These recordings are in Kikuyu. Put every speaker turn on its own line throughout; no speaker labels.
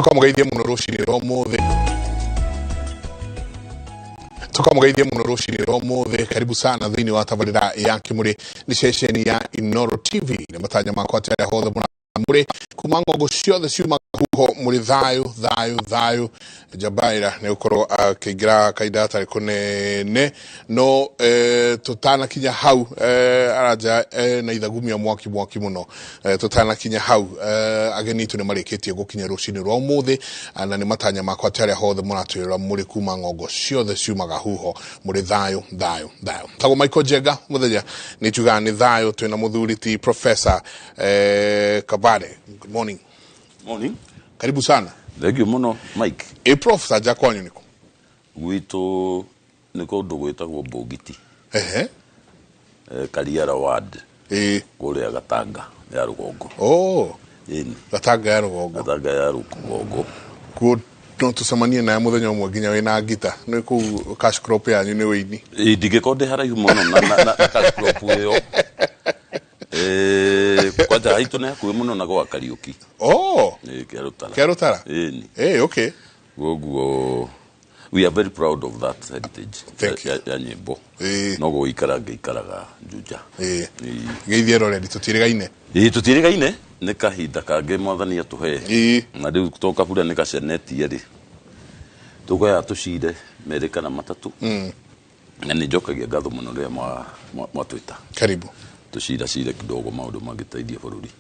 Tukamugeithie muno rucinĩ rwa ũmũthĩ, tukamugeithie muno rucinĩ rwa ũmũthĩ. Karibu sana thĩinĩ wa tabarĩra ya Kĩmũrĩ, nĩ ceceni ya Inoro TV. Nĩ matanya makwa atĩ arĩa hothe mũrĩ kuma ng'ongo ciothe ciuma huho mũrĩ thayũ thayũ thayũ. Njabaira nĩ gũkorwo akĩingĩra kahinda gatarĩ kũnene, no tũtanakinya hau, aranja na ithagumia mwaki mwaki mũno. Tũtanakinya hau, ageni itũ nĩ marĩkĩtie gũkinya rũcinĩ rwa ũmũthĩ, na nĩ matanya makwa atĩ arĩa hothe mũratwĩrora mũrĩ kuma ng'ongo ciothe ciumaga huho mũrĩ thayũ thayũ thayũ. Tagwo Michael Njenga, mũthenya nĩ tugaga nĩ thayũ. Twĩna mũthuri ti Professor Kabare. Good morning.
Morning.
Karibu sana.
Thank you muno, Mike.
Ĩ Prof, sanja kwanyu nĩkũ?
Gwitũ nĩ kũndũ gwĩtagwo Mbũgiti.
Ehe.
Kariara ward. Kũrĩa Gatanga ya rũgongo.
Oh.
Ĩni.
Gatanga ya rũgongo.
Gatanga ya rũgongo.
Kuo no tũcemanie nawe mũthenya ũmwe nginya wĩna ngita nĩ kũu cash crop yanyu nĩ wĩini.
Ĩ, ndingĩkorwo ndĩ haraihu mũno na cash crop ĩyo. Kwanja haitũ nĩ hakuhĩ mũno na gwa Kariũki.
Oh.
Ĩ, Kĩarũtara.
Kĩarũtara?
Ĩni.
Ĩ, okay.
Koguo we are very proud of that heritage.
Thank you.
Ya nyĩmbo.
Ĩ.
No gũikara ngĩikaraga Juja.
Ĩ.
Ĩ.
Geithie roreri tũtirĩgaine.
Ĩ, tũtirĩgaine, nĩ kahinda kangĩ mwathani atũhe.
Ĩ.
Na rĩu to kabura nĩ gacenetie rĩ, tũkoya tũcire merĩ kana matatũ. Na nĩ njokagia ngatho mũno rĩrĩa mwatwĩta.
Karibu.
Tũciracire kidogo maũndũ mangĩteithia bũrũri.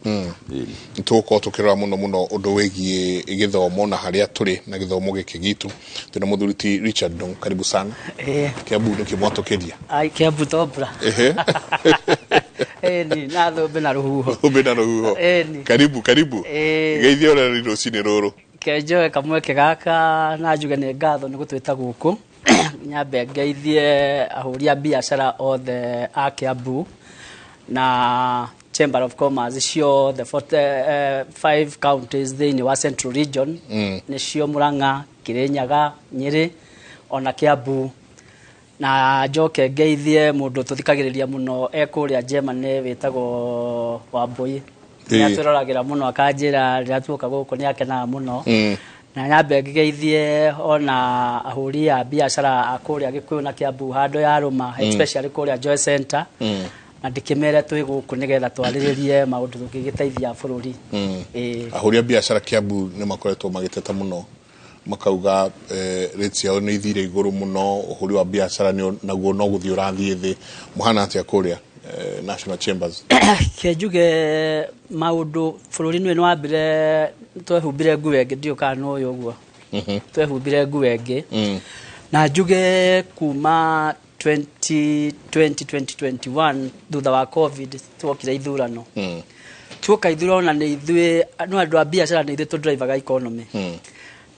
Ĩni.
Tũgũkorwo tũkĩrora mũno mũno ũndũ wĩgiĩ gĩthomo na harĩa tũrĩ na gĩthomo gĩkĩ gitũ. Twĩna mũthuri ti Richard Ndung'u, karibu sana. Kiambu nĩkĩ mwatũkĩria?
Ai, Kiambu to mbura.
Ehe.
Ĩni, na thũmbĩ na rũhuho.
Thũmbĩ na rũhuho.
Ĩni.
Karibu karibu.
Ĩĩ.
Geithia ũreri rũcinĩ rũrũ.
Ke njoe kamweke gaka na njuge nĩ ngatho nĩ gũtwĩta gũkũ. Nyambe ngeithie ahũri a biacara othe a Kiambu na Chamber of Commerce ciothe 5 counties thĩinĩ wa Central Region. Nĩcio Murang'a, Kirinyaga, Nyĩrĩ ona Kiambu. Na njoke ngeithie mũndũ tũthikagĩrĩria mũno e kũrĩa Germany wĩtagwo Wambui. Nĩ atwĩroragĩra mũno, akanjĩra rĩrĩa tuoka gũkũ nĩ akenaga mũno. Na nyambe ngeithie ona ahũri a biacara a kũrĩa Gĩkũyũ na Kiambu handũ ya Rũma, especially kũrĩa Joy Center. Na ndĩkĩmere twĩ gũkũ nĩgetha twarĩrĩrie maũndũ tũngĩgĩteithia bũrũri. Ĩĩ.
Ahũri a biacara Kiambu nĩ makoretwo magĩteta mũno, makauga rates ciao nĩ ithire igũrũ mũno, ũhũri wa biacara nĩ naguo no gũthiĩ ũrathiĩ thĩ. Mũhana atĩa kũrĩa National Chambers?
Ke njuge maũndũ bũrũri-inĩ ũyũ nĩ wambire twehumbire nguo ĩngĩ, ndiũĩ kana nĩ ũyũ ũguo. Twehumbire nguo ĩngĩ. Na njuge kuma 2020, 2021 thutha wa COVID tuokire ithurano. Tuoka ithurano na nĩ ithuĩ no andũ a biacara nĩ ithuĩ tũdrivaga economy.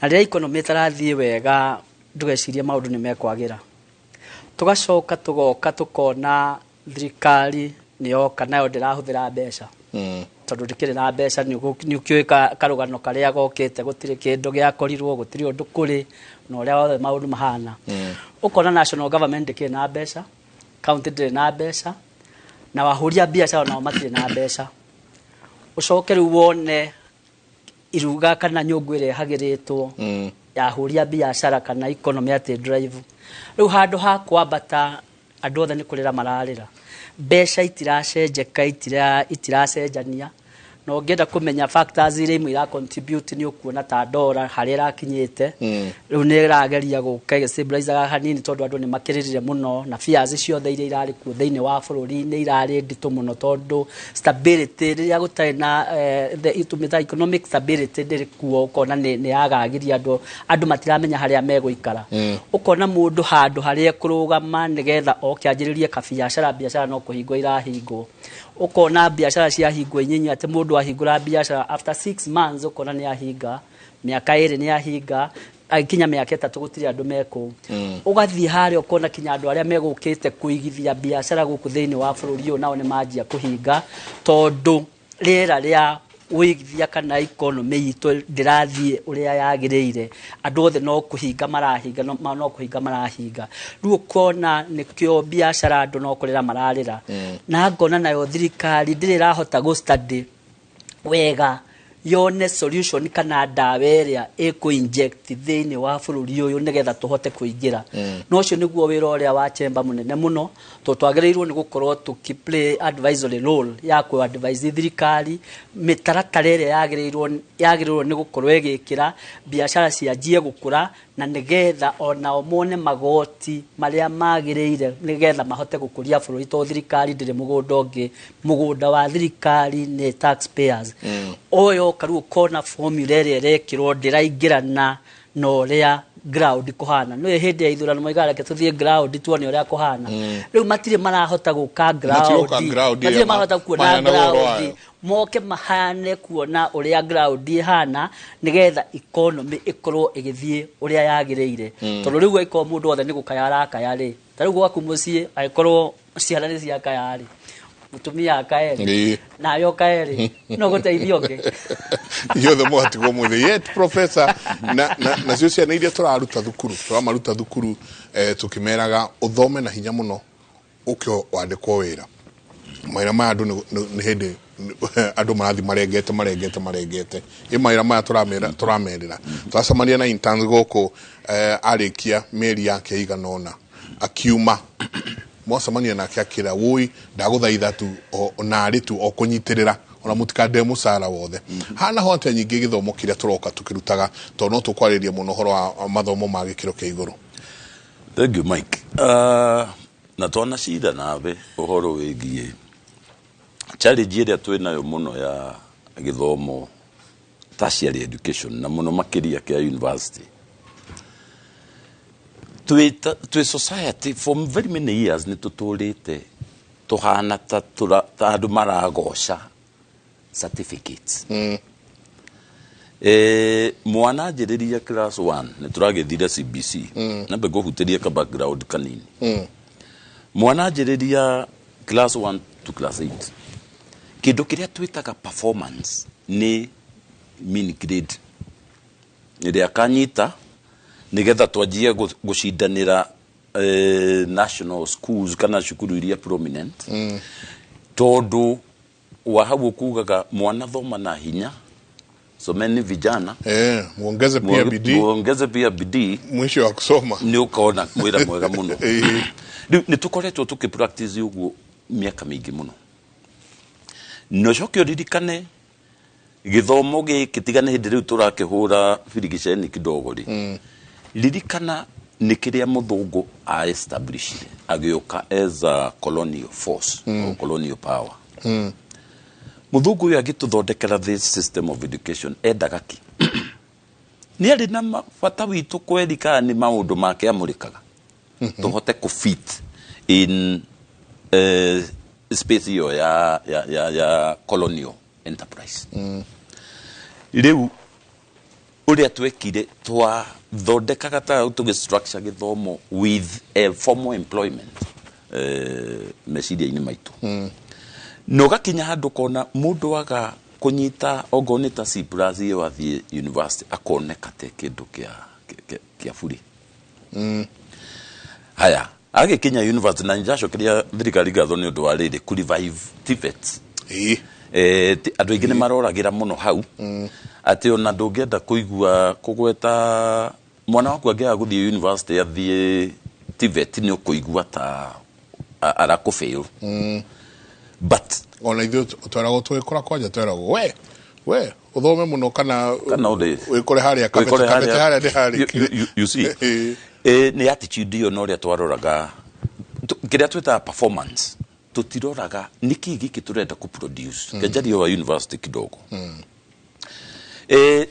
Na rĩrĩa economy ĩtarathiĩ wega ndũgecirie maũndũ nĩ mekwagĩra. Tũgacoka tũgoka tũkona thirikari nĩ yoka nayo ndĩrahũthĩra mbeca. Tondũ ndĩkĩrĩ na mbeca, nĩ ũkĩũĩ karũgano karĩa gokĩte, gũtirĩ kĩndũ gĩakorirwo, gũtirĩ ũndũ kũrĩ na ũrĩa wothe maũndũ mahana. Ũkona national government ndĩkĩrĩ na mbeca, county ndĩrĩ na mbeca, na ahũri a biacara nao matirĩ na mbeca. Ũcoke rĩu wone iruga kana nyũngũ ĩrĩa ĩhagĩrĩtwo ya ahũri a biacara kana economy atĩ drive. Rĩu handũ ha kwambata andũ othe nĩ kũrĩra mararĩra. Mbeca itiracenjeka, itiracenjania. Na ũngĩenda kũmenya factors iria imwe ira contribute nĩ ũkuona ta dollar harĩa ĩrakinyĩte. Rĩu nĩ ĩrageria gũka ĩgĩstabilizaga hanini tondũ andũ nĩ makĩrĩrire mũno na fears ciothe iria irarĩ kuo thĩinĩ wa bũrũri nĩ irarĩ nditũ mũno tondũ stability rĩrĩa gũtarĩ na the tũmĩta economic stability ndĩrĩ kuo, ũkona nĩ yagagiria andũ, andũ matiramenya harĩa megũikara. Ũkona mũndũ handũ harĩa ekũrũgama nĩgetha oke anjĩrĩrie kabiacara, biacara no kũhingwo irahingwo. Ũkona biacara ciahingwo inyinyi atĩ mũndũ ahingũra biacara after 6 months ũkona nĩ ahinga, mĩaka 2 nĩ ahinga, agĩkinya mĩaka 3 gũtirĩ andũ mekũu. Ũgathiĩ harĩa ũkona kinya andũ arĩa megũkĩte kũigithia biacara gũkũ thĩinĩ wa bũrũri ũyũ nao nĩ manjia kũhinga tondũ rĩera rĩa ũigithia kana economy itũ ndĩrathiĩ ũrĩa yagĩrĩire. Andũ othe no kũhinga marahinga, no kũhinga marahinga. Rĩu ũkona nĩkĩo biacara andũ no kũrĩra mararĩra. Na ngona nayo thirikari ndĩrĩ ĩrahota gũ study wega Yone solution kana ndawa ĩrĩa ĩkũ inject thĩinĩ wa bũrũri ũyũ nĩgetha tũhote kũingĩra. No ũcio nĩguo wĩra ũrĩa wa chamber mũnene mũno, tondũ twagĩrĩirwo nĩ gũkorwo tũkĩ play advisory role ya kũ advise thirikari mĩtaratara ĩrĩa yagĩrĩirwo nĩ gũkorwo ĩgĩkĩra biacara cianjie gũkũra, na nĩgetha onao mone magoti marĩa magĩrĩire nĩgetha mahote gũkũria bũrũri, tondũ thirikari ndĩrĩ mũgũnda ũngĩ. Mũgũnda wa thirikari nĩ taxpayers. Ũyũ ũka rĩu ũkona formula ĩrĩa ĩrekĩrwo ndĩraingĩrana na ũrĩa ground kũhana. Nĩ hĩndĩ ya ithurano moigaga, "Reke tũthiĩ ground tuone ũrĩa kũhana." Rĩu matirĩ marahota gũka ground.
Matiroka ground.
Matirĩ
ĩrĩa
marahota kuona
maheanaga ũhoro
ground
wayo.
Moke mahane kuona ũrĩa ground ĩhana nĩgetha economy ĩkorwo ĩgĩthiĩ ũrĩa yagĩrĩire, tondũ rĩu angĩkorwo mũndũ wothe nĩ gũkaya arakaya rĩ, ta rĩu gwaku mũciĩ angĩkorwo ciana nĩ ciakaya rĩ, mũtumia akae rĩ, nawe ũkae rĩ, no gũteithia ũngĩ.
Inyuothe mũgatigwo mwĩthĩ. Yet professor, na nacio ciana iria tũraruta thukuru, tũramaruta thukuru tũkĩmeraga ũthome na hinya mũno ũke wandĩkwo wĩra. Mawĩra maya andũ nĩ hĩndĩ andũ marathiĩ marengete marengete marengete ĩ mawĩra maya tũramerĩra. Twacemania na interns gũkũ, arĩkia mĩeri yake igana ũna akiuma, mwacemania nake akĩra wũi, ndagũthaitha tu narĩ tu o kũnyitĩrĩra ona mũtikande mũcara wothe. Hana ho atĩa nyingĩ gĩthomo kĩrĩa tũroka tũkĩrutaga, tondũ no tũkwarĩria mũno ũhoro wa mathomo ma gĩkĩro kĩa igũrũ?
Thank you, Mike. Na twanacira nawe ũhoro wĩgiĩ challenge ĩrĩa twĩ nayo mũno ya gĩthomo, tertiary education, na mũno makĩria kĩa university. Twĩ society for very many years nĩ tũtũrĩte tũhana ta andũ maragoca certificates. Mwana anjĩrĩria class 1, nĩ tũragĩthire CBC, nambe ngũhutĩrie ka background kanini. Mwana anjĩrĩria class 1 to class 8, kĩndũ kĩrĩa twĩtaga performance nĩ mean grade ĩrĩa akanyita nĩgetha twanjie gũcindanĩra national schools kana cukuru iria prominent, tondũ wa hau ũkugaga mwana thoma na hinya, someni vijana.
Muongeze pia bidii.
Muongeze pia bidii.
Mwisho wa kusoma
nĩ ũkona wĩra mwega mũno. Rĩu nĩ tũkoretwo tũkĩ practice ũguo mĩaka mĩingĩ mũno, na ũcoke ũririkane gĩthomo gĩkĩ tiga nĩ hĩndĩ rĩu tũrakĩhũra birigiceni kidogo rĩ, ririkana nĩ kĩrĩa mũthũngũ a establishire agĩũka as a colonial force or colonial power. Mũthũngũ ũyũ agĩtũthondekera this system of education endaga ki nĩ arĩ na bata witũ kweri kana nĩ maũndũ make amũrĩkaga tũhote kũ fit in space ĩyo ya colonial enterprise. Rĩu ũrĩa twekire, twathondekaga ta tũgĩ structure gĩthomo with a formal employment meciria-inĩ maitũ, na ũgakinya handũ kona mũndũ aga kũnyita ongorwo nĩ ta C plus ĩyo athiĩ university akoneka te kĩndũ kĩa buri. Haya, agĩkinya university, na nĩndacokeria thirikari ngatho nĩ ũndũ wa rĩrĩ kũ revive TVET. Andũ aingĩ nĩ maroragĩra mũno hau atĩ ona ndũngĩenda kũigua kũgweta mwana waku angĩaga gũthiĩ university athiĩ TVET, nĩ ũkũigua ta arakũfail, but
Ona ithuĩ tweragwo twĩkũra kwanja, tweragwo we ũthome mũno kana
kana ũrĩ
wĩkore harĩa kabete.
Wĩkore
kabete harĩa nĩ harĩ.
You see, nĩ attitude ĩyo na ũrĩa twaroraga kĩrĩa twĩtaga performance, tũtiroraga nĩkĩ gĩkĩ tũrenda kũ produce. Kenjaria wa university kidogo,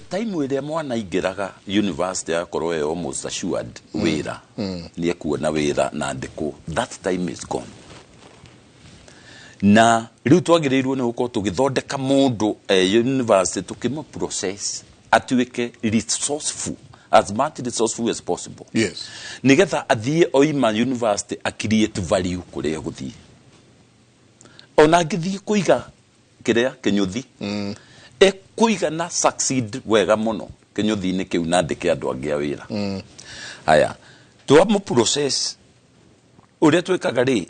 time ĩrĩa mwana aingĩraga university agakorwo e almost assured wĩra, nĩ ekuona wĩra na andĩkwo, that time is gone. Na rĩu twagĩrĩirwo nĩ gũkorwo tũgĩthondeka mũndũ university, tũkĩmũ process atuĩke resourceful, as much resourceful as possible, nigetha athiĩ oima university a create value kũrĩa egũthiĩ. Ona angĩthiĩ kũiga kĩrĩa kĩnyũthi, ekũiga na succeed wega mũno kĩnyũthi-inĩ kĩu na andĩke andũ angĩ a wĩra. Haya, twamũ process ũrĩa twĩkaga rĩ,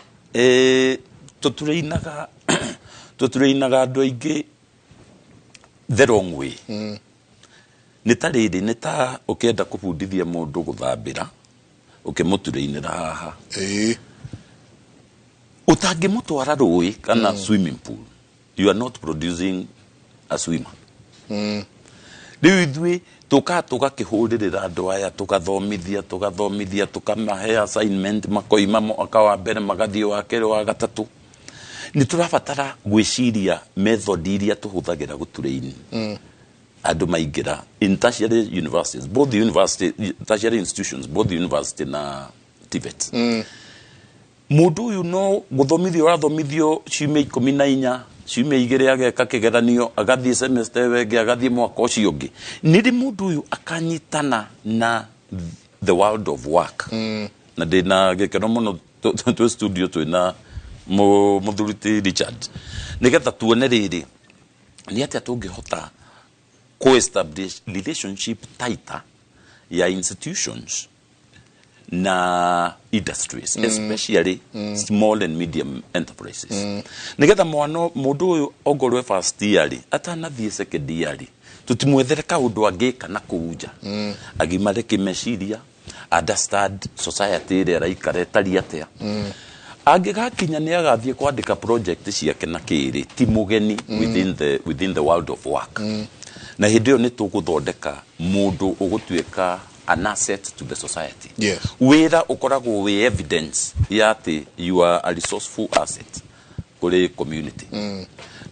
tũtũreinaga andũ aingĩ. The wrong way. Nĩ ta rĩrĩ, nĩ ta ũkĩenda kũbundithia mũndũ gũthambĩra, ũkĩmũturĩinĩra haha, ũtangĩmũtwara rũĩ kana swimming pool, you are not producing a swimmer. Rĩu ithuĩ tũkaga tũgakĩhũrĩrĩra andũ aya, tũgathomithia, tũgathomithia, tũkamahe assignment, makoima mwaka wa mbere magathiĩ wa kerĩ, wa gatatũ. Nĩ tũrabatara gwĩciria method iria tũhũthagĩra gũtũraini andũ maingĩra in tertiary universities, both the university, tertiary institutions, both the university na TVET. Mũndũ ũyũ no gũthomithio ũrathomithio ciumia 14, ciumia 2 ageka kĩgeranio, agathiĩ semester ĩyo ĩngĩ, agathiĩ mwaka ũcio ũngĩ. Nĩ rĩ mũndũ ũyũ akanyitana na the world of work? Na ndĩna gĩkeno mũno twĩ studio twĩna mũthuri ti Richard, nĩgetha tuone rĩrĩ, nĩ atĩa tũngĩhota co-establish relationship tighter ya institutions na industries, especially small and medium enterprises, nigetha mwana mũndũ ũyũ ongorwo e first year rĩ, atanathiĩ second year rĩ, tũtimwethere kaũndũ angĩka na kũu nja, agimare kĩmeciria, understand society ĩrĩa araikara ĩtariĩ atĩa. Angĩgakinya nĩ agathiĩ kwandĩka project ciake na kĩrĩ ti mũgeni within the world of work. Na hĩndĩ ĩyo nĩ tũgũthondeka mũndũ ũgũtuĩka an asset to the society. Wĩra ũkoragwo wĩ evidence ya atĩ you are a resourceful asset kũrĩ community.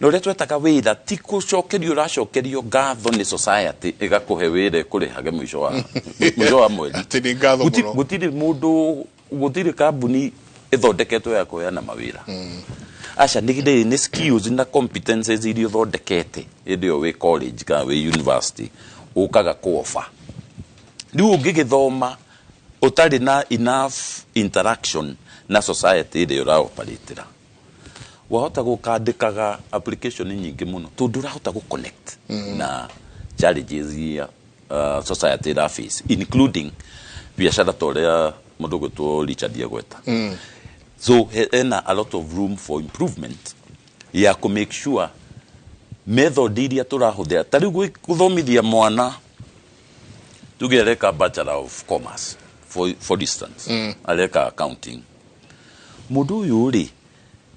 Na ũrĩa twetaga wĩra ti gũcokerio, ũracokerio ngatho nĩ society ĩgakũhe wĩra ĩkũrĩhage mũico wa mweri.
Atĩ nĩ ngatho mũno.
Gũtirĩ mũndũ, gũtirĩ kambuni ĩthondeketwo ya kũheana mawĩra. Aca, nĩ skills na competences iria ũthondekete hĩndĩ ĩyo wĩ college kana wĩ university ũkaga kũofa. Rĩu ũngĩgĩthoma ũtarĩ na enough interaction na society ĩrĩa ũraoperatĩra, wahota gũkandĩkaga application nyingĩ mũno tondũ ũrahota gũconnect na challenges iria society ĩra face, including biacara ta ũrĩa mũndũ ũgwĩtwo Richard agweta. So hena a lot of room for improvement ya kũ make sure method iria tũrahũthĩra, ta rĩu gũthomithia mwana, tuge areka Bachelor of Commerce, for instance, areka accounting, mũndũ ũyũ rĩ,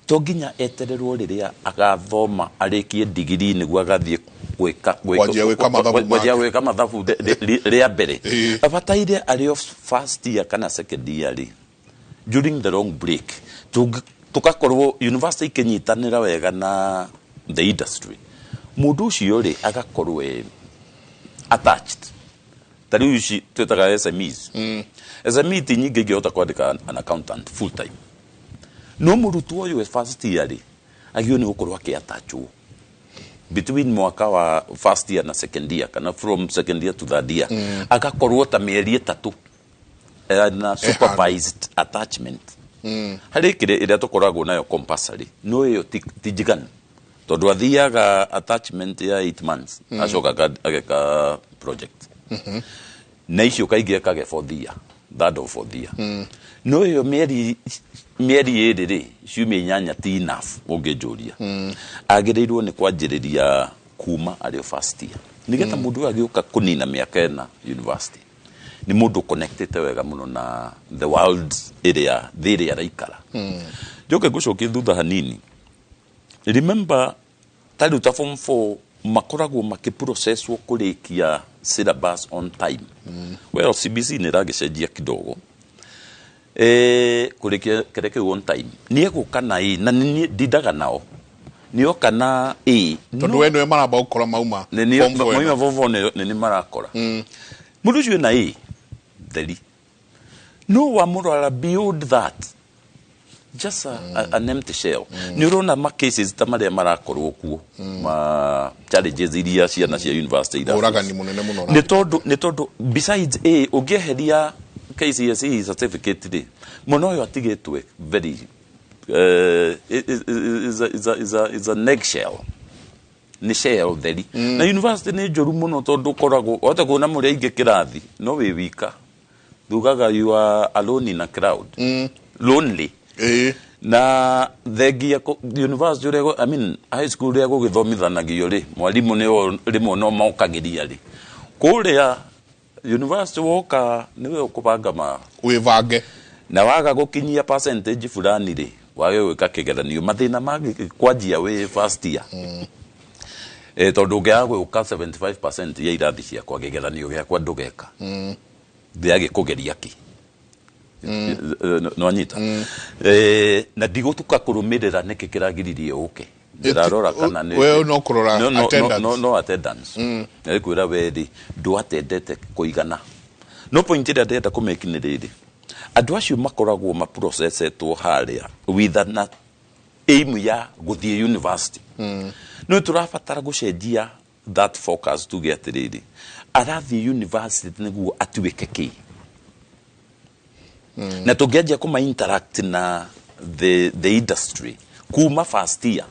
to nginya etererwo rĩrĩa agathoma arĩkie digiri nĩguo agathiĩ gwĩka
Kwanjia gwĩka mathabu
kwanjia
make.
Gwĩka mathabu rĩa mbere. Abataire arĩ o first year kana second year rĩ, during the long break, tugakorwo university ikinyitanĩra wega na the industry, mũndũ ũcio rĩ agakorwo e attached. Ta rĩu ici twĩtaga SMEs. SME ti nyingĩ ingĩhota kwandĩka an accountant full time, no mũrutwo ũyũ e first year rĩ, agĩrĩirwo nĩ gũkorwo akĩattachwo between mwaka wa first year na second year, kana from second year to third year, agakorwo ta mĩeri 3 na supervised attachment harĩ kĩrĩa ĩrĩa tũkoragwo nayo compulsory. No ĩyo ti njiganu tondũ athiaga attachment ya 8 months, acoka ageka project, na icio kaingĩ ekage fourth year, third or fourth year. No ĩyo mĩeri 2 rĩ, ciumia 8 ti enough. Ũngĩnjũria, agĩrĩirwo nĩ kwanjĩrĩria kuma arĩ o first year, nĩgetha mũndũ ũyũ agĩũka kũnina mĩaka 4 university nĩ mũndũ connectĩte wega mũno na the world ĩrĩa thĩ ĩrĩa araikara. Njoke ngũcokie thutha hanini. Remember, ta rĩu ta form 4 makoragwo makĩprocesswo kũrĩkia syllabus on time. Well, CBC nĩ ĩragĩcenjia kidogo, kũrĩkia kĩrĩa kĩu on time. Nĩ egũka na A na nĩ ndindaga nao nĩoka na A.
Tondũ we nĩwe maramba gũkora mauma form four ĩno.
Mauma form four nĩ marakora mũndũ ũcio ena A theri, no wamũrora beyond that, just an empty shell. Nĩ ũrona ma cases ta marĩa marakorwo kuo, ma challenges iria ciana cia university ira
Ũragani mũnene mũno.
Nĩ tondũ besides A, ũngĩeheria KCSE certificate rĩ, mwana ũyũ atigĩtwe very is an eggshell, nĩ shell theri. Na university nĩ njũru mũno tondũ ũkoragwo wahota kuona mũrĩ aingĩ kĩrathi no wĩ wika, thugaga you are alone in a crowd, lonely. Na thengia university ũrĩa I mean high school ũrĩa gũgĩthomithanagio rĩ, mwarimũ nĩo rĩmwe no mokagĩria rĩ, kũrĩa university woka nĩwe ũkũbanga ma
Wĩbange.
Na waga gũkinyia percentage fulani rĩ, wage gwĩka kĩgeranio, mathĩna ma kwanjia wĩ first year, tondũ ũngĩaga gwĩka 75% ya irathi ciakwa, kĩgeranio gĩakwa ndũgeka, ndĩragĩkũgeria kĩ nwanyita na ndigũtuka kũrũmĩrĩra nĩkĩ kĩragiririe ũke, ndĩrarora kana nĩ
We no kũrora
No, no,
attendance.
No, no attendance na kwĩra we rĩ, ndwatendete kũigana. No point ĩrĩa ndĩrenda kũmake nĩ rĩrĩ, andũ acio makoragwo maprocessetwo harĩa with an aim ya gũthiĩ university. No tũrabatara gũcenjia that focus, tuge atĩrĩrĩ, arathiĩ university nĩguo atuĩke kĩ? Na tũngĩanjia kũma interact na the industry kuma first year,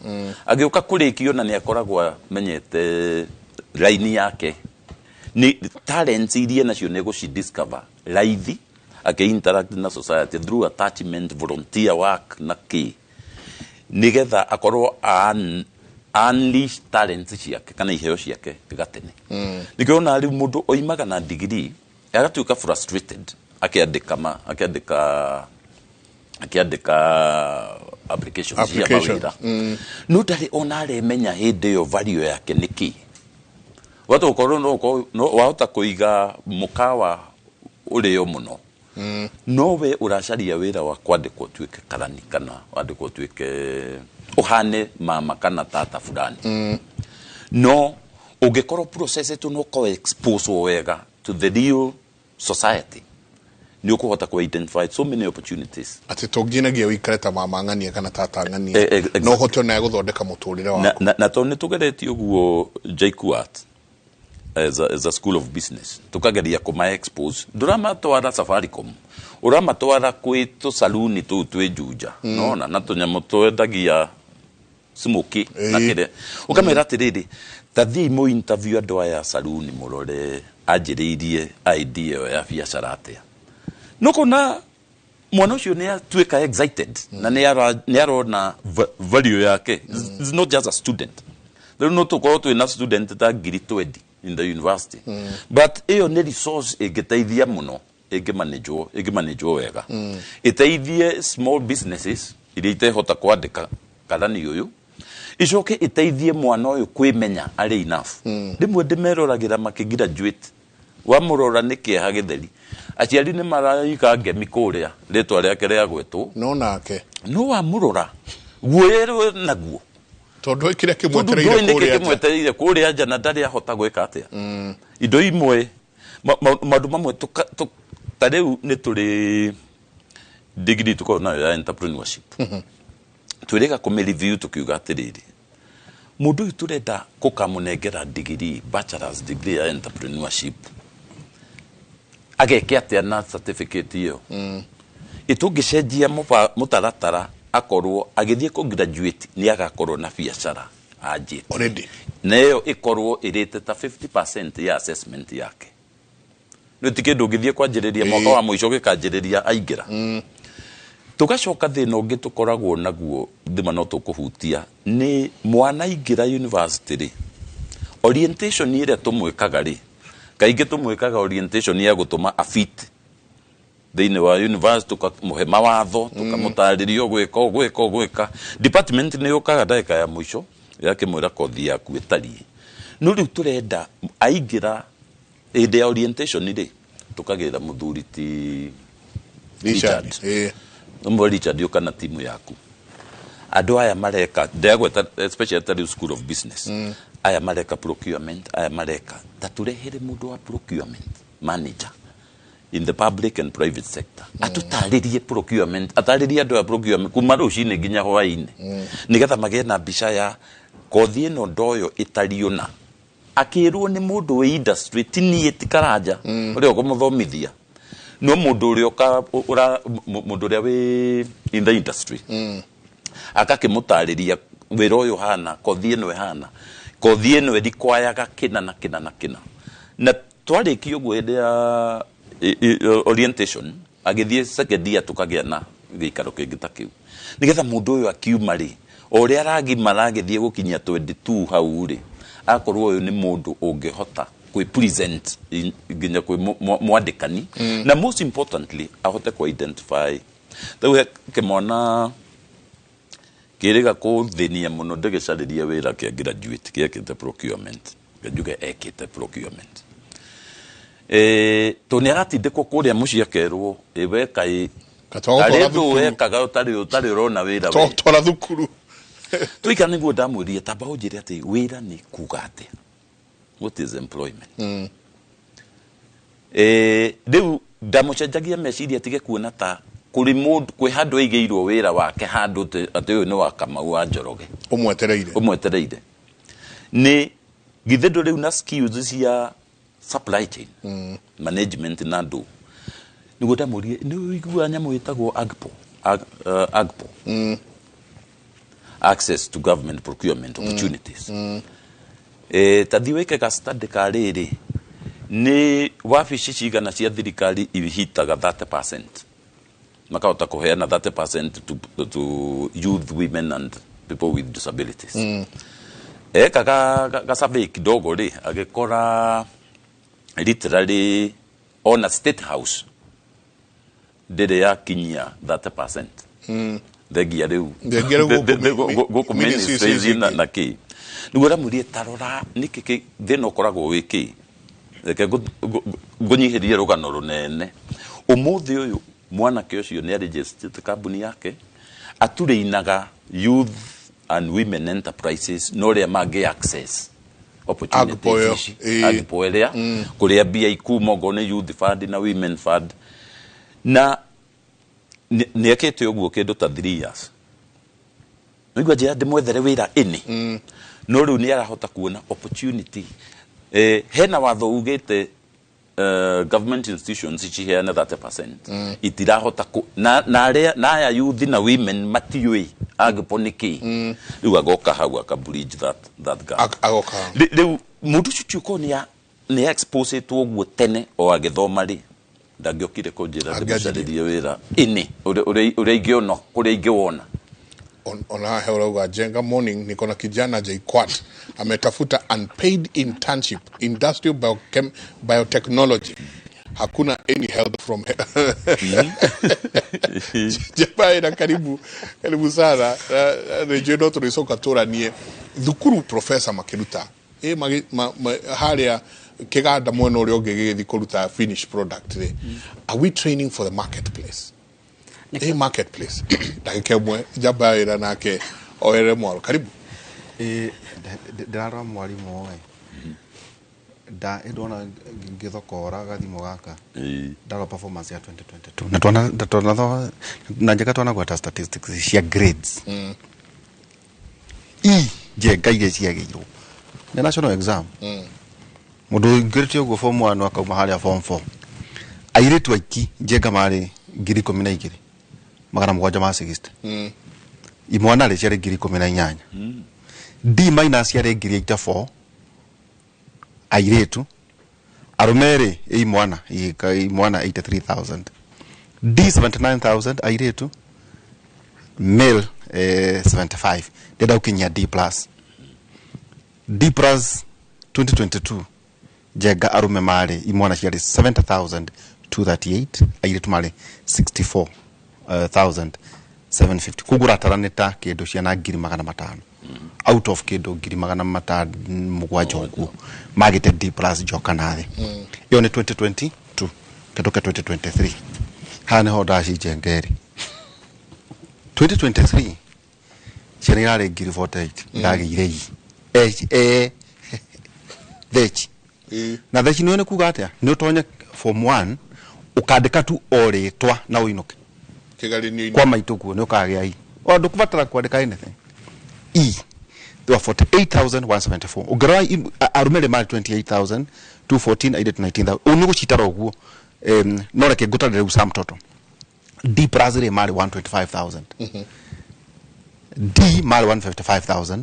agĩũka kũrĩkio na nĩ akoragwo amenyete raini yake, nĩ talents iria nacio nĩ gũci discover raithi akĩ interact na society through attachment, volunteer work na kĩ, nigetha akorwo unleash talents ciake kana iheo ciake gatene. Nĩkĩo ona rĩu mũndũ oimaga na degree agatuĩka frustrated, akĩandĩka ma akĩandĩka akĩandĩka application cia
Application.
mawĩra, no ndarĩ ona aremenya hĩndĩ ĩyo value yake nĩ kĩ. Wata ũkorwo no ũkorwo- no wahota kũiga mũkawa ũrĩo mũno, no we ũracaria wĩra wa kwandĩkwo ũtuĩke karani kana wandĩkwo ũtuĩke ũhane mama kana tata fulani. No ũngĩkorwo process no ũkorwo expose wega to the real society, nĩ ũkũhota ku identify so many opportunities.
Atĩ to nginyagia wĩikare ta mama ng'ania kana tata ng'ania,
Exactly.
no ũhote onawe gũthondeka mũtũrĩre
Na,
waku.
na tondũ nĩ tũgeretie ũguo JKUAT as a school of business, tukageria kũma expose, ndũramatwara Safaricom, ũramatwara kwĩ tũsaluni tũu twĩ Juja, nona na tũnyamũ twendagia smoky na kĩrĩa, ũkamera atĩrĩrĩ, ta thiĩi mũ interview andũ aya saluni, mũrore anjĩrĩirie idea ĩyo ya biacara atĩa. Nũkona mwana ũcio nĩ atuĩka excited na nĩ arona value yake. It's not just a student. Rĩu no tũkorwo twĩna student ta 20,000 in the university, but ĩyo nĩ resource ĩngĩteithia mũno ĩngĩmanĩjwo wega, ĩteithie small businesses iria itehota kwandĩka karani ũyũ, icoke ĩteithie mwana ũyũ kwĩmenya arĩ enough. Rĩmwe ndĩmeroragĩra makĩgraduate, wamũrora nĩ kĩeha gĩtheri, aciari nĩ maraika ngemi kũrĩa rĩtwa rĩake rĩagwetwo.
No nake
No wamũrora guoya rwe naguo.
Tondũ kĩrĩa
tondũ
kĩmwetereire
ndũĩ nĩkĩ
kũrĩa nja.
Kĩmwetereire kũrĩa nja na ndarĩ ahota gwĩka atĩa indo imwe, maũndũ mamwe ta rĩu nĩ tũrĩ degree tũkoragwo nayo ya entrepreneurship, twĩrĩga kũmĩ review, tũkiuga atĩrĩrĩ, mũndũ ũyũ tũrenda kũkamũnengera degree, bachelor's degree ya entrepreneurship, ageke atĩa na certificate ĩyo? Ĩtũngĩcenjia mũtaratara, akorwo agĩthiĩ kũ graduate nĩ agakorwo na biacara anjĩtie
already,
na ĩyo ĩkorwo ĩrĩte ta 50% ya assessment yake. Nĩ ti kĩndũ ũngĩthiĩ kwanjĩrĩria mwaka wa mũico gĩkanjĩrĩria aingĩra. Tũgacoka thĩna ũngĩ tũkoragwo naguo thima no tũkũhutia nĩ mwana aingĩra university rĩ, orientation ĩrĩa tũmwĩkaga rĩ, kaingĩ tũmwĩkaga orientation ya gũtũma afit thĩinĩ wa university, tũkamũhe mawatho, tũkamũtarĩria ũgwĩka ũgwĩka ũgwĩka. Department nĩ yũkaga ndagĩka ya mũico yakĩmwĩra kothi yaku ĩtariĩ. No rĩu tũrenda aingĩra hĩndĩ ya orientation rĩ, tũkagĩra mũthuri ti
Richard.
Richard. Ũmwe Richard, ũka na timu yaku, andũ aya mareka, ndĩragweta especially ta rĩu school of business, aya mareka procurement, aya mareka, ta tũrehere mũndũ wa procurement manager in the public and private sector, atũtarĩrie procurement, atarĩrie andũ a procurement kuma rũcinĩ nginya hwaĩ-inĩ, nĩgetha magĩe na mbica ya kothi ĩno ndoyo ĩtariĩ ũna, akĩrwo nĩ mũndũ wĩ industry, ti niĩ, ti Karanja ũrĩa ũkũmũthomithia, no mũndũ ũrĩa mũndũ ũrĩa wĩ in the industry, agakĩmũtarĩria wĩra ũyũ hana, kothi ĩno ĩhana, kothi ĩno ĩrikwayaga kĩna na kĩna na kĩna. Na twarĩkia ũguo hĩndĩ ya orientation, agĩthiĩ second year, tũkagĩa na Gĩikaro kĩngĩ ta kĩu, nĩgetha mũndũ ũyũ akiuma rĩ, o ũrĩa aragimara agĩthiĩ gũkinyia 22 hau rĩ, akorwo ũyũ nĩ mũndũ ũngĩhota kwĩ present nginya kwĩ mwandĩkani, na most importantly ahote kũ identify. Rĩu he kĩmwana kĩrĩga kũthĩnia mũno ndĩgĩcarĩria wĩra kĩa graduate gĩekĩte procurement, njuge ekĩte procurement, tondũ nĩ aratindĩkwo kũrĩa mũciĩ akerwo, "Ĩ we kaĩ
Katwagũtwara
tarĩ ndũ
thukuru.
wekaga ũtarĩ ũrona wĩra we."
Twara thukuru.
Tũikara nĩguo ndamwĩrire, tamba ũnjĩre atĩ wĩra nĩ kuga atĩa, what is employment? Rĩu ndamũcenjagia meciria atige kuona ta kũrĩ mũndũ kwĩ handũ aigĩirwo wĩra wake handũ atĩ ũyũ nĩ wa Kamau wa Njoroge.
Ũmwetereire.
Ũmwetereire. Nĩ githĩ ndũ rĩu na skills cia supply chain management na ndũ nĩguo ndamũrie, nĩ ũiguaga nyamũ ĩtagwo AGPO, AGPO, access to government procurement opportunities? Ta thiĩ wĩke ga study ka rĩrĩ, nĩ wabici cigana cia thirikari ihitaga 30%, makahota kũheana 30% to youth, women and people with disabilities? Eka ga survey kidogo rĩ, agĩkora literally ona State House ndĩrĩ yakinyia 30%, thengia rĩu
Thengia rĩu gũkũ
gũkũ
ministries
ministries
ici ingĩ.
Na kĩ nĩguo ndamwĩrire, tarora nĩkĩ thĩna ũkoragwo wĩ kĩ. Reke ngũnyihĩrie rũgano rũnene. Ũmũthĩ ũyũ mwanake ũcio nĩ arĩgĩstĩte kambuni yake, aturĩinaga youth and women enterprises na ũrĩa mangĩ access
AGPO ĩyo,
opportunities ici. AGPO ĩrĩa kũrĩa mbia ikuma okorwo nĩ youth fund na women fund, na nĩ ekĩte ũguo kĩndũ ta 3 years. Nĩguo njĩra ndĩmwethere wĩra ĩnĩ, no rĩu nĩ arahota kuona opportunity. Hena watho ugĩte government institutions ciheane 30%, itirahota na arĩa na aya youth na women matiũĩ AGPO nĩ kĩ. Rĩu agoka hau aka bridge that gap.
Agoka.
Rĩu mũndũ ũcio ti ũkorwo nĩ exposetwo ũguo tene o agĩthoma rĩ, ndangĩokire kũnjĩra
Angĩanjirie.
ndĩmũcarĩrie wĩra ĩnĩ ũrĩa ingĩona kũrĩa ingĩwona.
Ona haha urauga, "Njenga morning, niko na kijana JKUAT ametafuta unpaid internship industrial biotechnology, hakuna any help from Jamaa." Karibu, karibu sana. Rĩnjũ no tũrĩcoka tũranie thukuru professor makĩruta ĩ harĩa kĩganda mwena ũrĩa ũngĩ gĩgĩthiĩ kũruta finish product rĩ, are we training for the marketplace? Ĩ marketplace, ndagĩka ĩmwe, njamba ya wĩra nake oere mwaro, karibu.
Ĩ, ndĩrarora mwarimũ ĩ nda ndona ngĩthokora gathimo gaka, ndarora performance ya 2022 na twana na twana na njega twanagwata statistics cia grades i njenga iria ciagĩirwo nĩ national exam. Mũndũ ũingĩrĩte ũguo form 1 akauma harĩa form 4, airĩtu aiki njenga marĩ 12,760, imwana rĩ ciarĩ 18,000, D minus ciarĩ 84 airĩtu, arũme rĩ imwana imwana 83,000, D 79,000 airĩtu, male 75. Ndĩrenda gũkinyia D plus. D plus 2022 njenga arũme marĩ imwana ciarĩ 70,238, airĩtu marĩ 64,750. Koguo ũratara nĩ ta kĩndũ ciana 500,000 out of kĩndũ 700,000 ũguo magĩte D plus njoka nathĩ. Ĩyo nĩ 2022. Kĩndũke 2023, haha nĩho ndacinjenga ĩrĩ. 2023 ciana irarĩ 48,000 iragĩire i e theci. Na theci nĩyo nĩ kuga atĩa? Nĩ ũtonye form 1 ũkandĩka tu o rĩtwa na ũinũke.
Kĩgeranio-inĩ.
Kwa maitũ kuo nĩ ũkagĩa i o ndũkũbatara kwandĩka anything. E they were 48,174. Ũngĩrora arũme rĩ marĩ 28,214, airĩtu 19,000. Ũũ nĩ gũcitara ũguo. No reke ngũtarĩre rĩu sum total. D plus rĩ marĩ 125,000, D marĩ 155,000,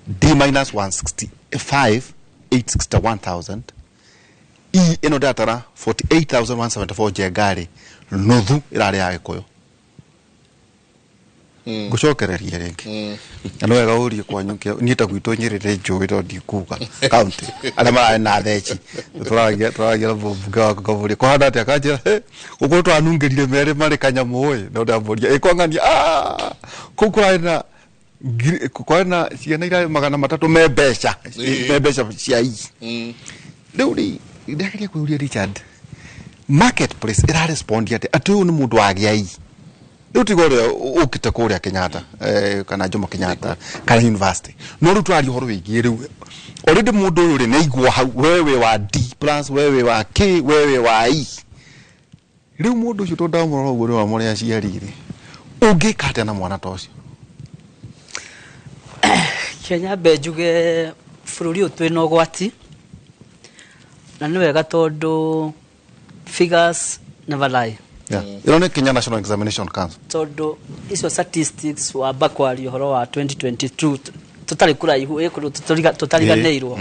D minus 165 861,000. E ĩno ndatara 48,174 njenga rĩ, nuthu ĩrarĩ ya gĩkũyũ. Ngucokereria rĩngĩ na nĩ wega ũrie kwanyu niĩ ta gwitũ Nyĩrĩ nĩ njũĩ no ndikuga county arĩa mararĩ na theci. Tũraragia na mũmbunge wakwa ngamũria kũhana atĩa, akanjĩra, "Hĩ, gũkũ tũranungĩrire merĩ marĩ kanyamũ ĩ." No ndamũria ĩ kwang'ania kũu kũrarĩ na kwarĩ na ciana irarĩ 300 me mbeca me mbeca cia i. Rĩu rĩ ndageria kwĩyũria, Richard, marketplace ĩrarespond atĩa atĩ ũyũ nĩ mũndũ wagĩa i rĩu tiga ũrĩa ũkĩte kũrĩa Kenyatta, kana Jomo Kenyatta kana university, no rĩu tũraria ũhoro wĩgiĩ rĩu already mũndũ ũyũ rĩ nĩ aigwo hau, we wĩ wa D plus, we wĩ wa K, we wĩ wa E. Rĩu mũndũ ũcio tondũ ndamũrora ũguo nĩ wa mũrĩ aciari rĩ, ũngĩka atĩa na mwana ta ũcio?
Kenya mbe njuge bũrũri ũyũ twĩna ũgwati na nĩ wega tondũ figures never lie.
Yeah. Ĩno nĩ Kenya National Examination Council.
Tondũ icio statistics wamba kwaria ũhoro wa 2022 tũtarĩ kũraihu ĩ kũndũ tũtariganĩirwo,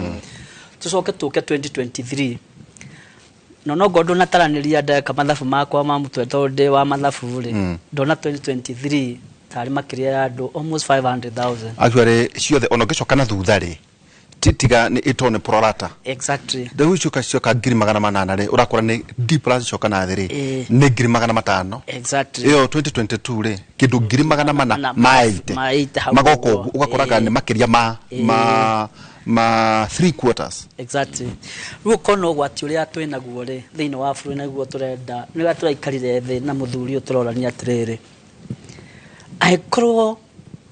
tũcoke tũke 2023 no ngorwo ndũnataranĩria ndeka mathabu makwa ma mũtwe tondũ ndĩ wa mathabu rĩ, ndona 2023 tarĩ makĩria ya andũ almost 500,000.
Actually ciothe ona ũngĩcoka na thutha rĩ, tiga nĩ ĩto nĩ prorata. Rĩu coka coka 800,000 rĩ, ũrakora nĩ D plus, coka na thĩ rĩ, nĩ 500,000. Ĩyo 2022 rĩ, kĩndũ 400,000 ma 80
ma 80 hau
magoka
ũguo.
Ũguo ũgakoraga nĩ makĩria ma ma three quarters.
Exactly. Rĩu ũkona ũgwati ũrĩa twĩ naguo rĩ thĩinĩ wa bũrũri, naguo tũrenda nĩrĩa tũraikarire thĩ na mũthuri ũyũ tũrorania atĩrĩrĩ, angĩkorwo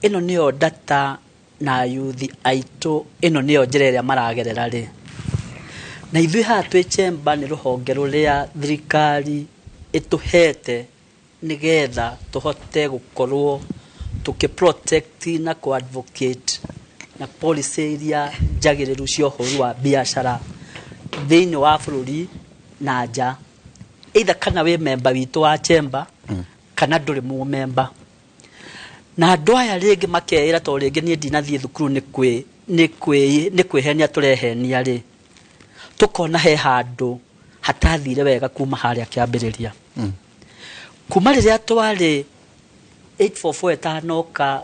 ĩno nĩyo data na yuthi aitũ, ĩno nĩyo njĩra ĩrĩa maragerera rĩ, na ithuĩ haha twĩ chamber nĩ rũhonge rũrĩa thirikari ĩtũhete nĩgetha tũhote gũkorwo tũkĩ protect na kũ advocate na policy iria njagĩrĩru cia ũhũri wa biacara thĩinĩ wa bũrũri na nja, either kana wĩ memba witũ wa chamber kana ndũrĩ mũmemba. Na andũ aya rĩngĩ makeĩra tondũ rĩngĩ niĩ ndinathiĩ thukuru nĩ kwĩhenia tũrehenia rĩ, tũkona he handũ hatathire wega kuma harĩa kĩambĩrĩria, kuma rĩrĩa twarĩ 844 ĩtanoka,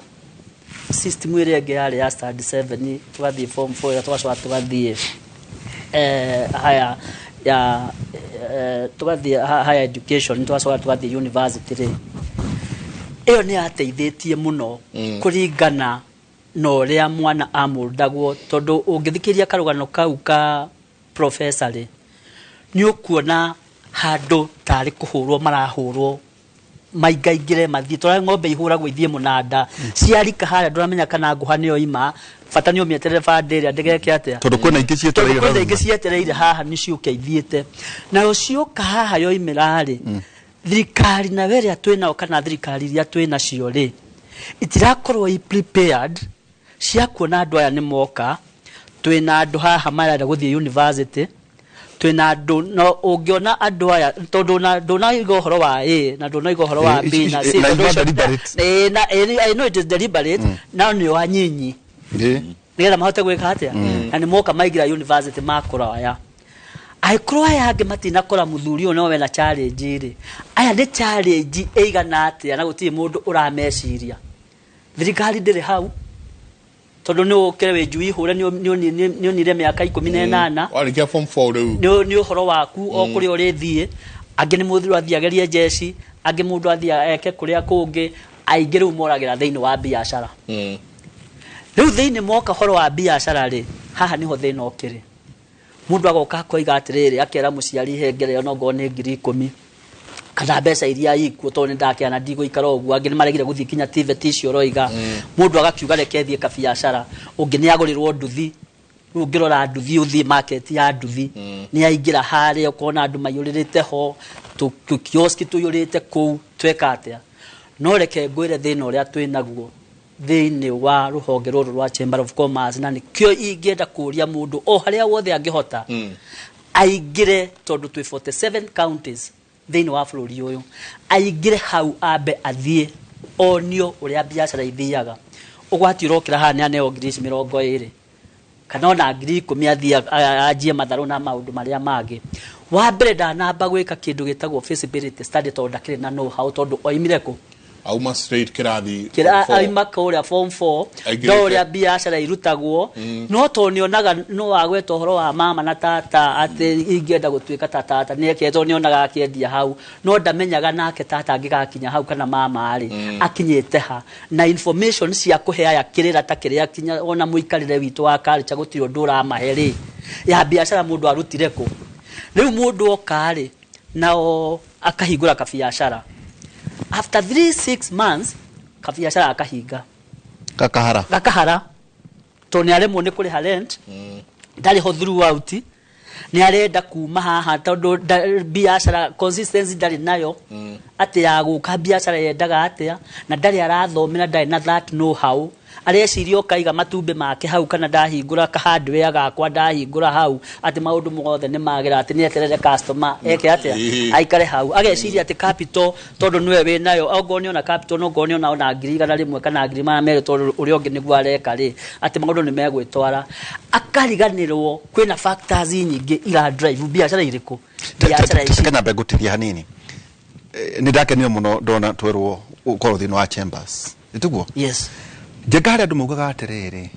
system ĩrĩa ĩngĩ yarĩ ya standard 7 tũgathiĩ form 4, tũgacoka tũgathiĩ haya ya tũgathiĩ higher education, tũgacoka tũgathiĩ university rĩ, ĩyo nĩ yateithĩtie mũno kũringana na ũrĩa mwana amũndagwo, tondũ ũngĩthikĩrĩria karũgano kau ka professor rĩ, nĩ ũkuona handũ tarĩ kũhũrwo marahũrwo maingaingĩre mathiĩ tũrĩa ng'ombe ihũragwo ithiĩ mũnanda ciarika harĩa, ndũramenya kana ngũha nĩyo ima, bata nĩ ũmĩeterere bandĩ ĩrĩa ndĩgeke atĩa.
Tondũ kwĩna ingĩ
tondũ
cietereire
kwĩna
hau.
Ingĩ cietereire haha nĩ ciũke ithiĩte nayo cioka haha yoimĩra rĩ, thirikari nayo ĩrĩa twĩnao kana thirikari iria twĩ nacio rĩ, itirakorwo i prepared cia kuona andũ aya nĩ moka. Twĩna andũ haha marenda gũthiĩ university, twĩna andũ no ũngĩona andũ aya tondũ na ndũnaiga ũhoro wa A na ndũnaiga ũhoro wa B na C
na
tondũ
iva
ũcio-
deliberate.
Na I know it is deliberate, nao nĩo anyinyi nĩgetha mahote gwĩka atĩa, na nĩ moka maingĩra university makũra aya, angĩkorwo aya angĩ matinakora mũthuri ũyũ no wena challenge rĩ, aya nĩ challenge ĩigana atĩa na gũtirĩ mũndũ ũrameciria. Thirikari ndĩrĩ hau tondũ nĩ ũkĩre wĩ njui hũre nĩ ũnire mĩaka 18.
Warĩkia form 4 rĩu.
Nĩ ũhoro waku o kũrĩa ũrĩthiĩ. Angĩ nĩ mũndũ athiĩ agerie njeci, angĩ mũndũ athiĩ eke kũrĩa kũngĩ, aingĩ rĩu moragĩra thĩinĩ wa biacara. Rĩu thĩinĩ moka ũhoro wa biacara rĩ, haha nĩho thĩna ũkĩrĩ. Mũndũ agoka akoiga atĩrĩrĩ, akera mũciari, hengere ona ongorwo nĩ 10,000 kana mbeca iria ikuo tondũ nĩ ndakĩana ndigũikara ũguo. Angĩ nĩ maregire gũthiĩ kinya TVET icio ũroiga. Mũndũ agakiuga reke thiĩ kabiacara, ũngĩ nĩ agũrĩrwo nduthi. Rĩu ũngĩrora nduthi, ũthiĩ market ya nduthi nĩ yaingĩra harĩa, ũkona andũ maiyũrĩrĩte ho, tũkioski tũiyũrĩte kũu, tweka atĩa? No reke ngwĩre thĩna ũrĩa twĩ naguo thĩinĩ wa rũhonge rũrũ rwa Chamber of Commerce, na nĩkĩo ingĩenda kũria mũndũ o harĩa wothe angĩhota aingĩre, tondũ twĩ 47 counties thĩinĩ wa bũrũri ũyũ, aingĩre hau ambe athiĩ onio ũrĩa biacara ithiaga. Ũgwati ũrokĩra haha nĩ aneo ngiri ici 20 kana ona 10,000 athiĩ anjie matharũ na maũndũ marĩa mangĩ. Wa mbere ndanamba gwĩka kĩndũ gĩtagwo feasibility study tondũ ndakĩrĩ na know how, tondũ oimire kũ?
Auma straight kĩrathi
kira
form four.
Aima kũrĩa form 4.
Aingĩrĩte.
Ndo ũrĩa biacara irutagwo, no tondũ nĩonaga no wagweta ũhoro wa mama na tata atĩ ingĩenda gũtuĩka ta tata nĩekire, tondũ nĩonaga akĩendia hau, no ndamenyaga nake tata angĩgakinya hau kana mama rĩ akinyĩte ha, na information cia kũhe aya kĩrĩra ta kĩrĩa kinya ona mũikarĩre witũ wa culture gũtirĩ ũndũ ũramahe rĩ ya biacara. Mũndũ arutire kũ? Rĩu mũndũ oka rĩ, nao akahingũra kabiacara, after 3 6 months kabiacara akahinga.
Kakahara.
Gakahara tondũ nĩ aremwo nĩ kũrĩha rent, ndarĩ ho throughout, nĩ arenda kuma haha tondũ biacara consistency ndarĩ nayo, atĩ ya gũka biacara yendaga atĩa, na ndarĩ arathomera, ndarĩ na that know how. Areciria ũkaiga matumbĩ make hau kana ndahingũra ka hardware gakwa, ndahingũra hau atĩ maũndũ mothe nĩ magĩra, atĩ nĩ eterere customer eke atĩa, aikare hau ageciria atĩ capital tondũ nĩwe wĩ nayo, ongorwo nĩ ona capital, no ngorwo nĩ ona 100,000 kana 200,000, tondũ ũrĩa ũngĩ nĩguo areka rĩ, atĩ maũndũ nĩ megwĩtwara. Akariganĩrwo kwĩna factors nyingĩ ira drive biacara irĩkũ, biacara ici.
Kanyambe ngũtithia hanini. Nĩ ndakenire mũno ndona twerwo ũkorwo thĩinĩ wa chambers, ĩtiguo?
Yes.
Njenga harĩa andũ maugaga atĩrĩrĩ,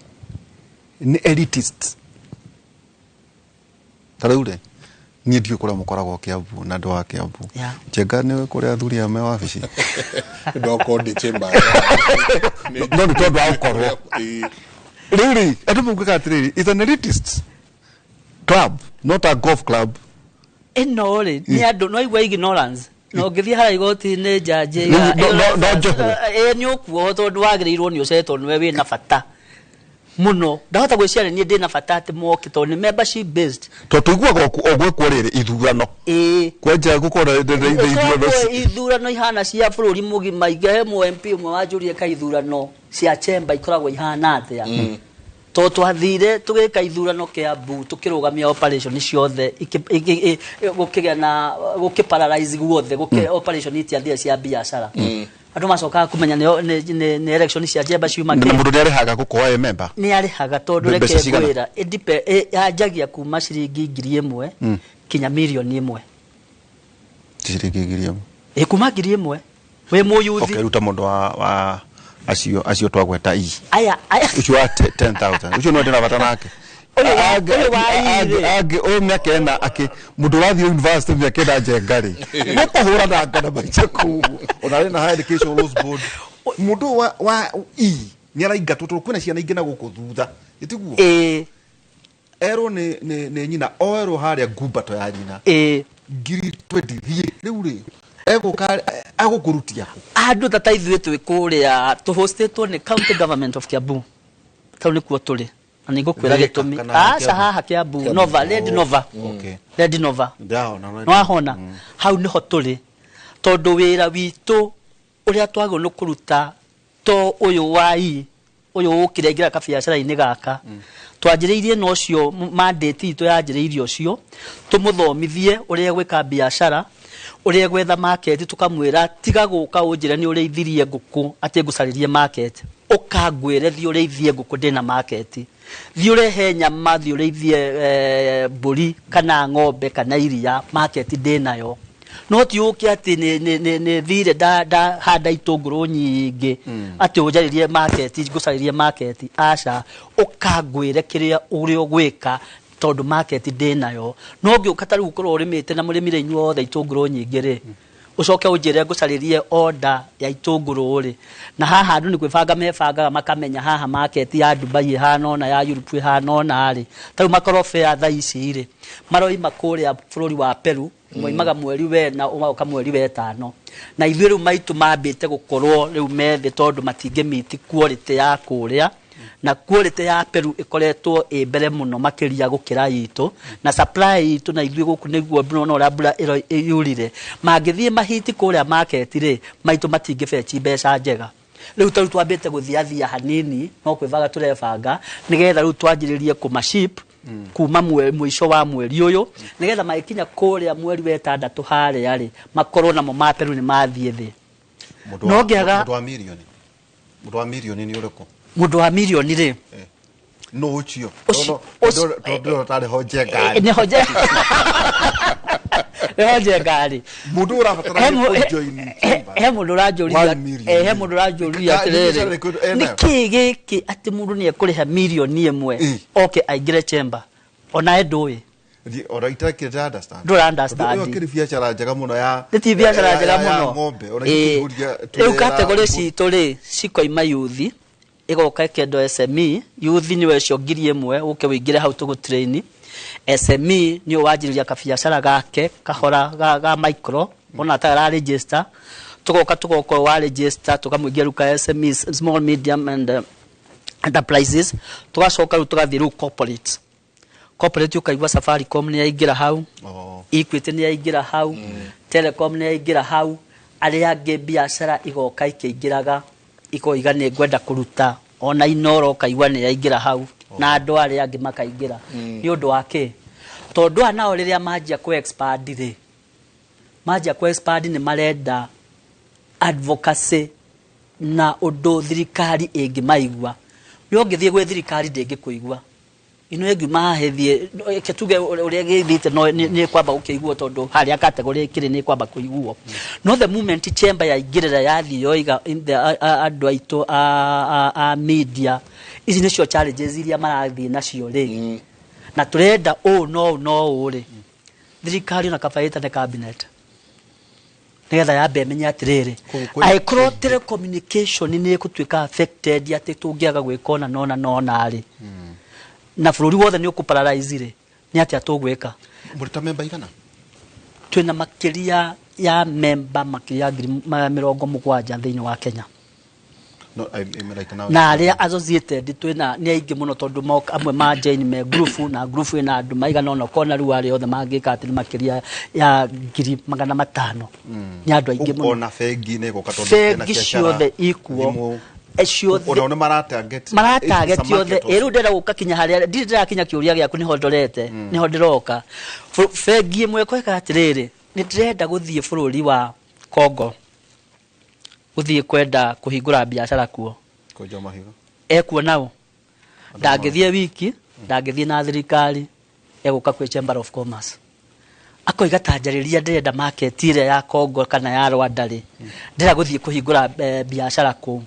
nĩ elitist. Ta rĩu rĩ, niĩ ndiũĩ kũrĩa mũkoragwo Kiambu na andũ a Kiambu. Njenga nĩ kũrĩa athuri a me wabici.
Ndokorwo ndĩ chamber.
No nĩ tondũ wa gũkorwo rĩu rĩ, andũ maugaga atĩrĩrĩ, is an elitist club, not a golf club.
Ĩno rĩ, nĩ andũ no igua ignorance na ũngĩthiĩ harĩa igoti-inĩ njanji.
No njohwo.
Ĩ, nĩ ũkuohwo tondũ wagĩrĩirwo nĩ ũcetwo nĩwe wĩna bata mũno. Ndahota gwĩciria niĩ ndĩna bata atĩ moke tondũ nĩ membership based.
Tondũ tũiguaga o gwekwo rĩrĩ ithurano, kwenja gũkorwo na ithurano.
Ithurano, ithurano ihana cia bũrũri mũgima. Ingĩ he mũ MP ũmwe wanjũrie ka ithurano cia chamber ikoragwo ihana atĩa, tondũ twathire tũgĩka ithurano Kiambu, tũkĩrũgamia operation ciothe, gũkĩgĩa na gũkĩ paralyze guothe, gũkĩ operation itiathire cia biacara. Andũ macokaga kũmenya nĩ election cia chamber ciuma
Na
kĩ.
Mũndũ nĩ arĩhaga gũkorwo e member?
Nĩ arĩhaga tondũ
Mbeca
reke
cigana?
ngwĩra, yanjagia kuma ciringi 1,000 kinya 1,000,000.
Ciringi 1,000?
Ĩ, kuma 1,000 wĩ mũyuthi.
Okay, ruta mũndũ wa acio twagweta i
Aya.
Ũcio wa 10,000 ũcio no ndĩna bata nake.
Ũyũ wa I rĩ.
Angĩ ũyũ mĩaka ĩna akĩ mũndũ ũrathiĩ university mĩaka ĩna, njenga rĩ, nĩ kũhũra nanga na maica kũu, ona arĩ na Higher Education Loans Board. Mũndũ ũyũ wa i nĩ araingatwo tondũ kwĩna ciana ingĩ na gũkũ thutha, ĩtiguo?
Ĩ.
Erwo nĩ nyina, oerwo harĩa ngumbato ya nyina, 20,000 thiĩ. Rĩu rĩ, egũka agũkũrutia kũ?
Andũ ta ithuĩ twĩ kũrĩa tũhostĩtwo nĩ county government of Kiambu, tau nĩkuo tũrĩ na nĩ ngũkwĩra
Thika
gĩtũmi.
kana
Aca.
Kiambu?
Haha Kiambu, Nova, Red Nova. Red Nova.
Ndahona.
Nĩwahona hau nĩho tũrĩ tondũ wĩra witũ ũrĩa twagĩrĩirwo nĩ kũruta to ũyũ wa i ũyũ ũkire aingĩra kabiacara-inĩ gaka twanjĩrĩirie na ũcio mandate itũ yanjĩrĩirie ũcio tũmũthomithie ũrĩa gwĩka biacara, ũrĩa gwetha market. Tũkamwĩra tiga gũka ũnjĩre nĩ ũrĩithirie ngũkũ atĩ ngũcarĩrie market, ũkangwĩre thiĩ ũrĩithie ngũkũ, ndĩna market, thiĩ ũrehe nyama, thiĩ ũrĩithie mbũri kana ng'ombe kana iria, market ndĩnayo. No ti ũke atĩ nĩ thire nda handa itũngũrũ nyingĩ atĩ ũnjarĩrie market, ngũcarĩrie market. Aca, ũkangwĩre kĩrĩa ũrĩa ũgwĩka tondũ market ndĩnayo. No ngĩũka ta rĩu ũkorwo ũrĩmĩte na mũrĩmire inyuothe itũngũrũ nyingĩ rĩ, ũcoke ũnjĩre ngũcarĩrie order ya itũngũrũ rĩ, na haha andũ nĩ kwĩbanga mebangaga makamenya haha market ya Dubai ĩhana ũna, ya Europe ĩhana ũna rĩ. Ta rĩu makorobea thaa ici rĩ, maroima kũrĩa bũrũri wa Peru, moimaga mweri wena ũgoka mweri wetano, na ithuĩ rĩu maitũ mambĩte gũkorwo rĩu methĩ tondũ matingĩmiti quality ya kũrĩa, na quality ya Peru ĩkoretwo ĩ mbere mũno makĩria gũkĩra itũ na supply itũ na ithuĩ gũkũ nĩguo mbura ũrĩa mbura yurire mangĩthiĩ mahiti kũrĩa market rĩ, maitũ matingĩbeci mbeca njega. Rĩu tarĩu twambĩte gũthiathia hanini, no kwĩbanga tũrebanga nĩgetha rĩu twanjĩrĩrie kũmaship kuma mũico wa mweri ũyũ, nĩgetha magĩkinya kũrĩa mweri wa ĩtandatũ harĩa rĩ, makorwo namo ma Peru nĩ mathiĩ thĩ. No ngĩaga-
Mũndũ wa mirioni nĩ ũrĩkũ?
Mũndũ wa mirioni rĩ?
No ũcio.
Ũcio-
Tondũ ndĩrona tarĩ ho njenga.
Nĩho Nĩho njenga rĩ.
Mundu urabatara
He mu-
gũ
he-
join
he
chamber.
he mũndũ ũranjũria
One million.
eh, he mũndũ ũranjũria
Ka-
atĩrĩrĩ,
biacara ĩkũ- enayo?
nĩ kĩĩ gĩkĩ atĩ mũndũ nĩ ekũrĩha mirioni 1 oke aingĩre chamber onawe ndũĩ?
Ona itakire understand.
Ndũra understand.
Ĩyo kĩrĩ biacara njega mũno ya
Nĩ ti biacara
ya-
njega
ya- ya
mũno.
ng'ombe ona
Ĩĩ.
ikĩguria
Rĩu category citũ rĩ, cikoima youth, ĩgoka ĩkendwo SME. Youth nĩwe ũcio 1,000 ũke wĩingĩre hau tũgũtrain. SME nĩ wanjĩrĩria kabiacara gake kahora ga micro, ona ta register, tũgoka tũgoka wa register, tũkamũingĩra rĩu ka SME, small, medium and enterprises. Tũgacoka rĩu tũgathiĩ rĩu corporate. Corporate ũkaigua Safaricom nĩ yaingĩra hau,
Oh.
Equity nĩ yaingĩra hau, Telecom nĩ yaingĩra hau, arĩa angĩ biacara igoka ikĩingĩraga, ikoiga nĩ ngwenda kũruta. Ona Inoro ũkaigua nĩ yaingĩra hau, na andũ arĩa angĩ makaingĩra. Nĩ ũndũ wa kĩ? Tondũ aya nao rĩrĩa manjia kũ expand rĩ, manjia kũ expand nĩ marenda advocacy na ũndũ thirikari ĩngĩmaigua. We ũngĩthiĩ gwĩ thirikari ndĩngĩkũigua. Ino ĩngiuma haha ĩthiĩ, reke tuge ũrĩa gĩthiĩte, no nĩ kwamba gũkĩiguo, tondũ harĩa category ĩkĩrĩ nĩ kwamba kũiguo. No the moment chamber yaingĩrĩra, yathiĩ yoiga andũ aitũ a media, ici nĩcio challenges iria marathiĩ nacio rĩ, na tũrenda ũũ no ũũ no ũũ rĩ, thirikari ona kaba ĩtane cabinet nigetha yambe ĩmenye atĩrĩrĩ,
Kũu kwĩ-
angĩkorwo telecommunication nĩ ĩgũtuĩka affected, atĩ tũngĩaga gwĩka ona nona nona rĩ, na bũrũri wothe nĩ ũkũparalyze rĩ, nĩ atĩa tũgwĩka?
Mũrĩ ta memba igana?
Twĩna makĩria ya memba makĩria ya ngiri 70 thĩinĩ wa Kenya.
No, I'm like now.
Na arĩa associated twĩna nĩ aingĩ mũno, tondũ amwe ma join me group, na group ĩna andũ maigana ũna, ũkona rĩu arĩa othe mangĩka atĩ nĩ makĩria ya 500,000. Nĩ andũ aingĩ mũno.
Ona bengi nĩ ĩgũka tondũ hena
Bengi
biacara,
ciothe ikuo.
thimũ.
Ciothe.
Ona nĩ maratarget.
Maratarget
It's a
othe.
market.
Ĩ, rĩu ndĩrenda gũka kinya harĩa ndirĩ ndĩrakinya kĩũria gĩaku, nĩho ndorete, nĩho ndĩroka. Bengi ĩmwe ĩkoiga atĩrĩrĩ, nĩ ndĩrenda gũthiĩ bũrũri wa Congo, gũthiĩ kwenda kũhingũra biacara kuo.
Kwenja mahiga.
Ekuo nao ndangĩthiĩ wiki, ndangĩthiĩ na thirikari, egũka kwĩ Chamber of Commerce, akoiga ta njarĩria, ndĩrenda market ĩrĩa ya Congo kana ya Rwanda rĩ, ndĩrenda gũthiĩ kũhingũra biacara kũu.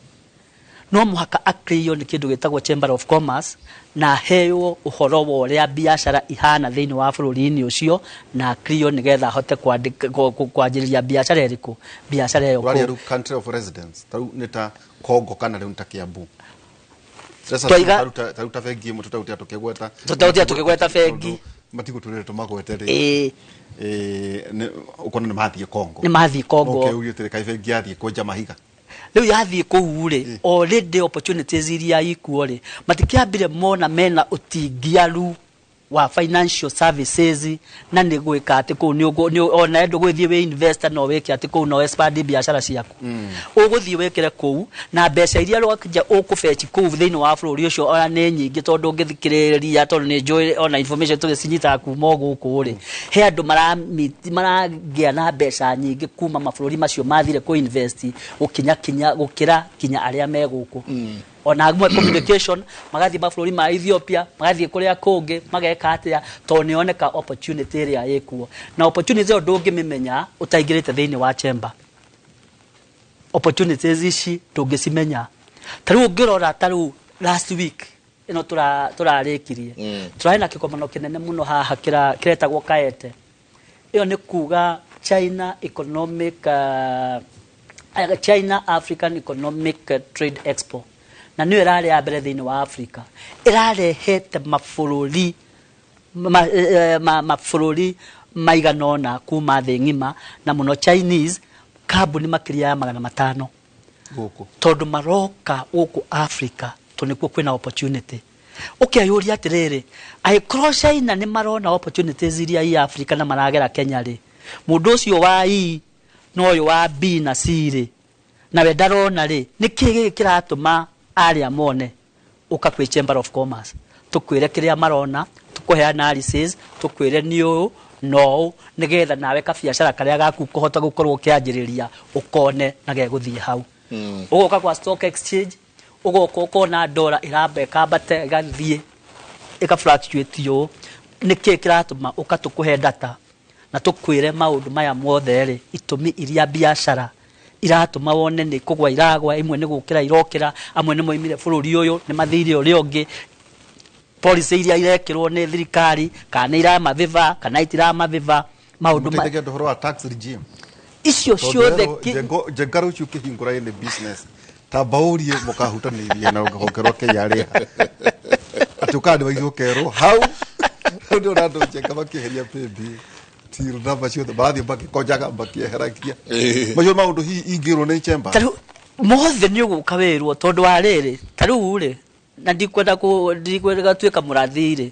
No mũhaka akĩrio nĩ kĩndũ gĩtagwo Chamber of Commerce na aheo ũhoro wa ũrĩa biacara ihana thĩinĩ wa bũrũri-inĩ ũcio, na akĩrio nĩgetha ahote kwanjĩrĩria biacara ĩrĩkũ, biacara ĩyo
Ũraria
kũu.
rĩu country of residence ta rĩu nĩ ta Congo kana rĩu nĩ ta Kiambu? Sasa tarĩu ta bengi ĩmwe tũtagũtira tũkĩgweta.
Tũtagũtira tũkĩgweta bengi.
Tondũ matigũtũrĩre tũmagwete rĩ. Ũkona nĩ mathiĩ Congo.
Nĩ mathiĩ Congo.
Okay, ugĩte kaĩ bengi yathiĩ kwenja mahiga.
Rĩu yathiĩ kũu rĩ, already opportunities iria ikuo rĩ, matikĩambire mona mena ũtingiaru wa financial services, na nĩ gwĩka atĩ kũu nĩ ona ndũgũthiĩ wĩ investor, no wĩke atĩ kũu no expand biacara ciaku. Ũgũthiĩ wĩkĩre kũu na mbeca iria rwakija ũkũbeci kũu thĩinĩ wa bũrũri ũcio ona nĩ nyingĩ, tondũ ũngĩthikĩrĩria, tondũ nĩ njũĩ ona information tũgĩcinyitaga kuma o gũkũ rĩ, he andũ maragĩa na mbeca nyingĩ kuma mabũrũri macio mathire kũ invest gũkinya kinya gũkĩra kinya arĩa me gũkũ. Ona amwe communication magathiĩ mabũrũri ma Ethiopia, magathiĩ kũrĩa kũngĩ, mageka atĩa, tondũ nĩ yoneka opportunity ĩrĩa ĩkuo. Na opportunity ĩyo ndũngĩmĩmenya ũtaingĩrĩte thĩinĩ wa chamber. Opportunities ici ndũngĩcimenya. Ta rĩu ũngĩrora, ta rĩu last week ĩno tũrarĩkirie, tũrarĩ na kĩgomano kĩnene mũno haha kĩretagwo Kaete. Ĩyo nĩ kuga China Economic China African Economic Trade Expo, na nĩyo ĩrarĩ ya mbere thĩinĩ wa Africa, ĩrarehete mabũrũri mabũrũri maigana ũna kuma thĩ ng'ima, na mũno Chinese kambuni makĩria ya 500
gũkũ,
tondũ maroka gũkũ Africa tondũ nĩkuo kwĩna opportunity. Ũkeyũria atĩrĩrĩ, angĩkorwo China nĩ marona opportunities iria i Africa na maragera Kenya rĩ, mũndũ ũcio wa E na ũyũ wa B na C rĩ, nawe ndarona rĩ, nĩ kĩĩ gĩkĩ kĩratũma arĩa mone? Ũka kwĩ Chamber of Commerce, tũkwĩre kĩrĩa marona, tũkũhe analysis, tũkwĩre nĩ ũũ na ũũ, nĩgetha nawe kabiacara karĩa gaku kũhota gũkorwo ũkĩanjĩrĩria ũkone na gegũthiĩ hau. Ũgoka kwa stock exchange, ũgoka ũkona ndora ĩramba ĩkambata ĩgathiĩ ĩka fluctuate ũũ, nĩ kĩĩ kĩratũma? Ũka tũkũhe data Na tũkwĩre maũndũ maya mothe rĩ, itũmi iria biacara iratũma wone nĩ kũgwa iragwa, imwe nĩ gũkĩra irokĩra, amwe nĩ moimire bũrũri ũyũ nĩ mathire ũrĩa ũngĩ, policy iria irekĩrwo nĩ thirikari kana nĩ iramaviva kana itiramavĩva, maũndũ ma
Mũteithagia andũ ũhoro wa tax regime.
Icio
Tondũ
ciothe.
werwo Njenga rũciũ ũkĩhingũra any business, tamba ũrie mũkahutanĩria na rũhonge rwa KRA atĩ ũkandĩwaithio ũkerwo hau hau nĩ andũ Njenga makĩeheria paybill till namba ciothe marathiĩ makĩkonjaga makĩeheragia macio maũndũ hihi ingĩrwo nĩ chamber.
Tarĩu mothe nĩ ũgũka wĩrwo tondũ wa rĩrĩ, tarĩu rĩ, na ndikwenda ndikwenda gatuĩka mũrathi rĩ,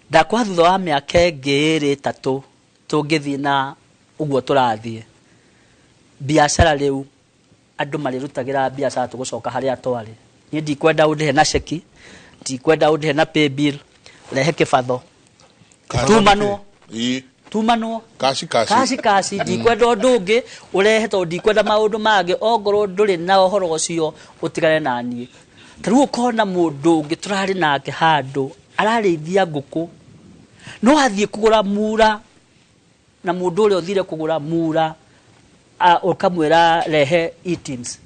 ndakwa thutha wa mĩaka ĩngĩ ĩrĩ ĩtatũ tũngĩthiĩ na ũguo tũrathiĩ, biacara rĩu andũ marĩrutagĩra biacara tũgũcoka harĩa twarĩ. Niĩ ndikwenda ũndĩhe na ceki, ndikwenda ũndĩhe na paybill, rehe kĩbatho tumanwo. Tumanwo.
Kaci kaci.
Kaci kaci, ndikwenda ũndũ ũngĩ ũrehe tondũ ndikwenda maũndũ mangĩ. Ongorwo ndũrĩ na ũhoro ũcio, ũtigane na niĩ. Ta rĩu ũkona mũndũ ũngĩ tũrarĩ nake handũ ararĩithia ngũkũ, no athiĩ kũgũra mura, na mũndũ ũrĩa ũthire kũgũra mura ũkamwĩra rehe eTIMS,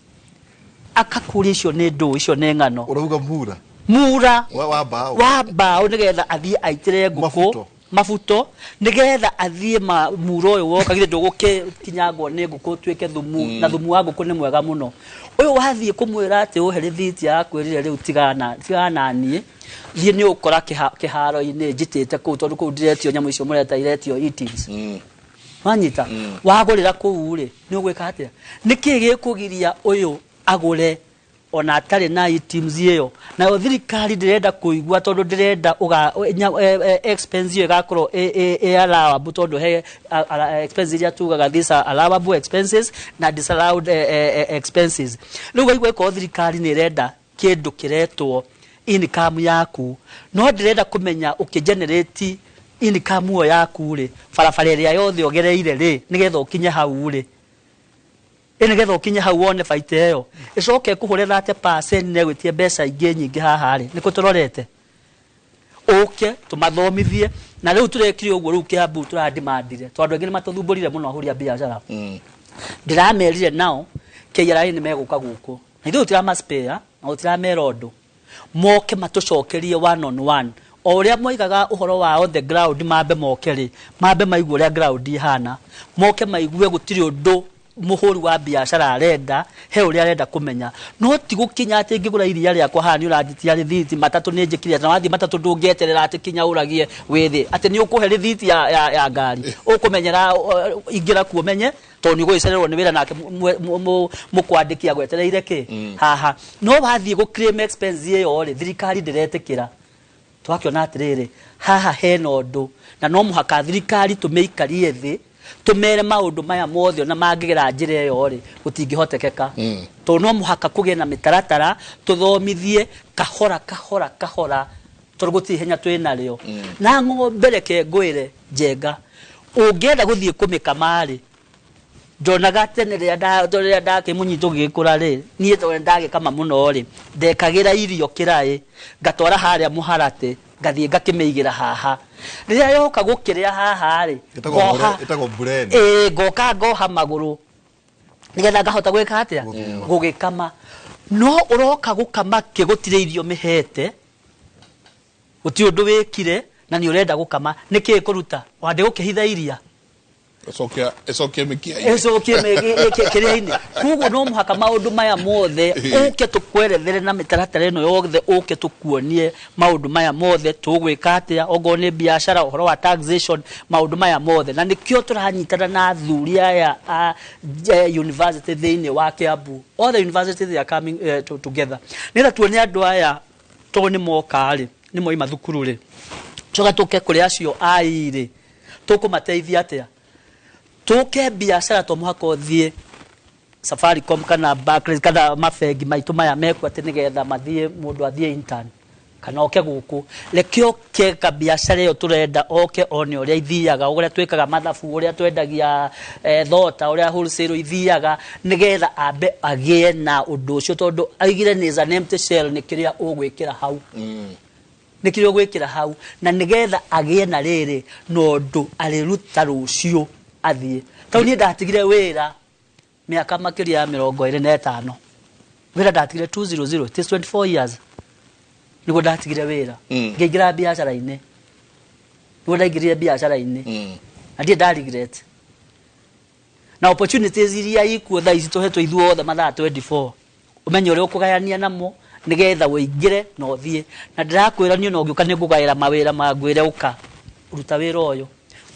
akakũria icio nĩ ndũ, icio nĩ ng'ano.
Ũrauga mura?
Mura.
Wa mbaũ?
Wa mbaũ, nĩgetha athiĩ aitĩre ngũkũ.
Mabuto.
Mabuto, nĩgetha athiĩ ma mura ũyũ woka githĩ ndũgũkĩkinyangwo nĩ ngũkũ ũtuĩke thumu, na thumu wa ngũkũ nĩ mwega mũno. Ũyũ wathiĩ kũmwĩra atĩ ũhe rĩthiti, arakwĩrire rĩu tigana tigana na niĩ, thiĩ nĩ ũkora kĩharo-inĩ njitĩte kũu, tondũ kũu ndiretio nyamũ icio mũreta, iretio eTIMS. Wanyita wagũrĩra kũu rĩ, nĩ ũgwĩka atĩa? Nĩkĩ gĩkũgiria ũyũ agũre ona atarĩ na eTIMS ĩyo? Nayo thirikari ndĩrenda kũigua tondũ ndĩrenda expense ĩyo ĩgakorwo ĩ allowable, tondũ he expense iria tugaga these are allowable expenses na disallowed expenses. Rĩu waigua ĩkorwo thirikari nĩ ĩrenda kĩndũ kĩretwo income yaku, no ndĩrenda kũmenya ũkĩgenerate income ĩyo yaku rĩ, barabara ĩrĩa yothe ũgereire rĩ, nĩgetha ũkinye hau rĩ, ĩ nĩgetha ũkinye hau wone baita ĩyo, ĩcoke ĩkũhũre 30% na ĩgwĩtie mbeca ingĩ nyingĩ haha rĩ, nĩkũ tũrorete? Ũke tũmathomithie. Na rĩu tũrekire ũguo, rĩu Kiambu tũradimandire tondũ andũ aingĩ nĩ matũthumbũrire mũno, ahũri a biacara. Ndĩramerire nao KRA nĩ megũka gũkũ, na ithuĩ tũtiramaspare na tũtiramera ũndũ, moke matũcokerie one on one o ũrĩa moigaga ũhoro wa on the ground. Mambe moke rĩ, mambe maigue ũrĩa ground ihana, moke maigue gũtirĩ ũndũ mũhũri wa biacara arenda, he ũrĩa arenda kũmenya, no ti gũkinya atĩ ngĩgũra iria rĩakwa haha nĩ ũranjitia rĩthiti matatũ nĩ njĩkire atĩ, na wathiĩ matatũ ndũngĩeterera atĩ kinya ũragie wĩ thĩ atĩ nĩ ũkũhe rĩthiti ya ngari, ũkũmenyera ingĩra kuo menye tondũ nĩ ũgũgĩcererwo nĩ wĩra nake mũkwandĩki agwetereire kĩ haha. No wathiĩ gũ claim expense ĩyo rĩ, thirikari ndĩretĩkĩra. Twakĩona atĩrĩrĩ, haha hena ũndũ na no mũhaka thirikari tũmĩikarie thĩ, tũmere maũndũ maya mothe, ona mangĩgera njĩra ĩyo rĩ, gũtingĩhotekeka, tondũ no mũhaka kũgĩe na mĩtaratara, tũthomithie kahora kahora kahora, tondũ gũtirĩ ihenya twĩ narĩo. Na ng'ombe, reke ngwĩre Njenga, ũngĩenda gũthiĩ kũmĩkama rĩ, ndonaga tene rĩrĩa ndakĩmũnyita ũgĩgĩkũra rĩ, niĩ tondũ ndagĩkama mũno rĩ, ndekagĩra irio kĩraĩ, ngatwara harĩa mũharatĩ, ngathiĩ ngakĩmĩigĩra haha, rĩrĩa yoka gũkĩrĩa haha rĩ,
Ĩtagwo
ngoha.
Ĩtagwo bureni.
Ĩĩ, ngoka ngoha magũrũ nĩgetha ngahota gwĩka atĩa? Gũgĩkama. No ũroka gũkama kĩ? Gũtirĩ irio mĩhete, gũtirĩ ũndũ wĩkire, na nĩ ũrenda gũkama. Nĩkĩ kũruta wandĩ gũkĩhitha iria?
Ĩcokia ĩcokie mĩkia.
Ĩcokie kĩrĩa-inĩ. Koguo no mũhaka maũndũ maya mothe ũke tũkwerethere na mĩtaratara ĩno yothe, ũke tũkuonie maũndũ maya mothe tũgwĩka atĩa, ongorwo nĩ biacara, ũhoro wa taxation, maũndũ maya mothe. Na nĩkĩo tũranyitana na athuri aya a university thĩinĩ wa Kiambu. All the universities, they are coming together nĩgetha tuone andũ aya, tondũ nĩ moka rĩ, nĩ moima thukuru rĩ, coka tũke kũrĩ acio ai rĩ, tũkũmateithia atĩa? Tũke biacara, to mũhaka ũthiĩ Safaricom kana Barclays kana mabengi maitũ maya mekuo atĩ nĩgetha mathiĩ mũndũ athiĩ intern kana oke gũkũ. Reke oke kabiacara ĩyo tũrenda, oke one ũrĩa ithiaga, ũrĩa twĩkaga mathabu, ũrĩa twendagia thota, ũrĩa wholesale ithiaga, nĩgetha ambe agĩe na ũndũ ũcio, tondũ aigire nĩ is an empty shell, nĩ kĩrĩa ũgwĩkĩra hau. Nĩkĩo ũgwĩkĩra hau na nĩgetha agĩe na rĩrĩ na ũndũ arĩruta rũciũ athiĩ. Tondũ niĩ ndatigire wĩra mĩaka makĩria ya 25, wĩra ndatigire 200, it is 24 years nĩguo ndatigire wĩra. Ngĩingĩra biacara-inĩ, nĩguo ndaingĩrire biacara-inĩ na ndirĩ nda regret na opportunities iria ikuo thaa ici tũhetwo ithuothe mathaa 24, ũmenye ũrĩa ũkũgayania namo nĩgetha ũingĩre na ũthiĩ. Na ndĩrakwĩra niĩ ona ũngĩũka nĩ ngũgaĩra mawĩra mangwĩre ũka ruta wĩra ũyũ,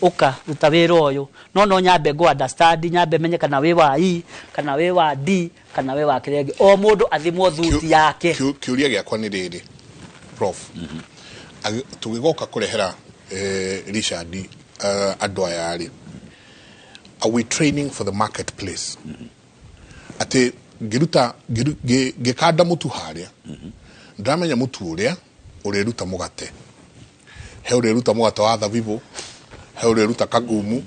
ũka ruta wĩra ũyũ, no nyambe ngũ understand, nyambe menye kana wĩ wa E kana wĩ wa D kana wĩ wa kĩrĩa kĩngĩ. O mũndũ athimwo thuti yake.
Kĩũria gĩakwa nĩ rĩrĩ, prof, tũgĩgoka kũrehera Richard andũ aya rĩ, are we training for the marketplace? Atĩ ngĩruta ngĩkanda mũtu harĩa, ndĩramenya mũtu ũrĩa ũrĩruta mũgate, he ũrĩruta mũgate wa thabibũ, he ũrĩruta kagumu,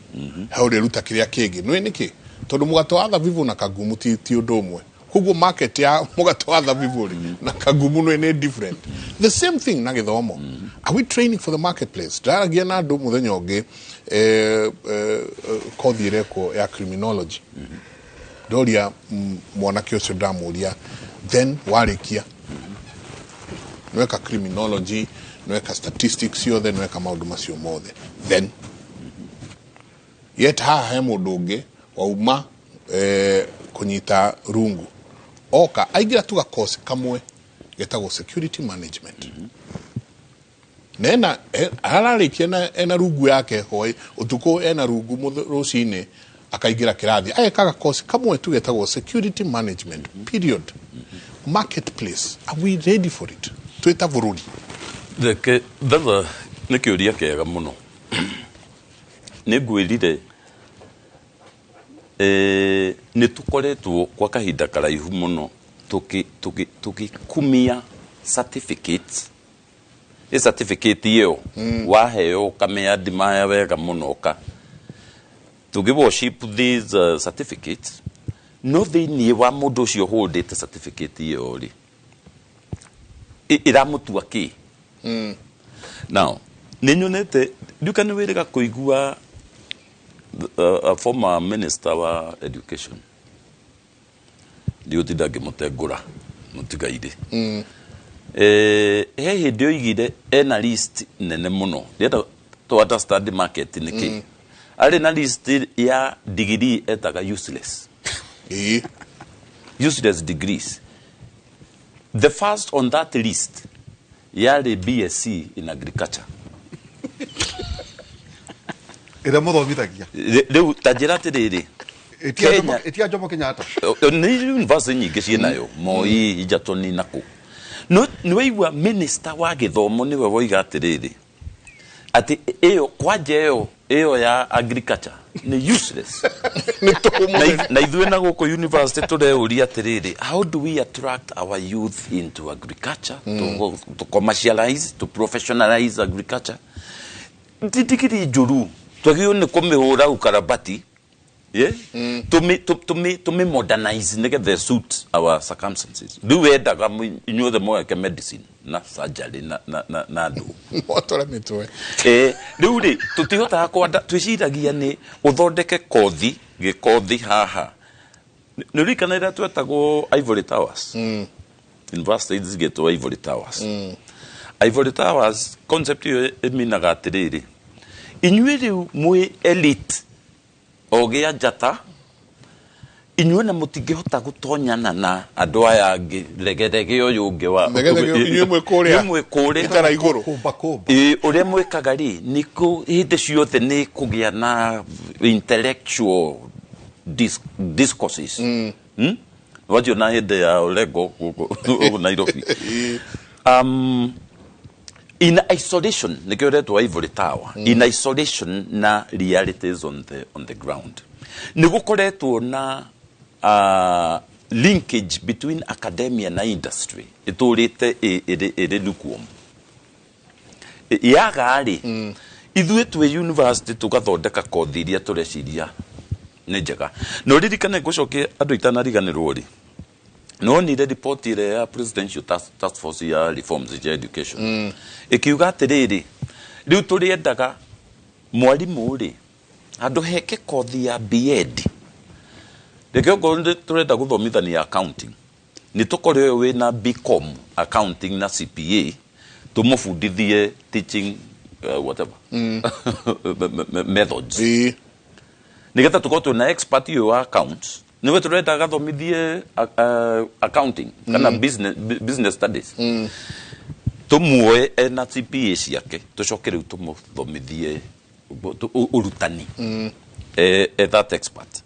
he ũrĩruta kĩrĩa kĩngĩ. Nĩ nĩkĩ? Tondũ mũgate wa thabibũ na kagumu ti ũndũ ũmwe. Koguo market ya mũgate wa thabibũ rĩ na kagumu nĩ different. The same thing na gĩthomo. Are we training for the marketplace? Ndĩraragia na andũ mũthenya ũngĩ, kothi ĩrekwo ya criminology. Ndoria mwanake ũcio, ndamũria, then warĩkia nweka criminology, nweka statistics ciothe, nweka maũndũ macio mothe, then yet haha he mũndũ ũngĩ wauma kũnyita rungu, oka aingĩra tu gakosi kamwe getagwo security management, na ena ararĩkia na ena rungu yake hwaĩ ũtukũ, ena rungu rũcinĩ akaingĩra kĩrathi ageka gakosi kamwe tu getagwo security management, period. Marketplace, are we ready for it twĩ ta bũrũri?
Reke thatha, nĩ kĩũria kĩega mũno. Nĩ ngwĩrire nĩ tũkoretwo kwa kahinda karaihu mũno tũgĩkumia certificates. Ĩ certificate ĩyo waheo ũkamĩadmire wega mũno, ka tũgĩ worship these certificates, no thĩinĩ wa mũndũ ũcio holdĩte certificate ĩyo rĩ, ĩramũtua kĩ? Now nĩ nyonete nduka nĩ wĩrĩga kũigua a former minister wa education, ndigũtinda ngĩmũtengũra mũtigairĩ. He hĩndĩ oigire ena list nene mũno, ndĩrenda to understand market nĩ kĩ. Arĩ na list ya degree etaga useless, useless degrees. The first on that list yarĩ BSc in agriculture.
Ĩrĩa mũthomithagia?
Rĩu ta njĩra atĩrĩrĩ, Kenya-
Ĩtia Jomo Kenyatta.
Nĩ university nyingĩ ciĩnayo, Moi, Egerton na kũ. No nĩ waigua minister wa gĩthomo nĩwe woiga atĩrĩrĩ atĩ ĩyo kwanja ĩyo ya agriculture nĩ useless.
Nĩ tũhũ.
Na ithuĩ na gũkũ university tũreũria atĩrĩrĩ, how do we attract our youth into agriculture, to commercialize, to professionalize agriculture? Ti ndigiri njũru, twagĩrĩirwo nĩ kũmĩhũra ukarabati, yeah? Tũmĩ modernize nĩgetha suit our circumstances. Rĩu wendaga inyuothe mweke medicine na surgery na ndũ.
Mwatũra mĩtwe.
Rĩu rĩ tũtihotaga kwanda, twĩciragia nĩ ũthondeke kothi gĩkothi haha. Nĩ ũririkana rĩrĩa twetagwo Ivory Towers? University cigĩtwo Ivory Towers. Ivory Towers concept ĩyo ĩminaga atĩrĩrĩ, inyuĩ rĩu mwĩ elite ogĩa njata, inyuĩ na mũtingĩhota gũtonyana na andũ aya angĩ regerege ũyũ ũngĩ wa
Regerege, inyuĩ mwĩ kũrĩa.
Inyuĩ mwĩ kũrĩa.
Itara igũrũ.
Kũmba kũmba.
Ĩ, ũrĩa mwĩkaga rĩ nĩ hĩndĩ ciothe nĩ kũgĩa na intellectual discourses. Wanjio na hĩndĩ ya Orengo gũkũ Nairobi in isolation, nĩkĩo ũretwo Ivory Tower, in isolation na realities on the ground. Nĩ gũkoretwo na linkage between academia na industry ĩtũrĩte ĩrĩ lukewarm. Yaga rĩ, ithuĩ twĩ university tũgathondeka kothi iria tũreciria nĩ njega. Na ũririkane, ngũcokie andũ itanariganĩrwo rĩ, Nonire report ĩrĩa ya presidential task force ya reforms ya education ĩkiuga atĩrĩrĩ, rĩu tũrĩendaga mwarimũ rĩ handũ heke kothi ya B.Ed, reke okorwo tũrenda gũthomithania accounting, nĩ tũkore ũyũ wĩna BCom accounting na CPA, tũmũbundithie teaching whatever methods, nigetha tukorwo twĩna expert ũyũ wa accounts, niwe tũrenda agathomithie accounting kana business studies, tũmuoe ena CPA ciake, tũcoke rĩu tũmũthomithie ũrutani that expert.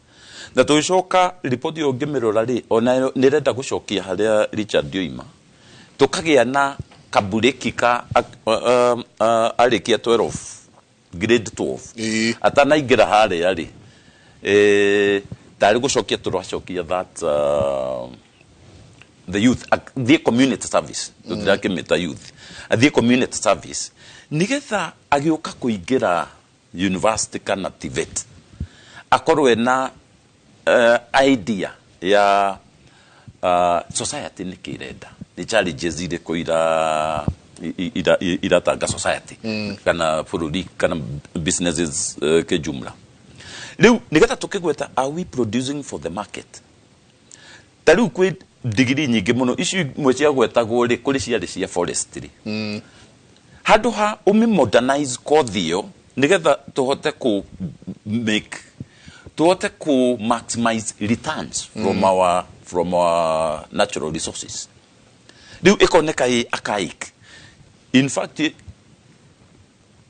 Na tũgĩcoka riboti ĩyo ngĩmĩrora rĩ, ona nĩ ĩrenda gũcokia harĩa Richard oima, tũkagĩa na kabureki ka arĩkia 12, grade 12, atanaingĩra harĩa rĩ, tarĩ gũcokia tũracokia that the youth athiĩ community service. Tũtirakĩmĩta youth, athiĩ community service nigetha agĩũka kũingĩra university kana TVET akorwo ena idea ya society nĩkĩ ĩrenda, nĩ challenges irĩkũ iratanga society kana bũrũri kana businesses kĩjumla. Rĩu nĩgetha tũkĩgweta, are we producing for the market? Ta rĩu kwĩ digiri nyingĩ mũno icio imwe ciagwetagwo rĩ, kũrĩ ciarĩ cia forestry. Handũ ha ũmĩ modernize kothi ĩyo nĩgetha tũhote kũ make tũhote kũ maximize returns from our natural resources, rĩu ĩkoneka ĩ archaic. In fact,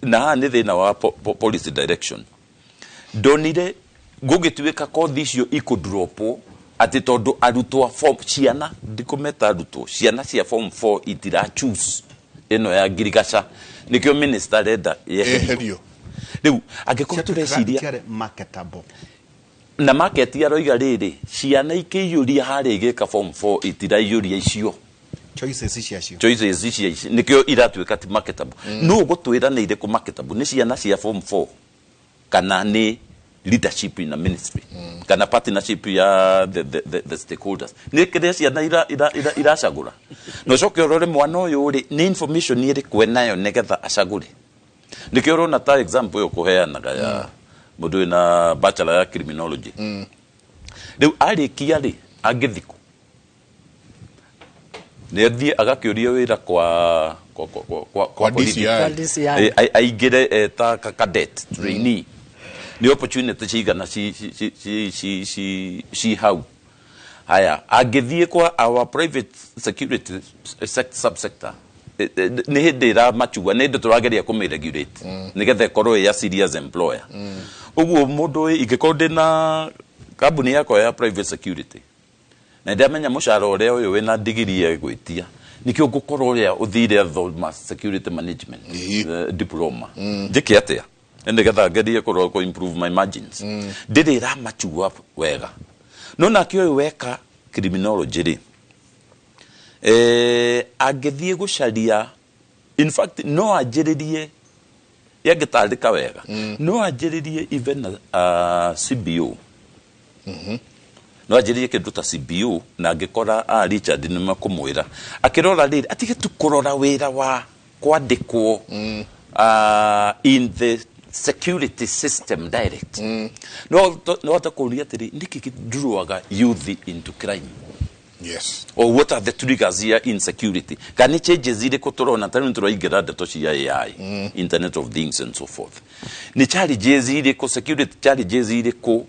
na haha nĩ thĩna wa policy direction. Ndonire gũgĩtuĩka kothi icio ikũdropwo atĩ tondũ arutwo a form, ciana, ndikũmeta arutwo, ciana cia form 4 itira choose ĩno ya ngirigaca, nĩkĩo minister arenda yeherio.
Eherio.
Rĩu angĩkorwo tũreciria
Ciatiarĩ marketable.
Na market aroiga rĩrĩ, ciana ikĩiyũria harĩa igĩka form 4 itiraiyũria icio
choices ciacio.
Choices ici ici nĩkĩo iratuĩka ti marketable. No ũgũtwĩra nĩ irĩkũ marketable? Nĩ ciana cia form 4 kana nĩ leadership in a ministry kana partnership ya the stakeholders? Nĩ kĩrĩa ciana iracagũra. Na ũcoke ũrore mwana ũyũ rĩ, nĩ information ĩrĩkũ enayo nĩgetha acagũre? Nĩkĩo ũrona ta example ĩyo kũheanaga ya mũndũ wĩna bachelor ya criminology, rĩu arĩkia rĩ, angĩthikũ nĩ athiĩ agakĩũria wĩra kwa
Kwa
borithi.
DCI.
Kwa DCI.
Aingĩre eta cadet trainee, nĩ opportunity cigana ci hau? Haya, angĩthiĩ kwa our private security subsector, nĩ hĩndĩ ĩramachua, nĩ hĩndĩ tũrageria kũmĩ-regulate nĩgetha ĩkorwo ĩ ya serious employer. Ũguo mũndũ, ingĩkorwo ndĩna kambuni yakwa ya private security na ndamenya mũcara ũrĩa ũyũ wĩna digiri egwĩtia, nĩkĩo ngũkorwo ũrĩa ũthire athoma security management diploma, njĩke atĩa nĩgetha ngerie kũrora kũ improve my margins? Ndĩrĩ ĩramachua wega. No nake ũyũ weka criminology rĩ, angĩthiĩ gũcaria, in fact no anjĩrĩrie, yangĩtandĩka wega, no anjĩrĩrie even CBO, no anjĩrĩrie kĩndũ ta CBO. Na angĩkora a Richard nĩ makũmwĩra akĩrora rĩrĩ, atige tu kũrora wĩra wa kwandĩkwo in the security system direct. No hote kũũria atĩrĩ, nĩkĩ kĩnduruaga youth into crime or what are the triggers ya insecurity, kana nĩ changes irĩkũ tũrona? Ta rĩu tũraingĩra ndeto cia AI, internet of things and so forth. Nĩ challenges irĩkũ, security challenges irĩkũ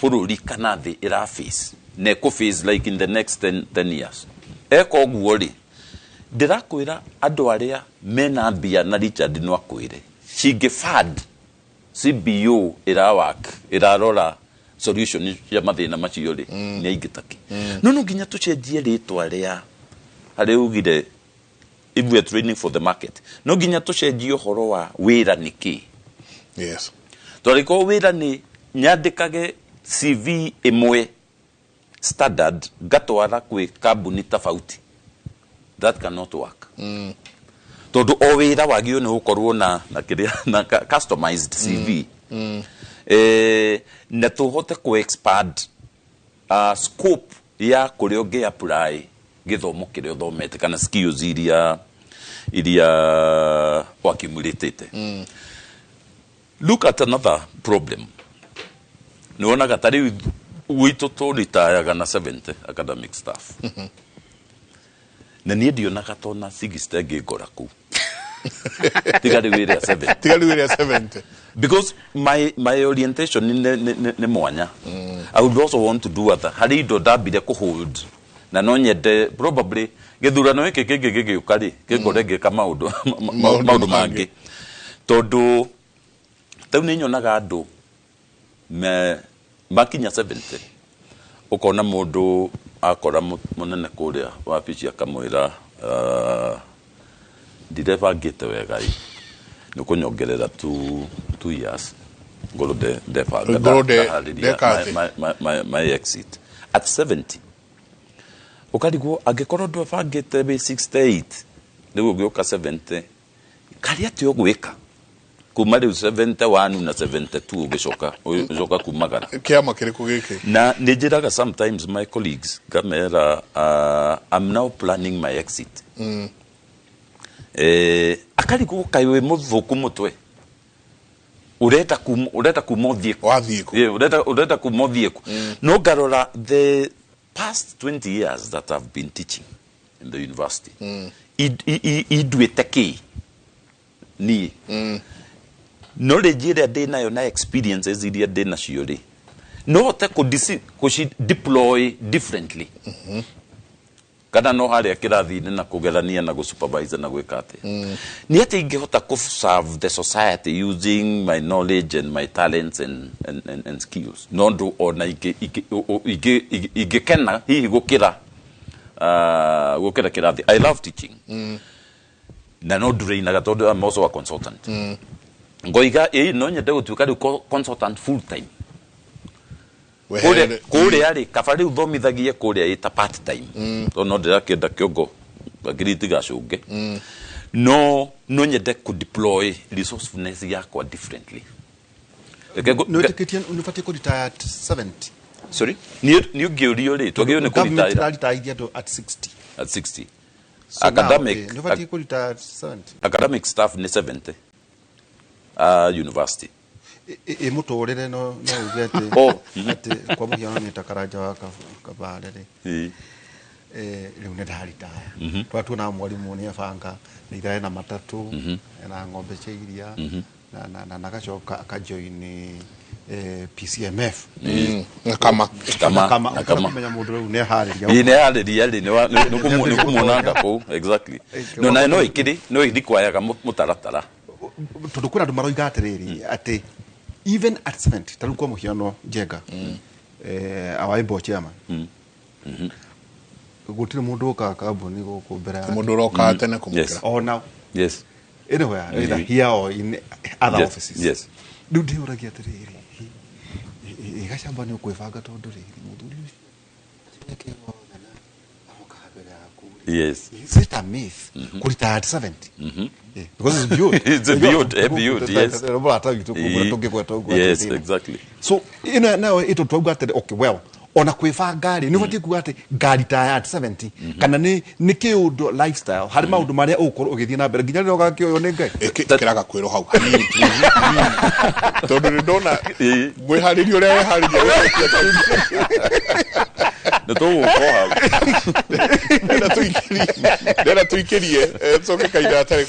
bũrũri kana thĩ ĩra face na ĩkũ face like in the next 10 years? Eka ũguo rĩ, ndĩrakwĩra andũ arĩa mena mbia, na Richard no akwĩre, cingĩ fund CBO ĩrawak ĩrarora solution cia mathĩna macio rĩ, nĩ aingĩ taki. No nginya tũcenjie rĩtwa rĩa harĩa ugire, if we are training for the market, no nginya tũcenjie ũhoro wa wĩra nĩ kĩ. Twarĩkorwo wĩra nĩ nyandĩkage CV ĩmwe standard ngatwara kwĩ kambuni tofauti, that cannot work, tondũ o wĩra wagĩrĩirwo nĩ gũkorwo na kĩrĩa na customized CV, na tũhote kũ expand scope. Ya kũrĩa ũngĩ apply gĩthomo kĩrĩa ũthomete kana skills iria waccumulatĩte. Look at another problem. Nĩ wonaga ta rĩu gwitũ tũritayaga na 70 academic staff, na niĩ ndionaga tona 60 ngĩngora kũu, tiga rĩu ĩrĩa 70.
Tiga rĩu ĩrĩa 70.
Because my orientation nĩ mwanya. I would also want to do other, harĩ indo ndambire kũhold na no nyende probably gĩthurano gĩkĩ kĩngĩ gĩgĩũka rĩ, kĩngore ngĩka maũndũ
Maũndũ
maũndũ
mangĩ.
Mangĩ, tondũ rĩu nĩ nyonaga andũ makinya 70, ũkona mũndũ akora mũnene kũrĩa wabici akamwĩra, "Ndirebangĩte wega ĩ, nĩ ũkũnyongerera 2 years ngorwo ndebanga
Ngorwo
ndaharĩria
ndeka atĩ.
my exit at 70." Ũkarigwo angĩkorwo ndwebangĩte wĩ 68, rĩu ũgĩũka 70, karĩ atĩ ũgwĩka kuma rĩu 71 na 72 ũgĩcoka kumagara?
Kĩama kĩrĩkũ gĩkĩ?
Na nĩ njĩraga sometimes my colleagues, ngamera, "I'm now planning my exit." Akarigwo kaĩ wĩ mũthũku mũtwe, urenda kuma ũthiĩ kũ?
Wathiĩ kũ?
Yeah, urenda kuma ũthiĩ kũ? No ngarora the past 20 years that I've been teaching in the university, induĩte kĩ niĩ, knowledge ĩrĩa ndĩ nayo na experiences iria ndĩ nacio rĩ, no hote kũci deploy differently, kana no harĩa kĩrathi-inĩ na kũgerania na gũsupervise na gwĩka atĩa, nĩ atĩ ingĩhota kũ serve the society using my knowledge and my talents and skills, no ndũ ona ingĩkena hihi gũkĩra kĩrathi. I love teaching na no ndurainaga tondũ I'm also a consultant. Ngoiga ĩ no nyende gũtuĩka rĩu consultant full time. Kũrĩa kũrĩa rĩ, kaba rĩu thomithagie kũrĩa ĩta part time, tondũ no ndĩrakĩenda kĩongo ngiri itigacũnge, no nyende kũ deploy resourcefulness yakwa differently. Reke
Nĩ wĩtĩkĩtie nĩ ũbatiĩ kũretire at 70?
Sorry, niĩ ũngĩũrio rĩ, twagĩrĩirwo nĩ
Government
kũretire
ĩraritaithia andũ at 60.
At 60.
So
Academic
now, nĩ ũbatiĩ kũretire at 70?
Academic staff nĩ 70 university.
Ĩ mũtũrĩre no uge atĩ
Oh.
atĩ kwa mũhiano nĩ ta Karanja wa Kabare rĩ, rĩu nĩ ndaritaya, twa tuona mwarimũ nĩ abanga nĩ ira ena matatũ, ena ng'ombe cia iria, na agacoka akajoin PCMF.
Kama
Kama
Kama
na kama.
Kũmenya mũndũ rĩu nĩ aharĩria.
Ĩ nĩ yarĩria rĩ, nĩ kũmuonanga kũu exactly. No na no ikĩrĩ no ĩrikwayaga mũtaratara.
Tondũ kwĩna andũ maroiga atĩrĩrĩ, atĩ even at 70, ta rĩu kwa mũhiano Njenga, our able chairman, gũtirĩ mũndũ ũkaga kambuni gũkũ mbere yake.
Mũndũ ũroka tene kũmũkĩra.
Ona anywhere, either here or in other offices. Rĩu ndĩyũragia atĩrĩrĩ, ĩ Gacamba nĩ ũkwĩbanga, tondũ rĩrĩ mũthuri ũcio eke wothe na aroka mbere yaku rĩ. Is it a myth kũretire at 70? Yeah, because it's beyond.
It's a beyond, eh, beyond, yes.
Mũrata witũ kũmũra tũngĩgweta ũguo atĩ thĩna. So ĩno nayo ĩtũ twauga atĩrĩ, okay, well, ona kwĩbanga rĩ, nĩ ũbatiĩ kuga atĩ ngaritaya at 70, kana nĩ kĩũndũ lifestyle harĩ maũndũ marĩa ũgũkorwo ũgĩthiĩ na mbere nginya rĩrĩa ũgakĩoywo nĩ Ngai?
Kĩraga kwĩrwo hau hanini tu, tondũ nĩ ndona mwĩharĩria ũrĩa weharĩria.
Nĩ tũgũka hau.
Ndenda tuikirie, tucoke kahinda gatarĩ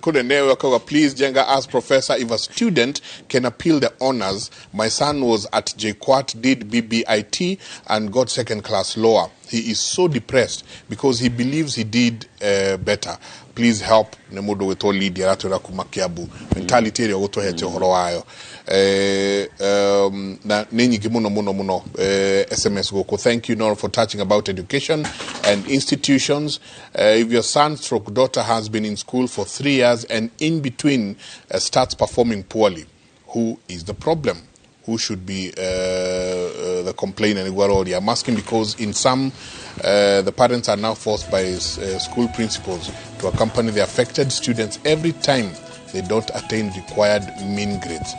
kũnene. Ũyũ akauga, "Please Jenga, ask professor if a student can appeal the honors. My son was at JKUAT, did BBIT and got second class lower. He is so depressed because he believes he did better. Please help." Nĩ mũndũ gwĩtwo Lydia, aratwĩra kuma Kiambu. Mentality ĩrĩa ũgũtũhete ũhoro wayo, na nĩ nyingĩ mũno mũno mũno. SMS gũkũ: "Thank you, Nora, for touching about education and institutions. If your son stroke daughter has been in school for 3 years and in between starts performing poorly, who is the problem? Who should be the complainer?" Niguarori. "I'm asking because in some, the parents are now forced by school principals to accompany the affected students every time they don't attain required mean grades."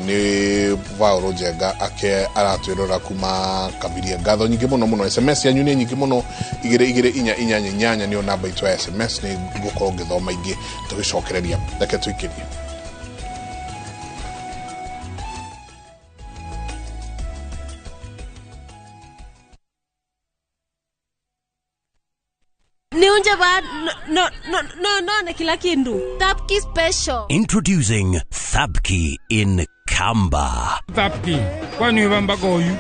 Nĩ Paul Njenga ake aratwĩrora kuma Kabiria. Ngatho nyingĩ mũno mũno. SMS yanyu nĩ nyingĩ mũno, 22488 nĩyo namba itũ ya SMS. Nĩ ngũkorwo ngĩthoma ingĩ tũgĩcokereria. Reke tũikĩrie.
Niunje ba no no no no no kila kindu. Tapki special.
Introducing Thabki in Kamba.
Tapki, kwani wamba goyu?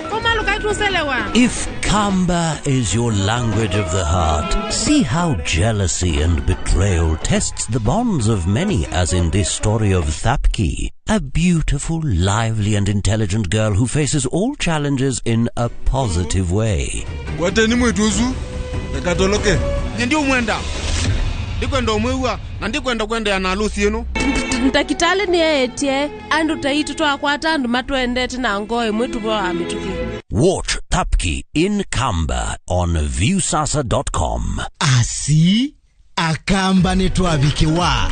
If Kamba is your language of the heart, see how jealousy and betrayal tests the bonds of many, as in this story of Thapki, a beautiful, lively and intelligent girl who faces all challenges in a positive way.
Wateni mwituzu, ekatoloke. Nyendi umwenda. Ndikwenda umwewa, na ndikwenda kwenda ya nalusi yenu.
Ntakitale ni etie, andu taitu twakwata andu matwendete na ngoe mwitu bwa amituki.
Watch Tapki in Kamba on viewsasa.com.
Asi, akamba ni twabikewa.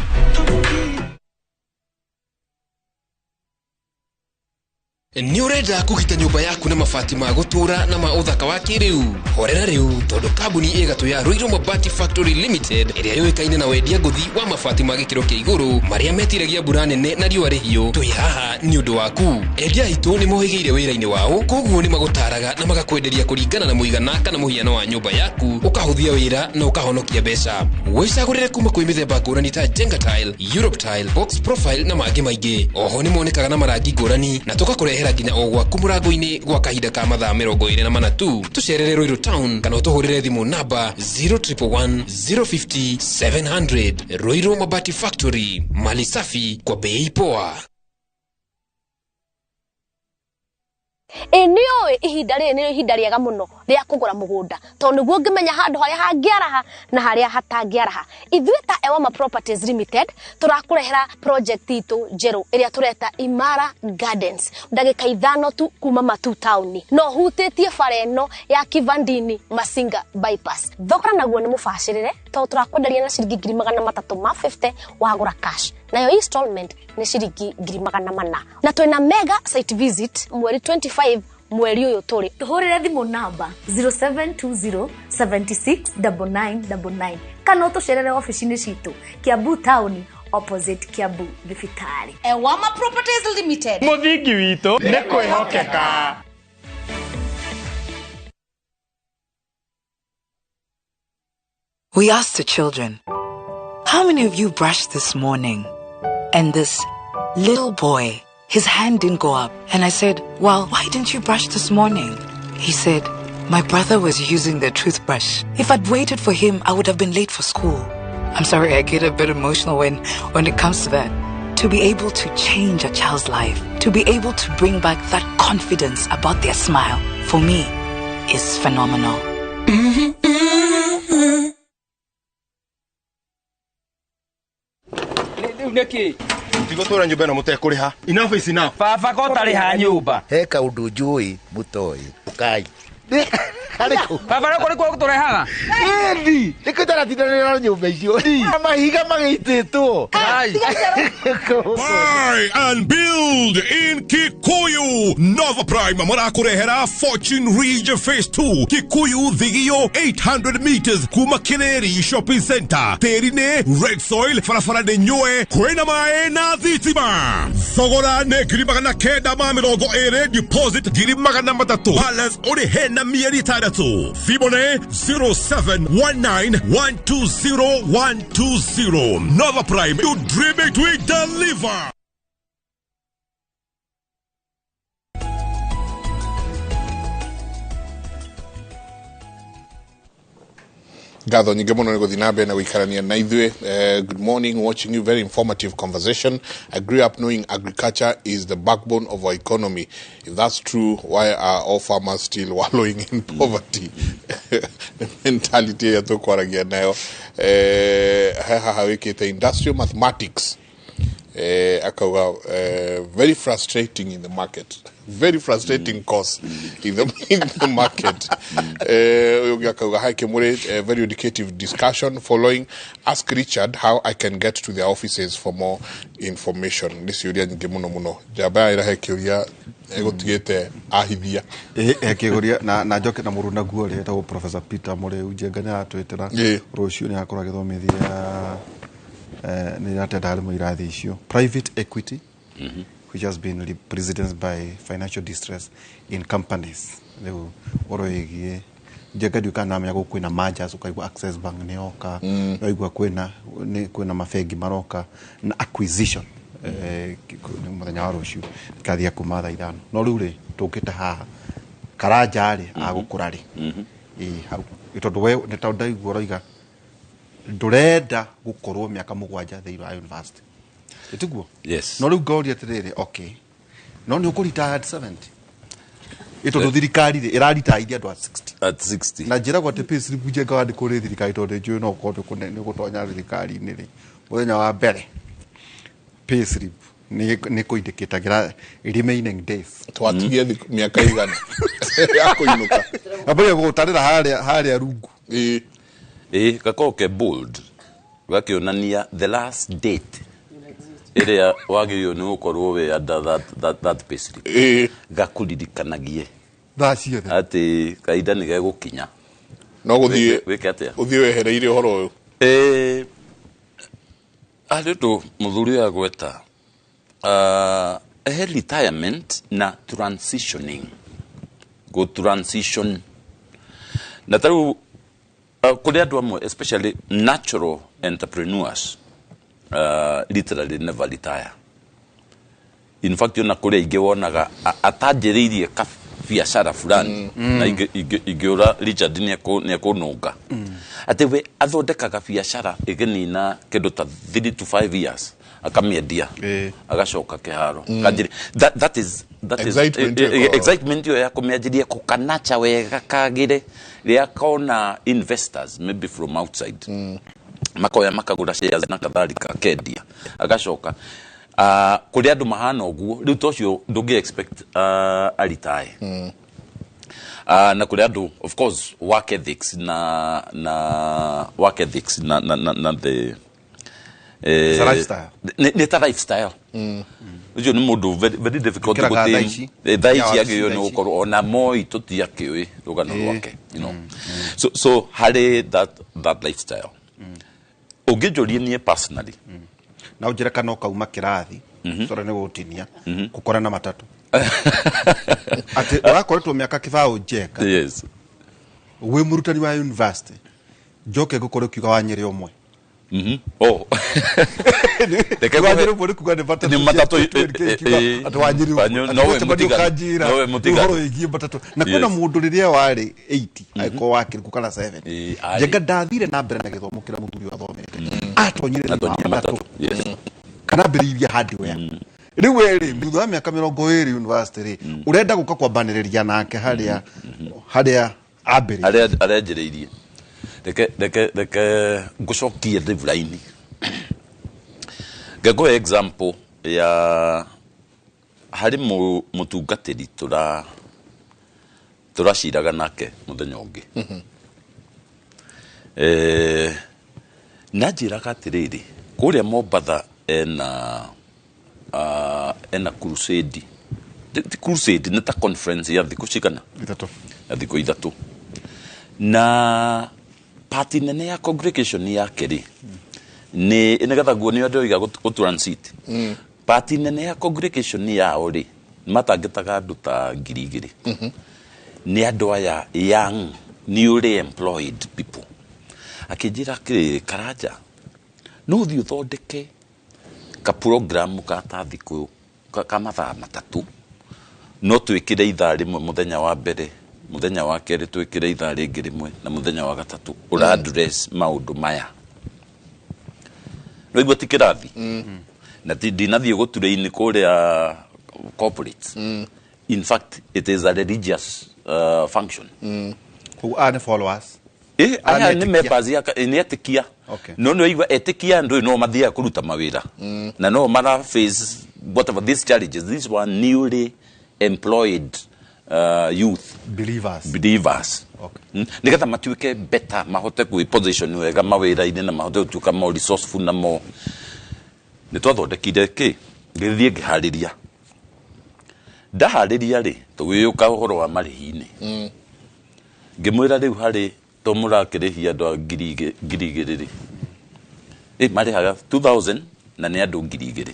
Nĩ ũrenda kũgita nyũmba yaku na mabati ma gũtũũra na ma ũthaka wa kĩrĩu? Horera rĩu, tondũ kambuni ĩgatũ ya Ruiru Mabati Factory Limited ĩrĩa yũĩkaine na wendia ngũthi wa mabati ma gĩkĩro kĩa igũrũ marĩa metiragia mbura nene na riũa rĩhiũ, twĩ haha nĩ ũndũ waku. Endia aitũ nĩ mohĩgĩire wĩra-inĩ wao, koguo nĩ magũtaraga na magakwenderia kũringana na mũigana kana mũhiano wa nyũmba yaku, ũkahũthia wĩra na ũkahonokia mbeca. Wĩcagũrĩre kuma kwĩ mĩthemba ngũrani ta Jenga Tile, Europe Tile, Box Profile na mangĩ maingĩ. Oho nĩ monekaga na marangi ngũrani na tũgakũrehera nginya o gwaku mũrango-inĩ gwa kahinda ka mathaa 24 tu. Tũcerere Ruiru Town kana ũtũhũrĩre thimũ namba 0111 050 700. Ruiru Mabati Factory, mali safi kwa bei poa.
Ĩ nĩũĩ ihinda rĩrĩ nĩrĩo ihinda rĩega mũno rĩa kũgũra mũgũnda, tondũ nĩguo ũngĩmenya handũ harĩa hangĩaraha na harĩa hatangĩaraha. Ithuĩ ta Ewama Properties Limited tũrakũrehera project itũ njerũ ĩrĩa tũreta Imara Gardens, ndagĩka 5 tu kuma Matu Town, no hutĩtie bara ĩno ya Kivandini Masinga bypass. Thogora naguo nĩ mũbacĩrĩre tondũ tũrakwenderia na ciringi 350,000 wagũra cash, nayo installment nĩ ciringi 400,000. Na twĩna mega site visit mweri 25 mweri ũyũ tũrĩ.
Tũhũrĩre thimũ namba 0720 76 9999 kana ũtũcerere ofici-inĩ citũ Kiambu Town opposite Kiambu Thibitarĩ.
Ewama Properties Limited.
Mũthingi witũ nĩ kwĩhokeka.
We asked the children, how many of you brushed this morning? And this little boy, his hand didn't go up. And I said, well, why didn't you brush this morning? He said, my brother was using the toothbrush. If I'd waited for him, I would have been late for school. I'm sorry, I get a bit emotional when it comes to that. To be able to change a child's life, to be able to bring back that confidence about their smile, for me, is phenomenal.
Niki
tigũtũra nyũmba ĩno mũtekũrĩha. Enough is enough.
Baba ko tarĩha nyũmba.
He kaũndũ njũĩ mũtoĩ. Ũkai.
Baba rĩu kũrĩ kuo tũrehaga.
Ĩni, nĩkĩo taratindanĩra na nyũmba icio. Mahiga magĩitĩtwo.
Buy and build in Kikuyu. Nova Prime marakurehera Fortune Ridge Phase 2 Kikuyu Thigio 800 meters kuma Kireri Shopping Center. Terine red soil farafara nĩ nyue kwĩna maĩ na thitima. Thogora nĩ 920,000, deposit 300,000, balance ũrĩhe na mĩeri 6. Thimũ nĩ 0719120120. Nova Prime, you dream it, we deliver.
Ngatho nyingĩ mũno nĩ gũthiĩ na mbere na gũikarania na ithuĩ. Good morning, watching you, very informative conversation. I grew up knowing agriculture is the backbone of our economy. If that's true, why are all farmers still wallowing in poverty? The mentality ĩrĩa tũkwaragia nayo. Haha wĩkĩte industrial mathematics. Akauga very frustrating in the market, very frustrating course in the market. Ũyũ ũngĩ akauga, "Hi Kimuri, very educative discussion following. Ask Richard how I can get to their offices for more information." Nĩ ciũria nyingĩ mũno mũno. Njamba ya ĩrahe kĩũria egũtigĩte ahithia.
Kĩgũria na njoke na mũru naguo rĩ, etagwo Professor Peter Mũrĩu Njenga, nĩ aratwĩtĩra rũciũ, nĩ akorwo agĩthomithia, nĩ aratenda harĩ irathi icio private equity, which has been preceded by financial distress in companies. Rĩu ũhoro wĩgiĩ Njenga, ndiũĩ kana namenya gũkũ kwĩna mergers, ũkaigua Access Bank nĩ yoka, ũkaigua kwĩna mabengi maroka na acquisition. Nĩ mũthenya wa rũciũ ikathia kuma thaa 5. No rĩu rĩ, tũkĩte haha Karanja rĩ, agũkũra rĩ? Ĩ hau tondũ we nĩ tondũ ndaigua ũroiga ndũrenda gũkorwo mĩaka 7 thĩinĩ wa university, ĩtiguo?
Yes.
No rĩu ngoria atĩrĩrĩ, okay, no nĩ ũkũretire at 70? Ĩ tondũ thirikari rĩ, ĩraritaithia andũ at 60.
At 60.
Na njĩragwo atĩ pay slip, Njenga, wandĩkwo nĩ thirikari, tondũ njũĩ no ũkorwo nĩ ũgũtonya thirikari-inĩ rĩ, mũthenya wa mbere pay slip nĩ kũindĩkĩtagĩra remaining days.
Twatigie mĩaka igana ya kũinũka.
Ambĩrĩria gũgũtarĩra harĩa rungu.
Ĩ gakorwo ke bold, gakĩonania the last date ĩrĩa wagĩrĩirwo nĩ gũkorwo wĩ under that pay slip, gakũririkanagie
thaa ciothe
atĩ kahinda nĩ gegũkinya.
No gũthiĩ
Wĩke atĩa?
Ũthiĩ wehereire ũhoro ũyũ.
Harĩ ũndũ mũthuri ũyũ agweta, he retirement na transitioning, go transition, na tarĩu kũrĩ andũ amwe, especially natural entrepreneurs, literally never retire. In fact, ona kũrĩ aingĩ wonaga atanjĩrĩirie ka biacara fulani, na ingĩũra Richard nĩ ekũnũnga atĩ we athondekaga biacara ĩgĩnina kĩndũ ta 3 to 5 years, akamĩendia, agacoka kĩharo. Kanjĩrĩ that is
Excitement ĩyo ĩkoragwo.
Excitement ĩyo ya kũmĩanjĩria kũkanacha wega, kagĩre rĩrĩa kona investors maybe from outside, makoya makagũra shares na kadhalika, akendia, agacoka. Kũrĩ andũ mahana ũguo. Rĩu ta ũcio ndũngĩ expect aritae. Na kũrĩ andũ, of course, work ethics na work ethics na the
It's a lifestyle.
Nĩ ta lifestyle. Ũcio nĩ mũndũ very, very difficult
Ũkĩraga
gũtĩ-
thaa ici.
Thaa ici
Ya wabici
agĩrĩirwo
thaa
nĩ
ici.
gũkorwo ona moi tũtiakĩũĩ rũgano rwake. So harĩ that lifestyle ũngĩnjũria niĩ personally,
Na ũnjĩre kana ũkauma kĩrathi, sorry nĩ gũtinia, gũkora na matatũ atĩ ũrakoretwo mĩaka 20 Njenga wĩ mũrutani wa university, njoke ngũkorwo ũkiuga wanyĩrĩ ũmwe.
Oh. Reke
Wanyĩrĩ ũmwe nĩ kuga nĩ matatũ.
Nĩ matatũ,
Kiuga atĩ wanyĩrĩ ũmwe.
Nowe
Atĩ ũgacemania
mũtiganu.
ũkanjĩra
Nowe mũtiganu.
ũhoro wĩgiĩ matatũ, na kwĩna mũndũ rĩrĩa warĩ 80 agĩkorwo wakĩrĩ kana 7.
Arĩ.
Njenga ndathire na mbere na gĩthomo kĩrĩa mũthuri ũyũ athomete, atonyire thĩinĩ wa
Atonyire
matatũ
matatũ. Yes.
kana ambĩrĩirie hardware. Rĩu we rĩ, thutha wa mĩaka 20 university rĩ, ũrenda gũka kwambanĩrĩria nake harĩa ambĩrĩirie?
Harĩa njĩrĩirie. Reke ngũcokie thiburaini, ngekũhe example ya harĩ mũtungatĩri tũraciraga nake mũthenya ũngĩ. Na njĩraga atĩrĩrĩ, kũrĩa Mombatha ena crusade. Ti crusade, nĩ ta conference ya thikũ cigana?
3.
Ya thikũ 3, na party nene ya congregation yake rĩ, nĩ nĩgetha guo nĩ andũ oiga gũ transit. Party nene ya congregation yao rĩ, matangĩtaga andũ ta 2000, nĩ andũ aya young newly employed people. Akĩnjĩra atĩrĩrĩ, "Karanja, no ũthiĩ ũthondeke ka program ka ta thikũ ka mathaa 3, no twĩkĩre ithaa rĩmwe mũthenya wa mbere, mũthenya wa kerĩ twĩkĩre ithaa rĩngĩ rĩmwe, na mũthenya wa gatatũ ũra address maũndũ maya." No ti kĩrathi na ti ndinathiĩ gũture-inĩ kũrĩa corporates. In fact, it is a religious function.
Koguo aya nĩ followers.
Aya nĩ
Anetĩkia.
members ya nĩ etĩkia.
Okay.
No nĩ waigua etĩkia andũ no mathiaga kũruta mawĩra na no mara face whatever these challenges. These were newly employed youth
believers.
Believers.
Okay.
Nĩgetha matuĩke better, mahote kwĩ position wega mawĩra-inĩ na mahote gũtuĩka more resourceful na more. Nĩ twathondekire kĩ ngĩthiĩ ngĩharĩria, ndaharĩria rĩ, tũgĩũka ũhoro wa marĩhi-inĩ. Ngĩmwĩra rĩu harĩ to mũrakĩrĩhia andũ a 2,000 rĩ, marĩhaga 2000 na nĩ andũ 2,000.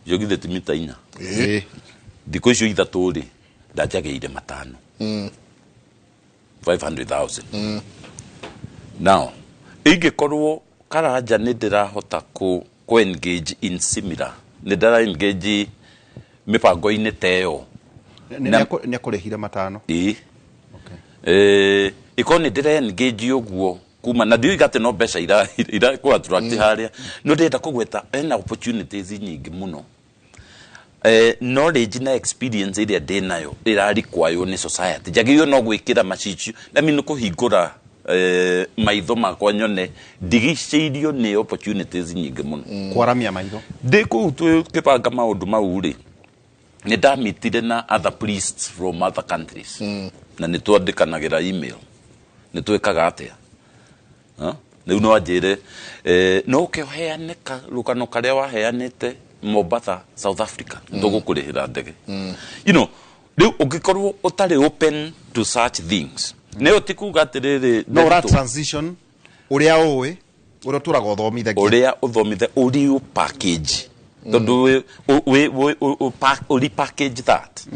Icio githĩ ti mita 4? Thikũ icio 3 rĩ, ndanjagĩire 500. 500,000. Now ingĩkorwo Karanja nĩ ndĩrahota ku engage in similar, nĩ ndĩra engage mĩbango-inĩ ta ĩyo.
Nĩ akũrĩhire 500?
Ĩĩ. Ĩkorwo nĩ ndĩra engage ũguo kuma na ndiuga atĩ no mbeca ira kũ attract harĩa, no ndĩrenda kũgweta ena opportunities nyingĩ mũno. Knowledge na experience ĩrĩa ndĩnayo ĩra require nĩ society, njagĩrĩirwo no gwĩkĩra macicio na mi nĩ kũhingũra maitho makwa nyone ndigicĩirio nĩ opportunities nyingĩ mũno.
Kwaramia maitho.
Ndĩ kũu tũkĩbanga maũndũ mau rĩ, nĩ ndamitire na other priests from other countries na nĩ twandĩkanagĩra email, nĩ twĩkaga atĩa. Rĩu no anjĩre, no ũke ũheane rũgano karĩa waheanĩte Mombasa, South Africa, tũgũkũrĩhĩra ndege. Rĩu ũngĩkorwo ũtarĩ open to such things, nĩ ti kuga atĩrĩrĩ,
No ũra
Nderitu,
transition ũrĩa ũĩ, ũrĩa ũtũraga ũthomithagia,
ũrĩa ũthomithe ũrĩ package, tondũ ũri package that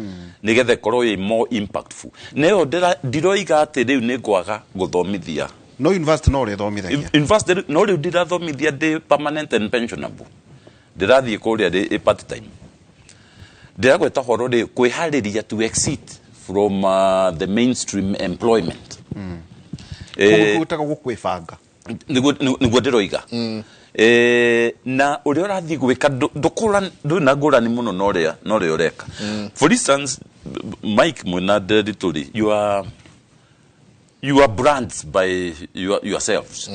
nĩgetha ĩkorwo ĩ more impactful. Nĩyo ndiroiga atĩ rĩu nĩ ngwaga gũthomithia.
No university no ũrĩthomithagia.
University no rĩu ndirathomithia ndĩ permanent and pensionable, ndĩrathiĩ kũrĩa rĩ part time. Ndĩragweta ũhoro rĩ kwĩharĩria to exit from the mainstream employment.
Gwĩtagwo gũkwĩbanga.
Nĩguo ndĩroiga. Na ũrĩa ũrathiĩ gwĩka ndũkũra, ndũrĩ na ngũrani mũno na ũrĩa ũreka. For instance, Mike mwĩna Nderitu rĩ, you are brands by yourselves.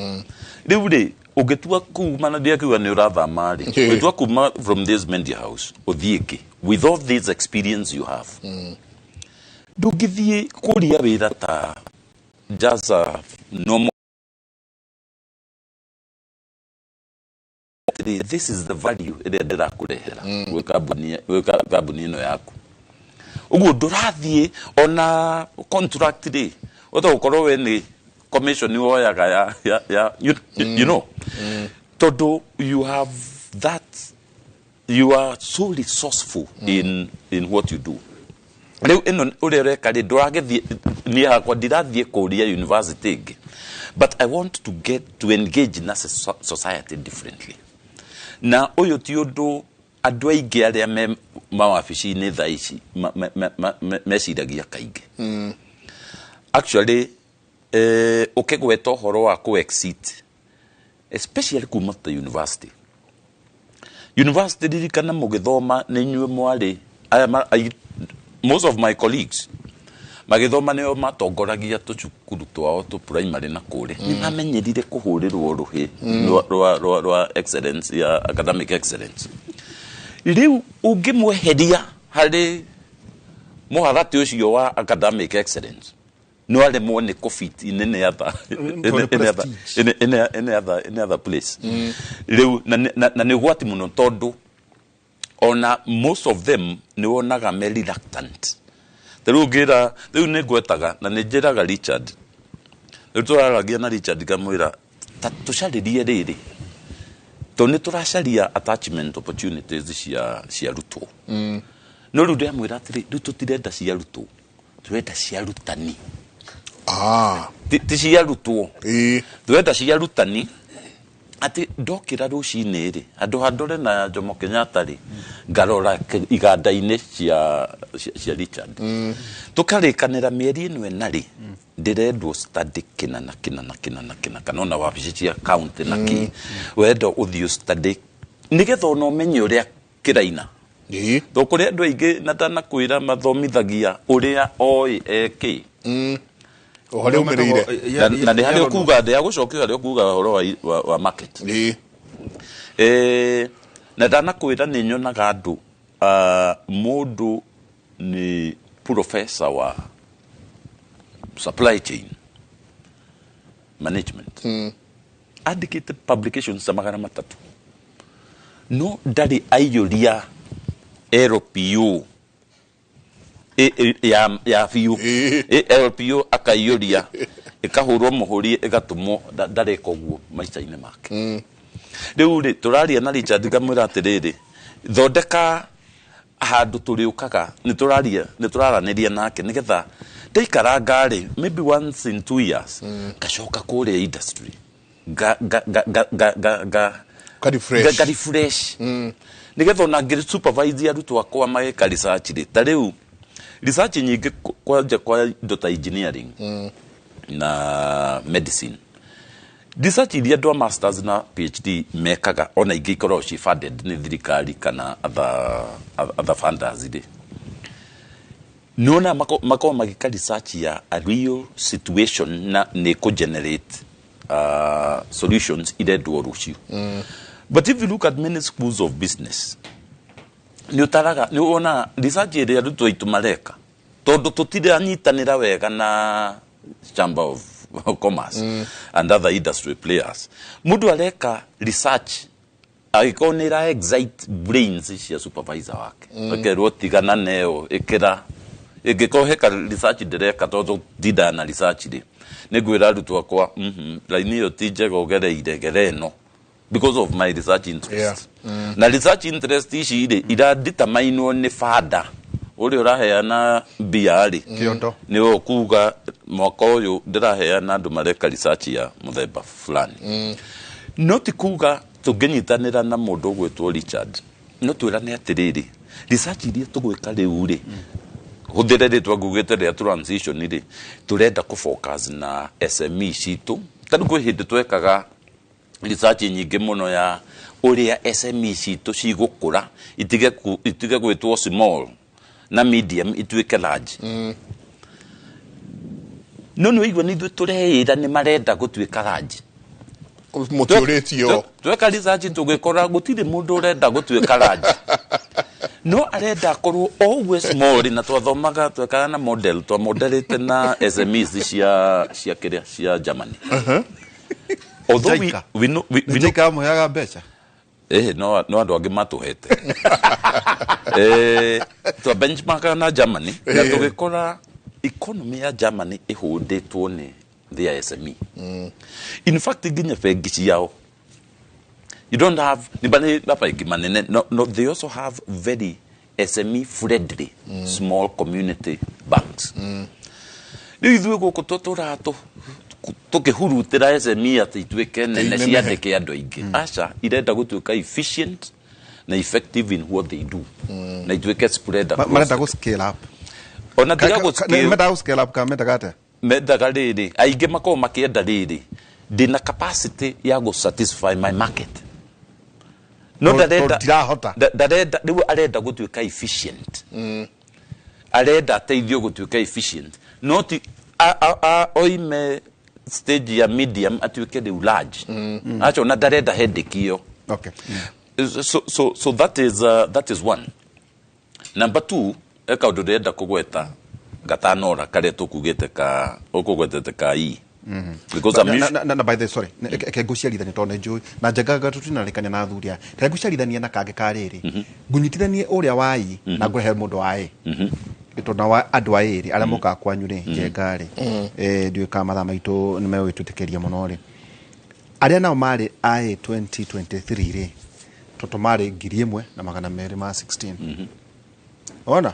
Rĩu rĩ, ũngĩtua kuma na ndiakiuga nĩ ũrathama rĩ, ũngĩtua kuma from this media house ũthiĩ ĩngĩ with all this experience you have, ndũngĩthiĩ kũria wĩra ta just a normal. This is the value ĩrĩa ndĩrakũrehera gwĩ kambuni ĩno yaku. Ũguo ndũrathiĩ ona contract rĩ, ũta gũkorwo we nĩ commission woyaga ya you know. Tondũ you have that, you are so resourceful in what you do. Rĩu ĩno ũrĩa ũreka rĩ, ndũragĩthiĩ, niĩ hakwa ndirathiĩ kũria university ĩngĩ, but I want to get to engage in a society differently. Na ũyũ ti ũndũ andũ aingĩ arĩa me mawabici-inĩ thaa ici meciragia kaingĩ. Actually, ũkĩgweta ũhoro wa kũ exit, especially kuma ta university. University, ririkana mũgĩthoma nĩ inyuĩ mwarĩ aya most of my colleagues magĩthoma nĩo matongoragia tũcukuru twao tũ primary na kũrĩa. Nĩ mamenyerire kũhũrĩrwo rũhĩ rwa excellence ya academic excellence. Rĩu ũngĩmweheria harĩ mũharatĩ ũcio wa academic excellence, no aremwo nĩ kũ-fit in any other,
Tondũ
in any other,
prestige.
in, in, any other, any other place. Rĩu na nĩ ũgwati mũno, tondũ ona most of them nĩ wonaga me reluctant. Ta rĩu ngĩra, rĩu nĩ ngwetaga na nĩ njĩraga Richard, rĩu tũraragia na Richard ngamwĩra ta tũcarĩrie rĩrĩ, tondũ nĩ tũracaria attachment opportunities cia arutwo. No rĩu ndĩramwĩra atĩrĩ, rĩu tũtirenda cia arutwo, tũrenda cia arutani. Ti cia arutwo. Tũrenda cia arutani, atĩ ndokĩra rũcinĩ rĩ, handũ ha ndore na Jomo Kenyatta rĩ, ngarora iganda-inĩ cia Richard. Tũkarĩkanĩra mĩeri ĩno ĩna rĩ, ndĩrendwo study kĩna na kĩna na kĩna na kĩna, kana ona wabici cia county na kĩ. Wenda ũthiĩ study nĩgetha ona ũmenye ũrĩa kĩraina. Tondũ kũrĩ andũ aingĩ na ndanakwĩra mathomithagia ũrĩa oĩ eke.
O harĩa umĩrĩire.
Na nĩ harĩa ũkuga ndĩ agũcokia harĩa ũkuga ũhoro wa market. Na ndanakwĩra nĩ nyonaga andũ, mũndũ nĩ professor wa supply chain management, andĩkĩte publications ta 300, no ndarĩ aiyũria LPO ya biũ. LPO akaiyũria, ĩkahũrwo mũhũri, ĩgatũmwo, ndareka ũguo maica-inĩ make. Rĩu rĩ, tũraria na Richard, ngamwĩra atĩrĩrĩ, thondeka handũ tũrĩũkaga, nĩ tũraria, nĩ tũraranĩria nake nĩgetha ndaikaranga rĩ, maybe once in 2 years, ngacoka kũrĩa industry nga nga nga nga nga nga nga
Ka refresh.
Nga refresh nĩgetha ona ngĩ supervise arutwo akwa magĩka research rĩ, ta rĩu research nyingĩ kwanja kwa indo ta engineering na medicine, research iria andũ a masters na PhD mekaga, ona ingĩ ikoragwo ci funded nĩ thirikari kana other funders rĩ, nĩwona makoragwo magĩka research ya a real situation na nĩ kũ generate solutions irendwo rũciũ. But if you look at many schools of business, nĩ ũtaraga, nĩ wonaga research ĩrĩa arutwo aitũ mareka, tondũ tũtiranyitanĩra wega na Chamber of Commerce and other industry players, mũndũ areka research angĩkorwo nĩ ĩra excite brains cia supervisor wake, akerwo tigana neo, ĩkĩra ĩngĩkorwo heka research ndĩreka, tondũ ndindaga na research rĩ, nĩ ngwĩra arutwo akwa, raini ĩyo ti njega ũgereire, gere ĩno," because of my research interest. Na research interest ici rĩ, iradeterminwo nĩ banda ũrĩa ũraheana mbia rĩ.
Kĩondo.
Nĩ ũkuga mwaka ũyũ ndĩraheana andũ mareka research ya mũthemba fulani. No ti kuga tũngĩnyitanĩra na mũndũ ũgwĩtwo Richard, no twĩrane atĩrĩrĩ, research iria tũgwĩka rĩu rĩ, hũthĩre rĩtwa ngugĩte rĩa transition rĩ, tũrenda kũ focus na SME citũ. Ta rĩu kwĩ hĩndĩ twekaga research nyingĩ mũno ya ũrĩa SME citũ cigũkũra, itige gwĩtwo small na medium, ituĩke large. No nĩ waigua nĩ ithuĩ tũreĩra nĩ marenda gũtuĩka large.
Mũtiũrĩtio.
Tweka research tũgĩkora gũtirĩ mũndũ ũrenda gũtuĩka large, no arenda akorwo o ũguo small. Na twathomaga, twekaga na model, twamodelete na SMEs cia kĩrĩa cia Germany, although
Jaika.
we know, we know
Jaika amũheaga mbeca.
No andũ angĩ matũhete, twa benchmark na Germany na tũgĩkora economy ya Germany ĩhũndĩtwo nĩ their SME. In fact, nginya bengi ciao, you don't have, nĩ marĩ mabengi manene, no, they also have very SME friendly small community banks. Rĩu ithuĩ gũkũ tũtũraga tũkĩhurutĩra SME atĩ ituĩke nene,
Inenehe.
ciandĩke andũ aingĩ. Aca, irenda gũtuĩka efficient na effective in what they do na ituĩke spread across.
Marenda gũ scale up.
Ona tiga
Ka-
gũ scale.
Mendaga gũ scale up kana mendaga atĩa?
Mendaga rĩrĩ, aingĩ makoragwo makĩenda rĩrĩ, ndĩna capacity ya gũ satisfy my market, no ndarenda
Tondũ ndirahota.
Ndarenda rĩu, arenda gũtuĩka efficient, arenda ateithio gũtuĩka efficient, no ti oime stage ya medium atuĩke rĩu large. Aca, ona ndarenda headache ĩyo. So that is one. Number two, e kaũndũ ndĩrenda kũgweta gatanora karĩa tũkugĩte ka ũkũgwetete ka E, because I'm
Na by the, sorry, ke ngũciarithania tondũ nĩ njũĩ na njengaga tũtinarĩkania na athuri aya, reke ngũciarithania na kangĩ ka rĩrĩ, ngũnyitithanie ũrĩa wa I na ngũrehe mũndũ wa A, tondũ na andũ a ĩrĩ arĩa mokaga kwanyu rĩ, njenga rĩ, ndiũĩ kana mathaa maitũ nĩ megũgĩtwĩtĩkĩria mũno rĩ, arĩa nao marĩ a A 2023 rĩ, tondũ marĩ 1,216, ona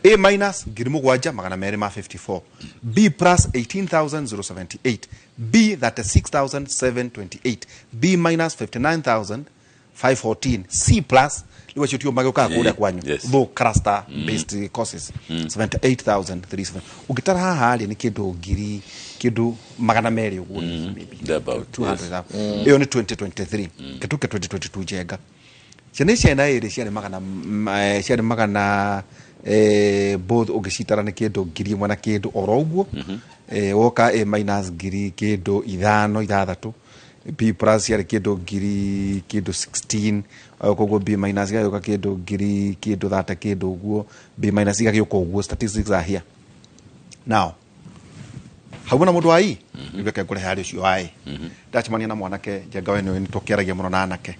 A minus 7,254, B plus 18,078, B 36,728, B minus 59,514, C plus, rĩu acio tio magĩũkaga kũrĩa kwanyu, though cluster based courses, 78,037. Ũngĩtara haha rĩ, nĩ kĩndũ ngiri kĩndũ 200 ũguo, maybe
Thereabout,
200.
Yes.
Ĩyo nĩ 2023. Kĩtuke 2022, njenga, ciana ici ciarĩ na ĩrĩ, ciarĩ magana Both ũngĩcitara nĩ kĩndũ 1,000 na kĩndũ oro ũguo. Woka A minus ngiri kĩndũ ithano ithathatũ, B plus yarĩ kĩndũ ngiri kĩndũ 16, koguo B minus igagĩũka kĩndũ ngiri kĩndũ 30 kĩndũ ũguo, B minus igagĩũka ũguo. Statistics are here now. Hau na mũndũ wa I reke ngũrehe harĩ ũcio wa A. Ndacemania na mwanake Njenga, we nĩ tũkĩaragia mũno na anake,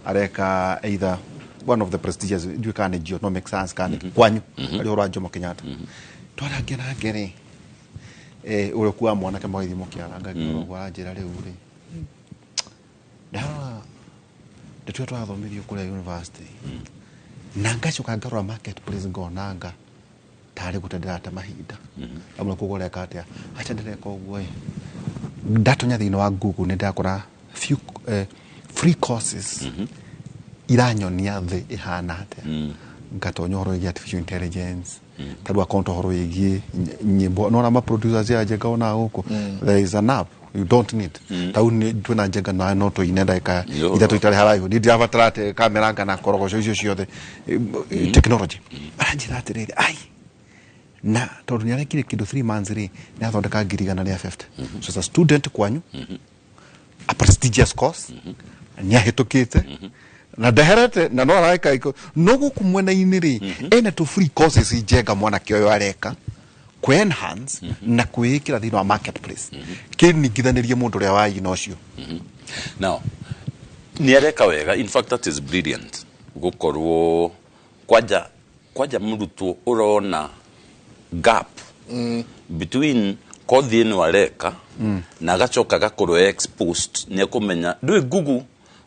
areka either one of the prestigious, ndiũĩ kana nĩ geonomic science kana nĩ kwanyu arĩ ũhoro wa Jomo Kenyatta. Twarangia nake rĩ, ũrĩa ũkuaga mwanake magĩthiĩ mũkĩara ngakĩrora ũguo, aranjĩra rĩu rĩ, ndarora ndeto ĩyo twathomithio kũrĩa university na ngacoka ngarora marketplace, ngona nga tarĩ gũte ndĩrate mahinda amwe. Koguo ũreka atĩa? Acha, ndĩreka ũguo ĩ, ndatonya thĩinĩ wa Google nĩ ndakora few free courses iranyonia thĩ ĩhana atĩa. Ngatonya ũhoro wĩgiĩ artificial intelligence, tarĩu akonta ũhoro wĩgiĩ nyĩmbo nona ma producers ya Njenga ona gũkũ, there is an app you don't need. Tau nĩ twĩna Njenga na no tũine ndagĩka 3 itarĩ haraihu, niĩ ndirabatara atĩ kamera kana korogoco icio ciothe. Technology aranjĩra atĩrĩrĩ, ai, na tondũ nĩ arekire kĩndũ 3 months rĩ, nĩ athondeka 150,000. So as a student kwanyu, a prestigious course, nĩ ahĩtũkĩte na ndeherete na no areka iko no gũkũ mwena-inĩ rĩ, ena tũ free courses Njenga mwanake ũyũ areka kũ enhance na kwĩĩkĩra thĩinĩ wa marketplace kĩningithanĩrie mũndũ ũrĩa wa ina ũcio.
Now nĩ areka wega. In fact, that is brilliant gũkorwo kwanja mũrutwo ũrona gap between kothi ĩno areka na agacoka agakorwo exposed, nĩ ekũmenya ndũĩ Google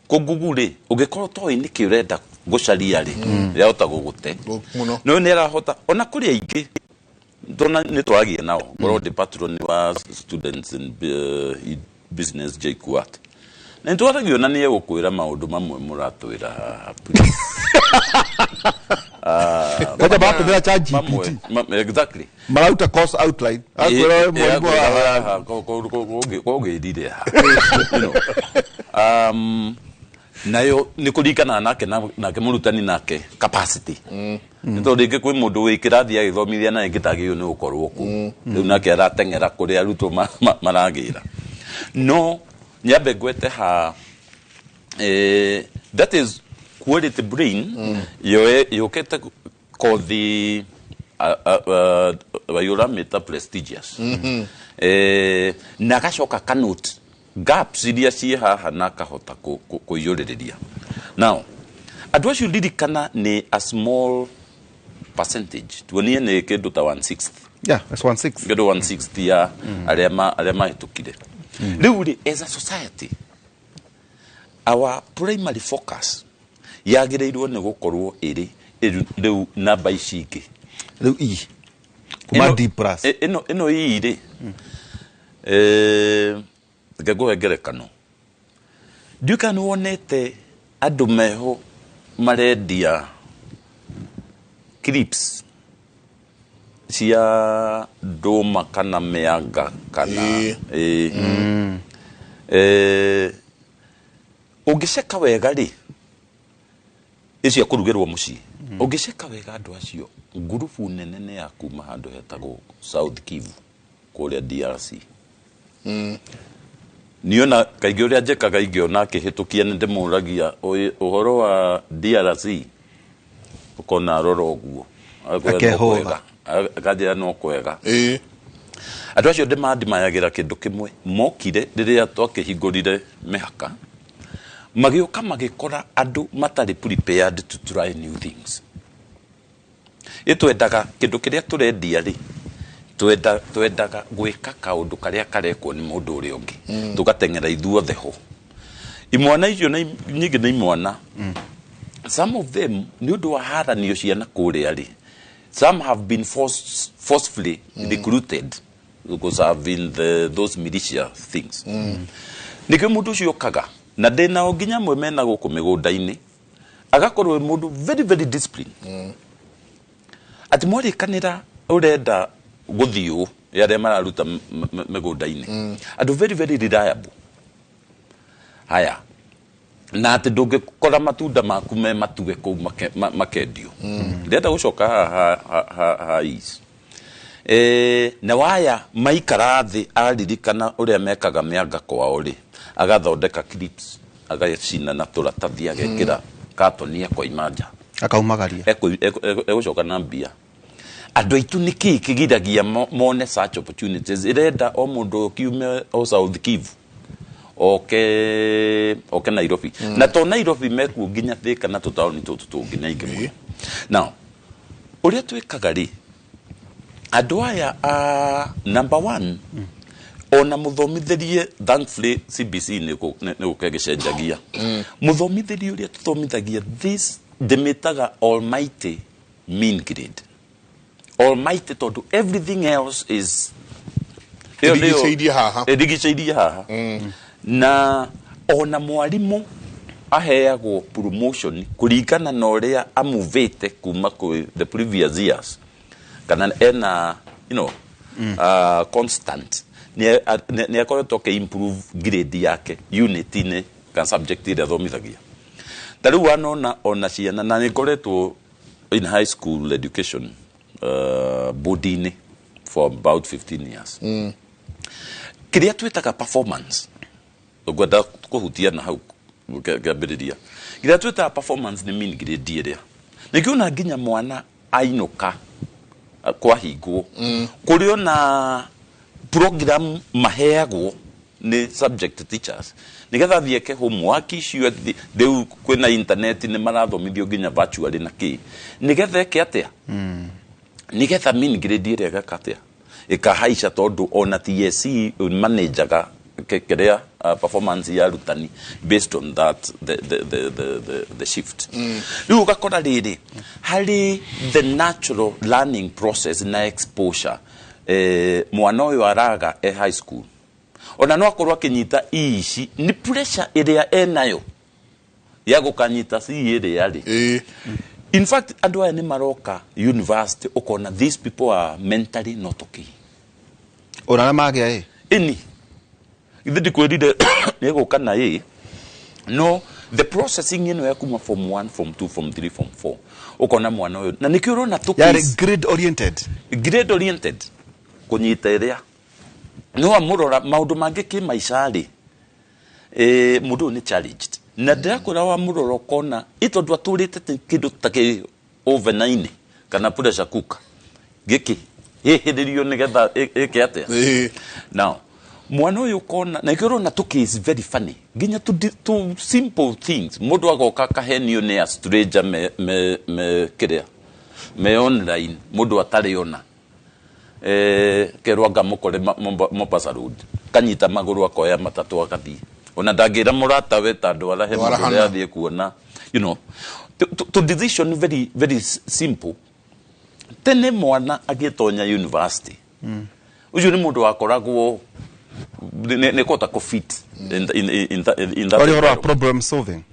kũ Google rĩ, ũngĩkorwo toĩ nĩkĩ ũrenda gũcaria rĩ, ĩrahota gũgũte.
Mũno.
No nĩ arahota ona kũrĩ aingĩ tona nĩ twaragia nao ngorwo ndĩ patron wa students in business JKUAT, na nĩ twaragio na nĩ egũkwĩra maũndũ mamwe mũratwĩra haha, please.
Kwanja maratũmĩra ChatGPT.
Exactly.
Marauta course outline, akwĩra we mwalimu
kũgĩrire haha. Nayo nĩ kũringana nake nake mũrutani nake capacity, nĩ tondũ rĩngĩ kwĩ mũndũ wĩ kĩrathi agĩthomithia na ĩngĩ tagĩrĩirwo nĩ gũkorwo kũu, rĩu nake arateng'era kũrĩa arutwo maragĩra. No nyambe ngwete ha, that is quality brain yũkĩte kothi wayũramĩta prestigious, na agacoka kanote gaps iria ciĩ haha na akahota kũiyũrĩrĩria. Now andũ acio, ririkana nĩ a small percentage, tuonie nĩ kĩndũ ta one sixth.
Yeah, that's one six.
Kĩndũ one sixth ya arĩa mahĩtũkire. Rĩu rĩ, as a society, our primary focus yagĩrĩirwo nĩ gũkorwo ĩrĩ rĩu namba ici ingĩ.
Rĩu i kuma D plus.
Ĩno ii rĩ, reke ngũhe ngerekano. Ndiũĩ kana nĩ wonete andũ meho marendia clips cia ndũma kana mĩanga kana ĩ. Ũngĩceka wega rĩ, icio kũrugĩrwo mũciĩ, ũngĩceka wega andũ acio ngurubu nene nĩ ya kuma handũ hetagwo South Kivu kũrĩa DRC. Niona kaingĩ ũrĩa njĩkaga ingĩona akĩhĩtũkia nĩ ndĩmũragia ũhoro wa DRC, ũkona arora ũguo. Akwĩra no
Akehũga.
kwega. Akanjĩra no kwega. Andũ acio ndĩmandimayagĩra kĩndũ kĩmwe, mokire rĩrĩa twakĩhingũrire mĩhaka, magĩũka magĩkora andũ matarĩ prepared to try new things. Ĩtwendaga kĩndũ kĩrĩa tũrendia rĩ, twendaga gwĩka kaũndũ karĩa karekwo nĩ mũndũ ũrĩa ũngĩ, tũgateng'era ithuothe ho. Imwana icio na nyingĩ nĩ imwana, some of them nĩ ũndũ wa haranio ciana kũrĩa rĩ, some have been forcefully recruited because have been those militia things. Nĩkĩo mũndũ ũcio okaga na ndĩnao nginya amwe mena gũkũ mĩgũnda-inĩ, agakorwo wĩ mũndũ very very disciplined, atĩ mwarĩkanĩra ũrenda gũthiĩ ũũ ya arĩa mararuta mĩgũnda-inĩ, andũ very very reliable. Haya. Na atĩ ndũngĩkora matunda maku me matue kũu makendio. Ndĩrenda gũcoka haha ha is na waya maikara thĩ aririkana ũrĩa mekaga mĩanga kwao rĩ, agathondeka clips, agacina na tũratathi, agekĩra katoni, akoima nja.
Akaumagaria.
Egũcoka na mbia. Andũ aitũ nĩ kĩĩ kĩgiragia mone such opportunities? Ĩrenda o mũndũ kiume o South Kivu oke Nairobi. Na to Nairobi mekuo, nginya Thika na tũtaũni tũtũ tũngĩ nĩ aingĩ mũno. Now ũrĩa twĩkaga rĩ, andũ aya a number one, ona mũthomithĩrie, thankfully CBC nĩ gũka ĩgĩcenjagia mũthomithĩrie. Ũrĩa tũthomithagia, this ndĩmĩtaga almighty mean grade, almighty tondũ everything else is ĩyo nĩyo-
Ĩrigicĩirie haha.
Ĩrigicĩirie haha. Na ona mwarimũ aheagwo promotion kũringana na ũrĩa amuvĩte kuma kwĩ the previous years, kana ena constant nĩ akoretwo akĩ improve grade yake unit-inĩ kana subject ĩrĩa athomithagia. Ta rĩu wanona ona ciana, na nĩ ngoretwo in high school education board-inĩ for about 15 years, kĩrĩa twĩtaga performance, ngwenda kũhutia na hau kĩambĩrĩria, kĩrĩa twĩtaga performance nĩ mean grade ĩrĩa nĩkĩona nginya mwana ainũka kwahingwo kũrĩ ona program maheagwo nĩ subject teachers nigetha thiĩ eke homework icio. Rĩu kwĩna internet, nĩ marathomithio nginya virtually na kĩ, nigetha eke atĩa, nigetha mean grade ĩrĩa ĩgeka atĩa, ĩkahaica, tondũ ona TSC manajaga kĩrĩa performance ya arutani based on that the shift. Rĩu ũgakora rĩrĩ harĩ the natural learning process na exposure, mwana ũyũ araga e high school, ona no akorwo akĩnyita E ici nĩ pressure ĩrĩa enayo ya gũkanyita C ĩrĩa rĩ. In fact, andũ aya nĩ maroka university, ũkona these people are mentally not okay.
Ona arĩa magĩa ĩ.
Ĩni ithe ndikwĩrire nĩ gũka na ĩ, no the processing ĩno ya kuma form 1, form 2, form 3, form 4, ũkona mwana ũyũ na nĩkĩo ũrona tũ
Yarĩ grade oriented.
Grade oriented, kũnyita ĩrĩa no amũrora maũndũ mangĩ kĩ maica rĩ, mũndũ ũyũ nĩ challenged, na ndĩrakwĩra wamũrora ũkona ĩ tondũ atũrĩte kĩndũ ta kĩ oven-inĩ kana pressure cooker gĩkĩ hĩhĩrĩrio nĩgetha ĩke atĩa. Now mwana ũyũ ũkona na nĩkĩo ũrona tũ case very funny, nginya to simple things, mũndũ agoka akahenio nĩ a stranger me kĩrĩa me online, mũndũ atarĩ ona kerwo anga mũkore Mombasa Road, kanyita magũrũ, akoya matatũ, agathiĩ, ona ndangĩra mũratawe tandũ arahe
Ndwara
mũndũ ũrĩa
hana.
Athiĩ kuona to decision very very simple. Tene mwana agĩtonya university, ũcio nĩ mũndũ wakoragwo nĩ kũhota kũ-fit in that
Ũrĩa ũhoro wa
environment.
Problem solving.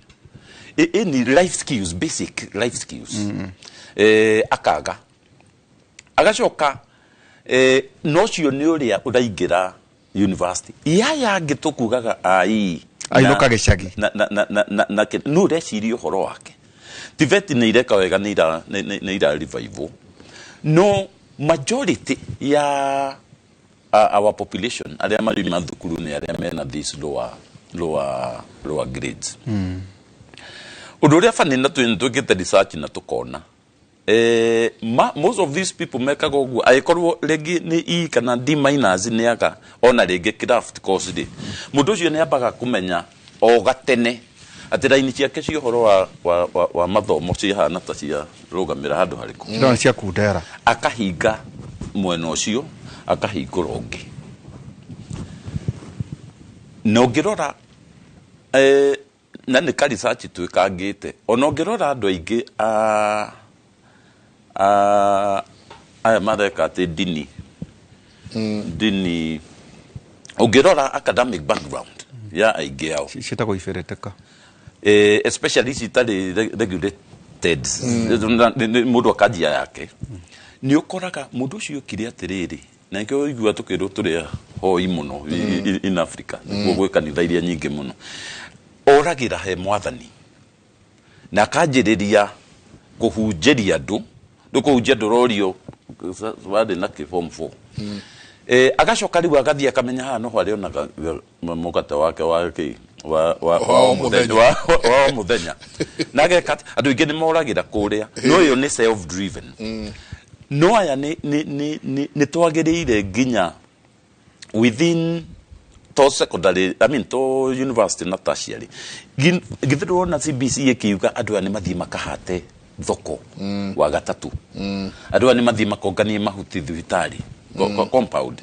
Any life skills, basic life skills, akaga agacoka no cio nĩ ũrĩa ũraingĩra university yaya angĩ tũkugaga ai.
Ainũka gĩcagi.
Na no ũreciria ũhoro wake. TVET nĩ ireka wega, nĩ ira revival, no majority ya our population arĩa marĩ mathukuru nĩ arĩa mena this lower grades. Ũndũ ũrĩa bani na twĩkĩte research na tũkona most of these people mekaga ũguo, angĩkorwo rĩngĩ nĩ E kana D minus, nĩ aga ona rĩngĩ craft course rĩ, mũndũ ũcio nĩ ambaga kũmenya o gatene atĩ raini ciake cia ũhoro wa mathomo cihana ta cia rũgamĩra handũ harĩkũ.
Ndona cia kundera.
Akahinga mwena ũcio, akahingũra ũngĩ. Na ũngĩrora na nĩ ka research twĩkangĩte, ona ũngĩrora andũ aingĩ a aya mareka atĩ ndini, ũngĩrora academic background ya aingĩ ao
Ciĩtagwo ibĩrĩtĩka.
Especially ici itarĩ regulated, mũndũ akanjia yake, nĩ ũkoraga mũndũ ũcio okire atĩrĩrĩ, na nĩkĩo ũigua tũkĩrwo tũrĩ hoi mũno in Africa, nĩkuo gwĩ kanitha iria nyingĩ mũno. Oragĩra he mwathani na akanjĩrĩria kũhunjĩria andũ. Rĩu kũhunjia ndũrorio warĩ na kĩ form 4. Agacoka rĩu agathiĩ akamenya haha noho arĩonaga mũgate wake wa kĩ wa
wa
o mũthenya wa o mũthenya, na ageka atĩ andũ aingĩ nĩ moragĩra kũrĩa, no ĩyo nĩ self driven. No aya nĩ twagĩrĩire nginya within to secondary, I mean to university na tertiary. Githĩ ndũrona CBC ĩkiuga andũ aya nĩ mathiĩ makahate thoko wa gatatũ, andũ aya nĩ mathiĩ makonganie mahuti thibitarĩ compound,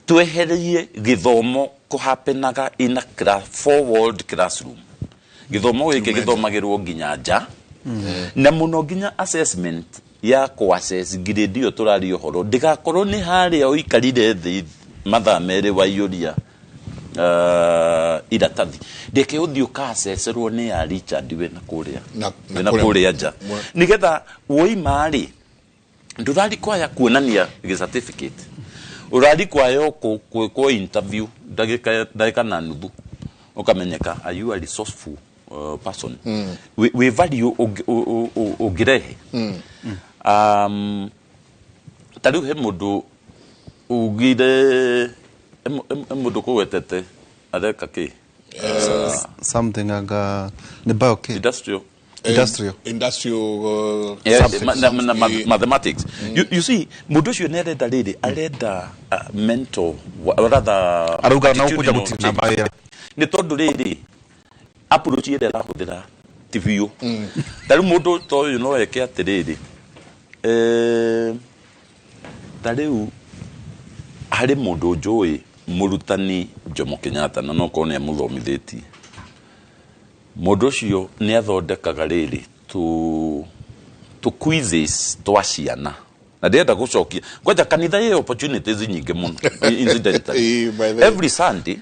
tweherie gĩthomo kũhapenaga in a four-walled classroom. Gĩthomo gĩkĩ gĩthomagĩrwo nginya nja, na mũno nginya assessment ya kũ-assess grade ĩyo tũraria ũhoro ndĩgakorwo nĩ harĩa ũikarire thĩ mathaa 2 waiyũria iratathi, ndeke ũthiĩ ũka-assesserwo nĩ ya Richard wĩna kũrĩa
na
wĩna
kũrĩa
kũrĩa nja, nĩgetha woima rĩ ndũrari kwaya kuonania gĩ certificate, ũrari kwaya gwĩkwo interview ndagĩka na nuthu, ũkamenyeka are you a resourceful person, wĩ value ũngĩrehe. Ta rĩu he mũndũ ugire he mũndũ kũgwetete areka kĩ?
Something aga ni bio kid.
Industrial.
Industrial.
Industrial
Yeah,
something.
na mathematics. You see, mũndũ ũcio nĩ arenda rĩrĩ, arenda mental rather
Arauga na ũkũja
attitudinal
gũtirĩ
change.
namba ya.
Nĩ tondũ rĩrĩ approach ĩrĩa arahũthĩra ti biũ. Ta rĩu mũndũ ta ũyũ no eke atĩrĩrĩ, ta rĩu harĩ mũndũ njũĩ mũrutani Jomo Kenyatta, na no korwo nĩ amũthomithĩtie. Mũndũ ũcio nĩ athondekaga rĩrĩ tu quizzes twa ciana, na ndĩrenda gũcokia kwanja kanitha ĩ opportunities nyingĩ mũno incidentally.
By the way.
Every Sunday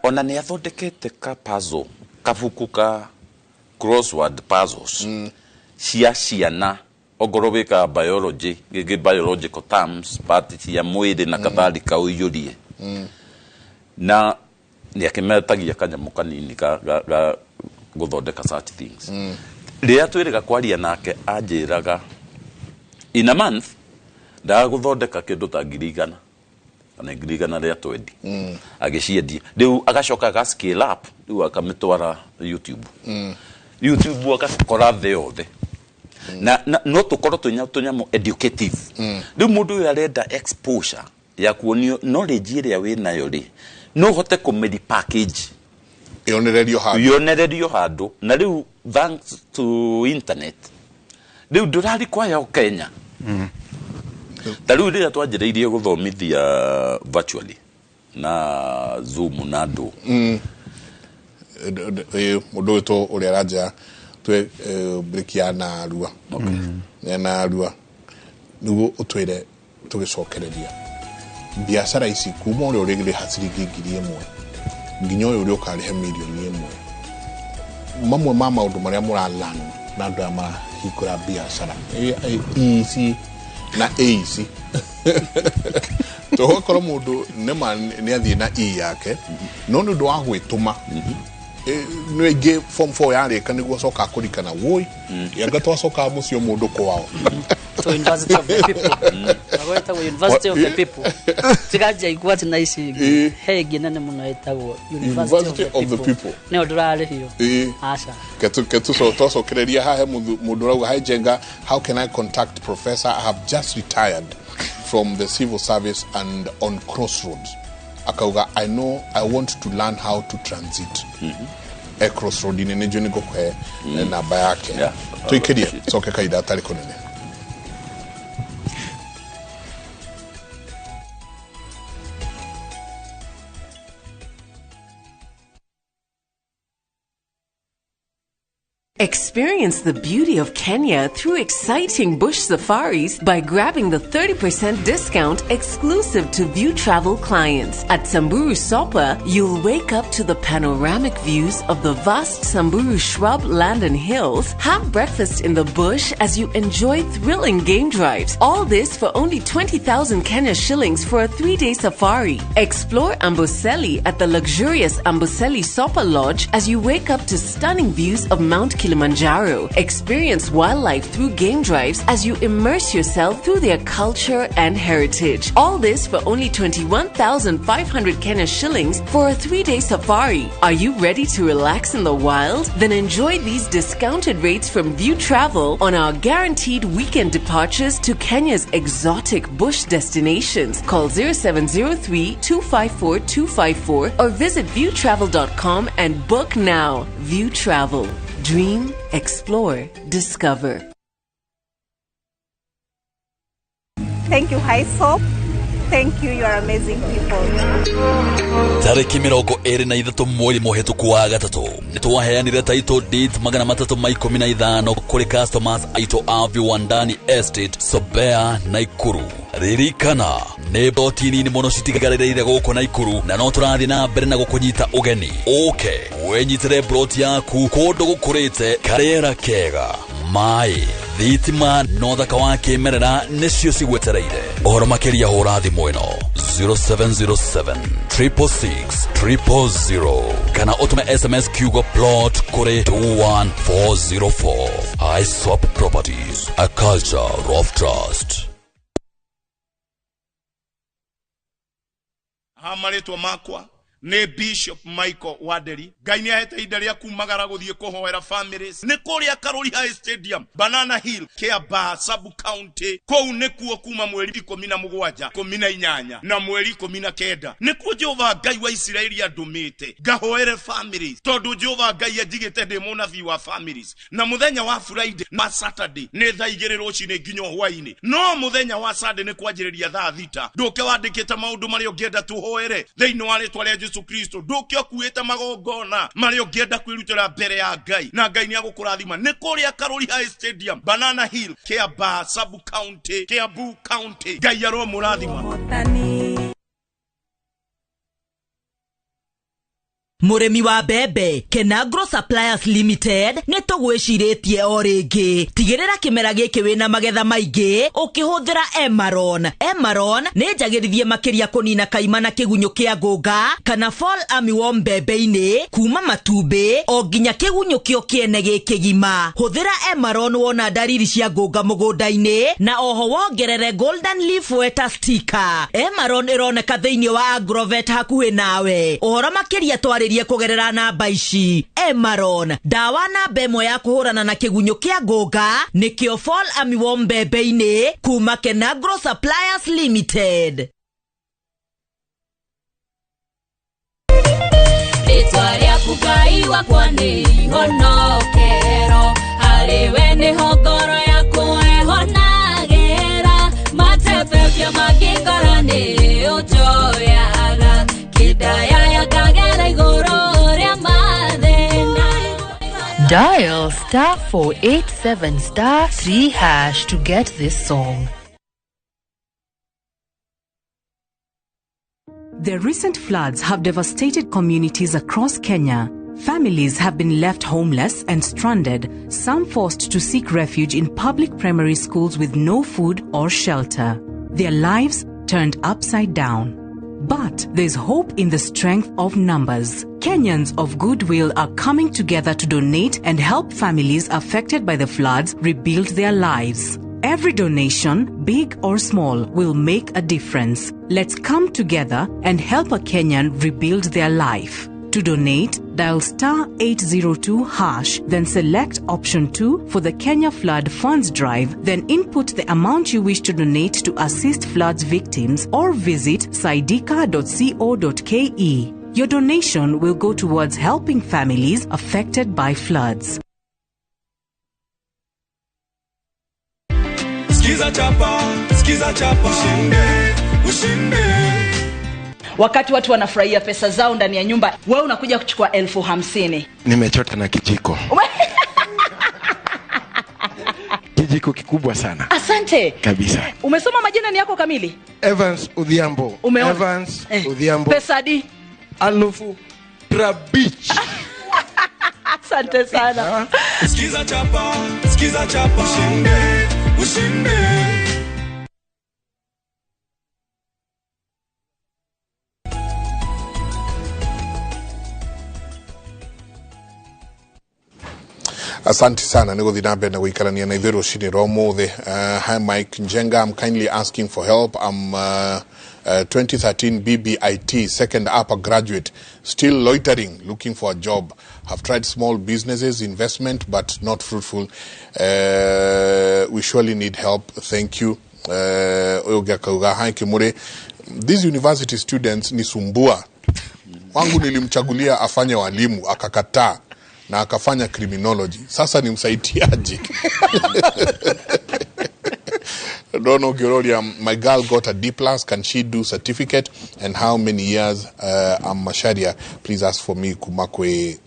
ona nĩ athondekete ka puzzle, kabuku ka crossword puzzles cia ciana, ongorwo wĩkaga biology, gĩngĩ biological terms, part cia mwĩrĩ na kadhalika, ũiyũrie, na nĩ akĩmetagia kanyamũ kanini ga gũthondeka such things. Rĩrĩa twĩrĩga kwaria nake anjĩraga in a month ndaga gũthondeka kĩndũ ta 100,000 kana 120,000, agĩciendia. Rĩu agacoka aga scale up, rĩu akamĩtwara YouTube, YouTube agakora thĩ yothe, na no tũkorwo tũnyamũ educative. Rĩu mũndũ ũyũ arenda exposure ya kuonio knowledge ĩrĩa wĩnayo rĩ, no ũhote kũmĩri package
yonererio handũ,
yonererio handũ. Na rĩu thanks to internet rĩu ndũrari kwaya o Kenya. Ta rĩu rĩrĩa twanjĩrĩirie gũthomithia virtually na Zoom na andũ,
Mũndũ ũyũ ũrĩa aranja twe break ya narua ya narua nĩguo ũtwĩre tũgĩcokereria biacara ici kuma ũrĩa ũrĩrĩha ciringi 1,000 nginya ũyũ ũrĩa ũkarĩha 1,000,000, mamwe ma maũndũ marĩa mũralan na andũ aya marahingũra biacara ici na A ici, tũgakorwo mũndũ nĩma nĩ athiĩ na E yake, no nĩ ũndũ wa gwĩtũma nĩ aingĩ form 4 yarĩka nĩguo acoka kũrikana woi yanga twacokaga mũciĩ mũndũ kwao.
So University of the People. Magwetagwo University of the People. Tiga njaigua atĩ na ici ingĩ he ĩngĩ nene mũno ĩtagwo University of the People, nĩyo ndũrarĩhio. Aca.
Ketu so twacokereria hahe mũndũ ũrauga, "Hi Jenga, how can I contact professor? I have just retired from the civil service and on crossroads." Akauga, "I know I want to learn how to transit." E crossroad-inĩ nĩ njũĩ nĩ ngũkũhe namba yake. Tũikĩrie coke kahinda atarĩ kũnene.
Experience the beauty of Kenya through exciting bush safaris by grabbing the 30% discount exclusive to View Travel clients. At Samburu Sopa, you'll wake up to the panoramic views of the vast Samburu shrub land and hills, have breakfast in the bush as you enjoy thrilling game drives. All this for only 20,000 Kenya shillings for a 3-day safari. Explore Amboseli at the luxurious Amboseli Sopa Lodge as you wake up to stunning views of Mount Kilimanjaro. Experience wildlife through game drives as you immerse yourself through their culture and heritage. All this for only 21,500 Kenya shillings for a 3-day safari. Are you ready to relax in the wild? Then enjoy these discounted rates from View Travel on our guaranteed weekend departures to Kenya's exotic bush destinations. Call 0703 254 254 or visit viewtravel.com and book now. View Travel. Dream, explore, discover.
Thank you, HySoap. Thank you, you are amazing people.
Tarĩki 23 mweri mũhĩtũku wa gatatũ nĩtwaheanire title deeds 315 kũrĩ customers aitũ a Viwandani Estate, Sobea, Naikuru. Ririkana nĩ ploti nini mũno citigarĩrĩire gũkũ Naikuru na no tũrathiĩ na mbere na gũkũnyita ũgeni. Ũke wĩnyitĩre ploti yaku kũndũ gũkũrĩte, karĩera kega, maĩ, thitima na ũthaka wa kĩmerera nĩcio cigwetereire. Ũhoro makĩria hũra thimũ ĩno 0707 666 000 kana ũtũme SMS kiugo plot kũrĩ 21404. iSwap Properties, a culture of trust.
Hamarĩtwa makwa nĩ Bishop Michael Waderi. Ngai nĩ ahete ihinda rĩa kumagara gũthiĩ kũhoera families nĩ kũrĩa Karori High Stadium, Banana Hill, Kiambaa sub county. Kũu nĩkuo kuma mweri 17, 18 na mweri 19 nĩkuo Jehova Ngai wa Isiraeli andũmĩte ngahoere families, tondũ Jehova Ngai anjigĩte ndĩ mũnabii wa families. Na mũthenya wa Friday na Saturday nĩ thaa 2 rũcinĩ nginya hwainĩ, no mũthenya wa Sunday nĩ kwanjĩrĩria thaa 6. Ndũke wandĩkĩte maũndũ marĩa ũngĩenda tũhoere thĩinĩ wa rĩtwa rĩa Jesu Kristo. Ndũke ũkuĩte magongona marĩa ũngĩenda kwĩrutĩra mbere ya Ngai, na Ngai nĩ agũkũrathima. Nĩ kũrĩa Karori High Stadium, Banana Hill, Kiambaa sub county, Kiambu County. Ngai aromũrathima.
Mũrĩmi wa mbembe, Kenagro Suppliers Limited nĩ tũgwĩcirĩtie o rĩngĩ. Tigĩrĩra kĩmera gĩkĩ wĩna magetha maingĩ ũkĩhũthĩra Emaron. Emaron nĩ njagĩrithie makĩria kũnina kaima na kĩgunyũ kĩa ngũnga kana fall armyworm mbembe-inĩ kuma matumbĩ o nginya kĩgunyũ kĩo kĩene gĩkĩgima. Hũthĩra Emaron wona ndariri cia ngũnga mũgũnda-inĩ na oho wongerere Golden Leaf Wetter Sticker. Emaron ĩroneka thĩinĩ wa Agrovet hakuhĩ nawe. Ũhoro makĩria twarĩ kũgerera namba ici. Emaron, ndawa namba ĩmwe ya kũhũrana na kĩgunyũ kĩa ngũnga nĩkĩo fall armyworm mbembe-inĩ kuma Kenagro Suppliers Limited.
Rĩtwa rĩaku Ngai wakwa nĩ ihonokero, harĩ we nĩho ngoro yakwa ĩhonagĩra, matebebia mangĩngora nĩ ũnjoyaga, kĩndayaya ngagera igũrũ rĩa mathĩna.
Dial star 487 star 3 hash to get this song.
The recent floods have devastated communities across Kenya. Families have been left homeless and stranded, some forced to seek refuge in public primary schools with no food or shelter. Their lives turned upside down. But there's hope in the strength of numbers. Kenyans of goodwill are coming together to donate and help families affected by the floods rebuild their lives. Every donation, big or small, will make a difference. Let's come together and help a Kenyan rebuild their life. To donate, dial star 802 hash, then select option 2 for the Kenya Flood Funds Drive, then input the amount you wish to donate to assist floods victims or visit saidika.co.ke. Your donation will go towards helping families affected by floods.
Skiza chapa, skiza chapa, ushinde, ushinde.
Wakati watu wanafurahia pesa zao ndani ya nyumba, wewe unakuja kuchukua 50,000.
Nimechota na kijiko.
Kijiko kikubwa sana.
Asante.
Kabisa.
Umesoma majina ni yako kamili?
Evans Odhiambo.
Umeona?
Evans Odhiambo.
Pesa di.
Alufu Trabich.
Asante sana.
Sikiza chapa, sikiza chapa, ushinde, ushinde.
Asante sana nä gå thiä na mbere na gå ikarania na ithuä rå cinä rwa må thä. Hi Mike Njenga, I'm kindly asking for help. I'm 2013 BBIT second upper graduate, still loitering, looking for a job. Have tried small businesses, investment, but not fruitful. We surely need help. Thank you. Ũyũ ũngĩ akauga, hi Kimuri, these university students ni sumbua. Wangu nilimchagulia afanye walimu, akakataa na akafanya criminology. Sasa nimsaidiaje? Dono Giroria, my girl got a D plus. Can she do certificate? And how many years? I'm Masharia. Please ask for me, Kumakwe,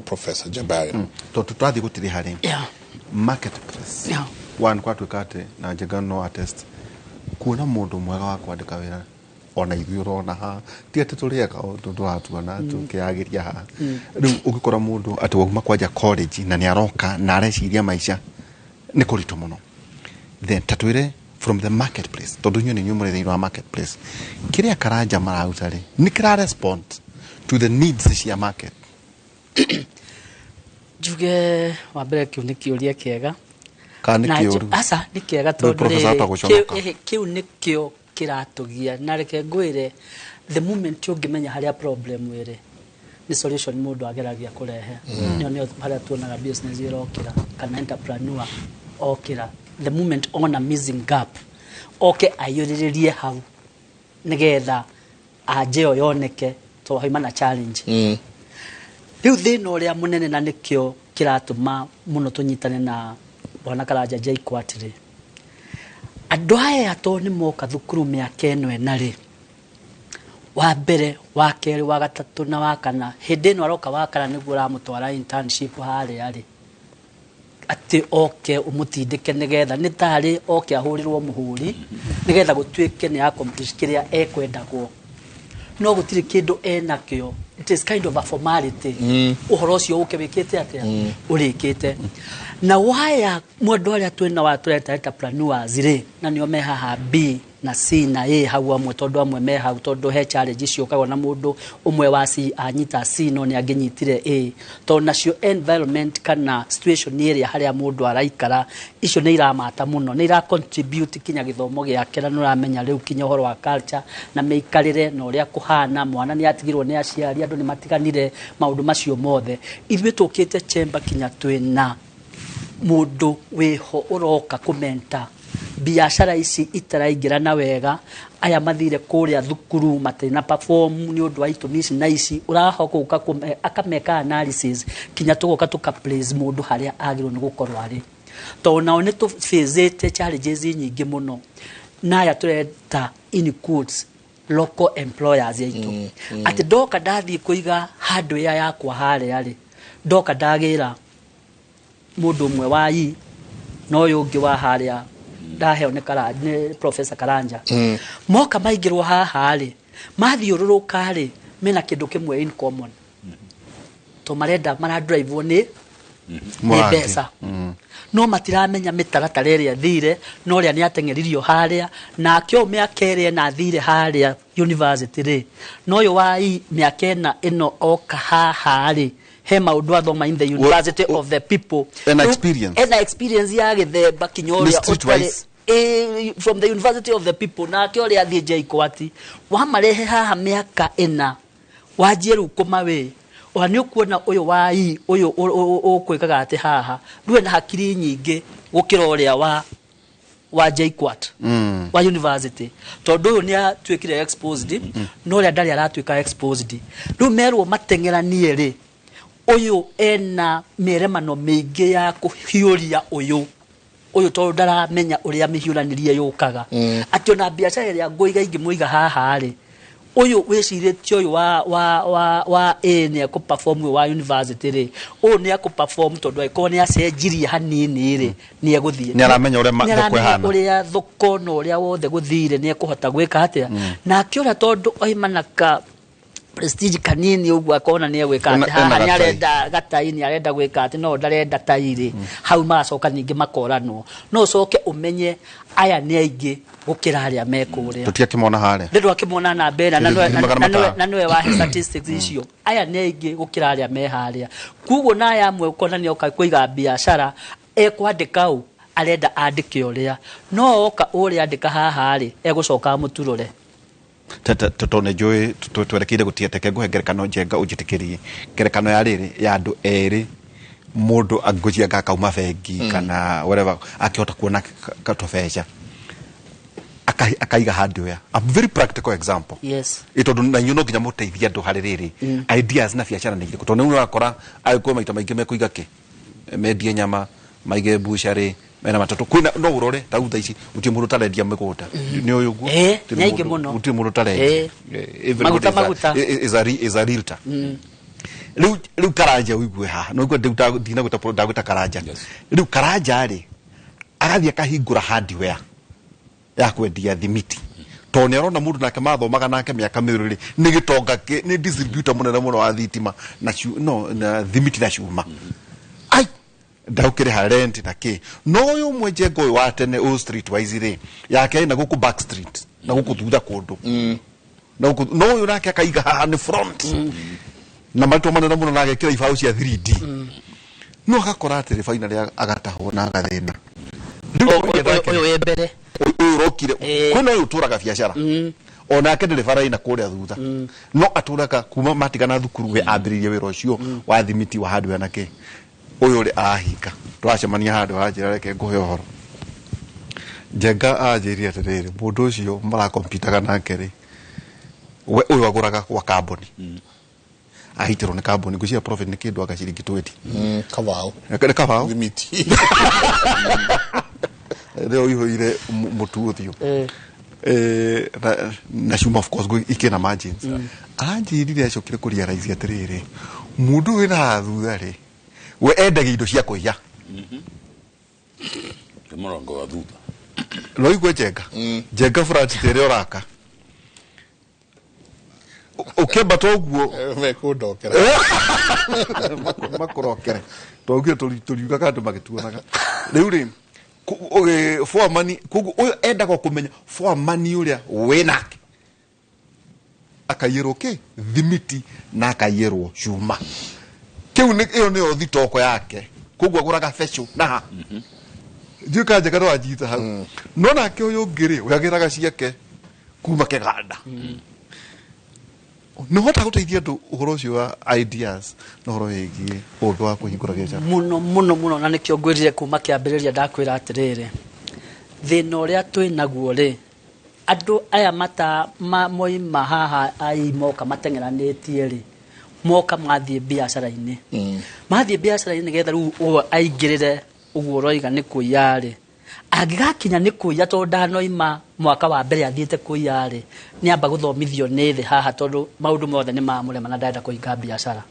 Professor Jabari.
Tondũ tũrathiĩ gũtirĩ harĩ marketplace. One kwatuĩka atĩ na Njenga no attest kuona mũndũ mwega wa kwandĩka wĩra ona ithuĩ ũrona haha ti atĩ tũrĩega o ũndũ tũratuona tũkĩyagĩria haha. Rĩu ũngĩkora mũndũ atĩ wauma kwanja college na nĩ aroka na areciria maica nĩ kũritũ mũno, then tatwĩre from the marketplace, tondũ inyuĩ nĩ inyuĩ mũrĩ thĩinĩ wa marketplace, kĩrĩa Karanja mararuta rĩ nĩ kĩra respond to the needs cia market?
Njuge wa mbere kĩu nĩ kĩũria kĩega.
Kana nĩ
Na
kĩũru?
Aca, nĩ kĩega
Rĩu
tondũ
Professor
rĩrĩ,
ahota gũconoka.
Kĩu nĩkĩo kĩratũgia na reke ngwĩre, the moment ũngĩmenya harĩa problem ĩrĩ, nĩ solution mũndũ ageragia kũrehe. Nĩyo nĩyo harĩa tuonaga business ĩrokĩra kana entrepreneur okĩra, the moment ona missing gap, oke aiyũrĩrĩrie hau nĩgetha anja ĩyo yoneke tondũ hauma na challenge. Rĩu thĩna ũrĩa mũnene na nĩkĩo kĩratũma mũno tũnyitane na Bwana Karanja JKUAT rĩ, andũ aya to nĩ moka thukuru mĩaka ĩno ĩna rĩ, wa mbere, wa kerĩ, wa gatatũ na wa kana, hĩndĩ ĩno aroka wa kana nĩguo ũramũtwara internship harĩa rĩ, atĩ oke ũmũtindĩke nĩgetha nĩ tarĩ oke ahũrĩrwo mũhũri nĩgetha gũtuĩke nĩ accomplish kĩrĩa ekwendagwo, no gũtirĩ kĩndũ enakĩo. It is kind of a formality. Ũhoro ũcio ũke wĩkĩte atĩa? Ũrĩkĩte na waya mwendũ arĩa twĩna wa tũreta entrepreneurs rĩ, na nĩo me haha B na C na A hau amwe, tondũ amwe me hau tondũ he challenge ciũkaga na mũndũ ũmwe wa C anyita C no nĩ angĩnyitire A, tondũ nacio environment kana situation ĩrĩa harĩa mũndũ araikara icio nĩ iramata mũno, nĩ ira contribute kinya gĩthomo gĩake, na nĩ ũramenya rĩu kinya ũhoro wa culture na mĩikarĩre na ũrĩa kũhana, mwana nĩ atigirwo nĩ aciari, andũ nĩ matiganire, maũndũ macio mothe. Ithuĩ tũkĩte chamber kinya twĩna mũndũ wĩho ũroka kũmenta biacara ici itaraingĩra na wega, aya mathire kũrĩa thukuru matirĩ na perform nĩ ũndũ wa itũmi ici na ici, ũrahoka gũka akameka analysis kinya tũgoka tũka place mũndũ harĩa agĩrĩirwo nĩ gũkorwo arĩ, tondũ nao nĩ tũbĩzĩte challenges nyingĩ mũno na aya tũreta in quotes local employers aitũ, atĩ ndoka ndathiĩ kũiga hardware yakwa harĩa rĩ, ndoka ndagĩra mũndũ ũmwe wa I na ũyũ ũngĩ wa harĩa ndaheo nĩ nĩ Professor Karanja. Moka maingĩrwo haha rĩ, mathiũrũrũka rĩ, mena kĩndũ kĩmwe in common, to marenda maradrivewo nĩ
Mũrangi.
mbeca, no matiramenya mĩtaratara ĩrĩa thire, no ũrĩa nĩ ateng'eririo harĩa nake ũyũ mĩaka ĩrĩa ĩna athire harĩa university rĩ, na ũyũ wa I mĩaka ĩna ĩno oka haha rĩ, he maũndũ athoma in the university of the people.
Ena
Rĩu,
experience.
ena experience ya gĩthemba kinya
Nĩ
ũrĩa
streetwise.
From the university of the people, nake ũrĩa athiĩ JKUAT wamarehe haha mĩaka ĩna wanjie rĩu kũmawĩ ona nĩ ũkuona ũyũ wa I ũyũ ũkwĩkaga atĩ haha rĩu ena hakiri nyingĩ gũkĩra ũrĩa wa JKUAT wa university, tondũ ũyũ nĩ atuĩkire exposed no ũrĩa ndarĩ aratuĩka exposed. Rĩu merwo mateng'eranie rĩ, ũyũ ena mĩeremano mĩingĩ ya kũhiũria ũyũ ũyũ tondũ ndaramenya ũrĩa mĩhiũranĩrie yũkaga, atĩ ona biacara ĩrĩa ngũiga ingĩmũiga haha rĩ, Ũyũ wĩcirĩtie ũyũ wa A nĩ ekũ-perform, ũyũ wa university rĩ, ũyũ nĩ ekũ-perform tondũ angĩkorwo nĩ acenjirie hanini rĩ, nĩ egũthiĩ.
Nĩ aramenya ũrĩa
Nĩ
thoko
aramenya
ĩhana.
Ũrĩa thoko na ũrĩa wothe gũthire, nĩ ekũhota gwĩka atĩa. Nake ũrĩa tondũ oima na ka prestige kanini ũguo, akona nĩ egwĩka atĩ haha
Ena
nĩ
gatai.
Arenda gatai, nĩ arenda gwĩka atĩ no ndarenda tai rĩ, hau magacoka ningĩ makoranwo. No ũcoke ũmenye aya nĩ aingĩ gũkĩra arĩa me kũrĩa.
Tũtiakĩmona harĩa.
Nĩ ndwakĩmona namba ĩrĩa na
Ngiri magana matano.
Na nĩwe wahe statistics icio. Aya nĩ aingĩ gũkĩra arĩa me harĩa. Koguo na aya amwe ũkona nĩ oka kũiga biacara, ekwandĩka ũ arenda andĩke ũrĩa, no oka ũrĩa andĩka haha rĩ, egũcoka amũturũre.
Tondũ nĩ njũĩ twerekeire gũtiga, teke ngũhe ngerekano njenga ũnjĩtĩkĩrie. Ngerekano ya rĩrĩ ya andũ erĩ, mũndũ angũcia akauma bengi kana whatever, akĩhota kuona katũbeca, akaiga hardware, a very practical example. Ĩ tondũ na inyuĩ no nginya mũteithie andũ harĩ rĩrĩ ideas na biacara nĩ irĩkũ, tondũ nĩ ũrakora agĩkũyũ maita maingĩ mekũiga kĩ, mendie nyama, maige bucarĩ, mena matatũ kwĩna. No ũrore ta rĩu thaa ici gũtirĩ mũndũ ũtarendia mĩgũnda, nĩ ũyũ ũguo.
Nĩ aingĩ mũno.
Gũtirĩ mũndũ ũtarendia. Everybody
Maguta, maguta.
is a realtor. Rĩu Karanja ũigue haha, no ũigue rĩu ndinagwĩta, ndagwĩta Karanja. Rĩu Karanja rĩ, agathiĩ akahingũra hardware ya kwendia thimiti, tondũ nĩ arona mũndũ nake mathomaga nake mĩaka mĩrĩ rĩ, nĩ gĩtonga nĩ distributor mũnene mũno wa thitima na no na thimiti na cuma, ai ndaũkĩrĩha rent na kĩ. No ũyũ ũmwe njenga, ũyũ wa tene, ũyũ street wise rĩ, yake ĩna gũkũ back street na gũkũ thutha kũndũ na gũkũ, no ũyũ nake akaiga haha nĩ front na marĩtwa manene mũno, na agekĩra ibaũ cia 3D, no agakora atĩrĩ finally agatahwo na agathĩna.
Ũyũ wĩ mbere.
Ũyũ ũrokire kwĩna ũyũ ũtũraga biacara, onake ndĩrĩ bara ina kũrĩa thutha, no atũraga kuma matigana thukuru, we ambĩrĩirie wĩra ũcio wa thimiti wa hardware na kĩ. Ũyũ rĩ ahinga, tũracemania handũ anjĩra, reke ngũhe ũhoro njenga. Anjĩrire atĩrĩrĩ, mũndũ ũcio marakompitaga nake rĩ, we ũyũ agũraga gwa kambuni, ahitĩrwo nĩ kambuni, ngwĩciria profit nĩ kĩndũ anga ciringi 20.
Kabao.
Nĩ kabao.
Thimiti.
Rĩo ihũire mũtu ũthiũ. Na cuma, of course ikĩna margins. Aranjĩrire acokire kũrealize atĩrĩrĩ, mũndũ ũyũ wĩna haha thutha rĩ, we endagia indo cia kũiya.
Nĩ mũrango wa thutha.
No igue njenga, njenga flat ta ĩrĩa ũraka ũkĩambata ũguo.
Mekũndokera.
Makũrokere twaugire tũriugaga andũ magĩtuonaga. Rĩu rĩ foreman, koguo ũyũ endaga kũmenya foreman ũrĩa wĩnake akaiyĩrwo kĩ thimiti na akaiyĩrwo cuma kĩu ĩyo nĩyo thitoko yake, koguo agũraga becũ na ha ndiũĩ kana njega no anjita hau. No nake ũyũ ũngĩ rĩ, we agĩraga ciake kuma kĩganda. Nĩ ũhotaga gũteithia andũ ũhoro ũcio wa ideas na ũhoro wĩgiĩ ũũgĩ wa kũhingũra biacara?
Mũno mũno mũno, na nĩkĩo ngwĩrire kuma kĩambĩrĩria, ndakwĩra atĩrĩrĩ, thĩna ũrĩa twĩ naguo rĩ, andũ aya mata moima haha ai moka mateng'eranĩtie rĩ, moka mathiĩ biacara-inĩ, mathiĩ biacara-inĩ nĩgetha rĩu ũyũ aingĩrĩre ũguo ũroiga nĩ kũiya rĩ, angĩgakinya nĩ kũiya, tondũ ndanoima mwaka wa mbere athiĩte kũiya rĩ, nĩ amba gũthomithio nĩ thĩ haha, tondũ maũndũ mothe nĩ mamũrema na ndarenda kũhinga biacara,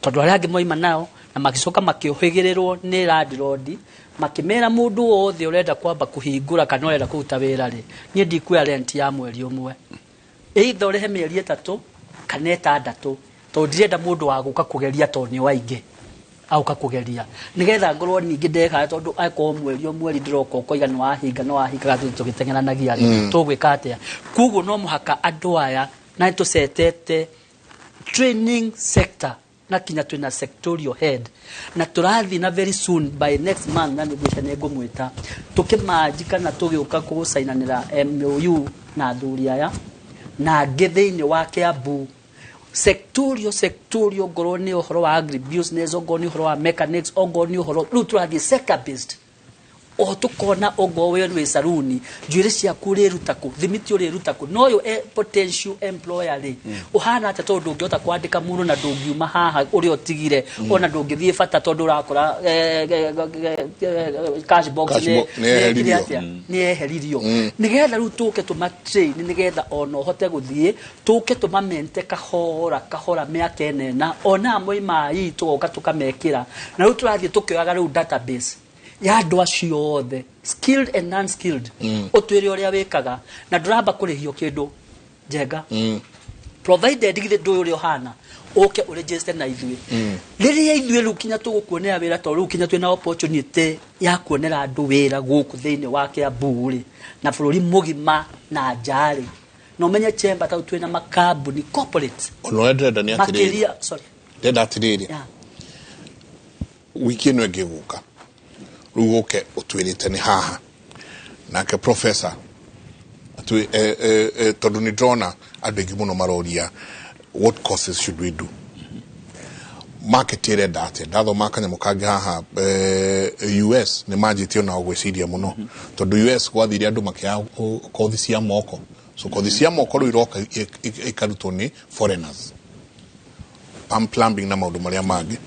tondũ arĩa angĩ moima nao na magĩcoka makĩũhĩgĩrĩrwo nĩ landlord, makĩmera mũndũ wothe ũrenda kwamba kũhingũra kana ũrenda kũruta wĩra rĩ, niĩ ndikuoya rent ya mweri ũmwe, either ũrĩhe mĩeri 3 kana 6, tondũ ndirenda mũndũ wa gũka kũgeria, tondũ nĩ waingĩ auka kũgeria, nĩgetha ngorwo ningĩ ndeka, tondũ akorwo mweri o mweri ndĩroka ũkoiga nĩ wahinga, nĩ wahinga, tũgĩteng'eranagia rĩ, tũgwĩka atĩa? Koguo no mũhaka andũ aya, na nĩtũcetete training sector na kinya twina sectorial head na tũrathiĩ na very soon, by next month, na nĩngwĩcia nĩ ngũmwĩta tũkĩmanji kana tũgĩũka kũcainanĩra MOU na athuri aya na angĩ thĩinĩ wa Kiambu, sectorial, ngorwo nĩ ũhoro wa agribusiness, ongorwo nĩ ũhoro wa mechanics, ongorwo nĩ ũhoro, rĩu tũrathiĩ sector based. Oho tũkona ongorwo we wĩ saruni, njuĩrĩ ciaku ũrĩruta kũ, thimiti ũrĩruta kũ, na ũyũ potential employer rĩ, ũhana atĩa? Tondũ ndũngĩhota kwandĩka mũndũ na ndũngiuma haha ũrĩa ũtigire, ona ndũngĩthiĩ bata tondũ ũrakora cash box
Cash nĩ yeheririo.
nĩ atĩa? Nĩ yeheririo. Nĩgetha rĩu tũke tũmatrain, nĩgetha ona ũhote gũthiĩ, tũke tũmamente kahora kahora mĩaka ĩnena, ona moima tũgoka tũkamekĩra. Na rĩu tũrathiĩ tũkĩoyaga rĩu database ya andũ acio othe, skilled and non-skilled. Ũtwĩre ũrĩa wĩkaga na ndũramba kũrĩhio kĩndũ, Njenga, provided githĩ ndũĩ ũrĩa ũhana, ũke ũregister na ithuĩ. Rĩrĩa ithuĩ rĩu kinya tũgũkuonera wĩra, tondũ rĩu kinya twĩna opportunity ya kuonera andũ wĩra gũkũ thĩinĩ wa Kiambu rĩ, na bũrũri mũgima na nja rĩ, na ũmenye chamber tau twĩna makambuni corporate.
Ona ũrĩa ndĩrenda nĩ atĩrĩrĩ,
makĩria, sorry.
Ndĩrenda atĩrĩrĩ, wiki ĩno ĩngĩ gũka rĩu ũke ũtwĩrĩte nĩ haha nake professor atwĩ tondũ nĩ ndĩrona andũ aingĩ mũno maroria, what courses should we do? Market ĩrenda atĩa? Ndathoma kanyamũ kangĩ haha, US nĩ manjĩtie onao gwĩciria mũno, tondũ US gwathire andũ makĩoya kothi cia moko. So kothi cia moko rĩu iroka ikarutwo nĩ foreigners, plumbing na maũndũ marĩa mangĩ.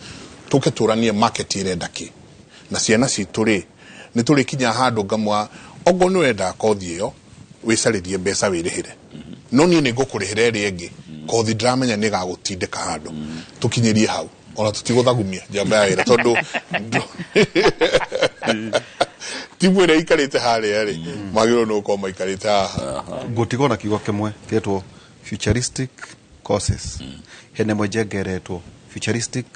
Tũke tũranie market ĩrenda kĩ, na ciana citũ rĩ, nĩ tũrĩkinya handũ ngamwa okorwo nĩ ũrenda kothi ĩyo, wĩcarĩrie mbeca wĩrĩhĩre, no niĩ nĩ ngũkũrĩhĩra ĩrĩa ĩngĩ kothi ndĩramenya nĩ ĩgagũtindĩka handũ. Tũkinyĩrie hau, ona tũtigũthagumia njamba ya wĩra, tondũ timu ĩrĩa ikarĩte harĩa rĩ, magĩrĩirwo nĩ gũkorwo maikarĩte haha.
Ngũtigwo na kiugo kĩmwe kĩtwo futuristic courses. Hena ĩmwe njengeretwo futuristic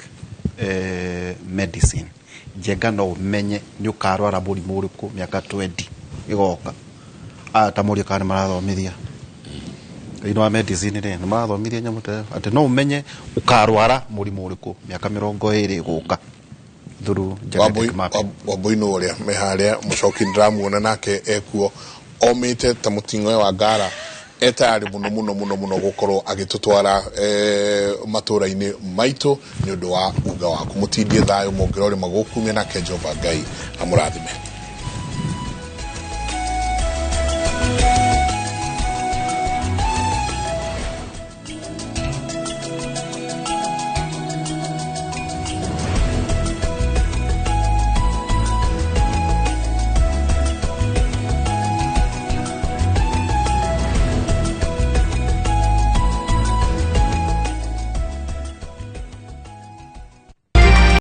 medicine. Njenga no ũmenye nĩ ũkarwara mũrimũ ũrĩkũ mĩaka 20 ĩgoka. Aya ta mũriũ kana nĩ marathomithia thĩinĩ wa medicine rĩ, nĩ marathomithia nyamũ ta ĩyo atĩ no ũmenye ũkarwara mũrimũ ũrĩkũ mĩaka 20 ĩgũka through genetic mapping.
Wambui nũ ũrĩa me harĩa mũcoki, ndĩramuona nake ekuo omĩte ta mũting'oe wa ngara, etayarĩ mũno mũno mũno mũno gũkorwo agĩtũtwara matũra-inĩ maitũ nĩ ũndũ wa uga waku. Mũtindie thayũ, mũngĩrorĩ magũkumia, nake Jehova Ngai amũrathime.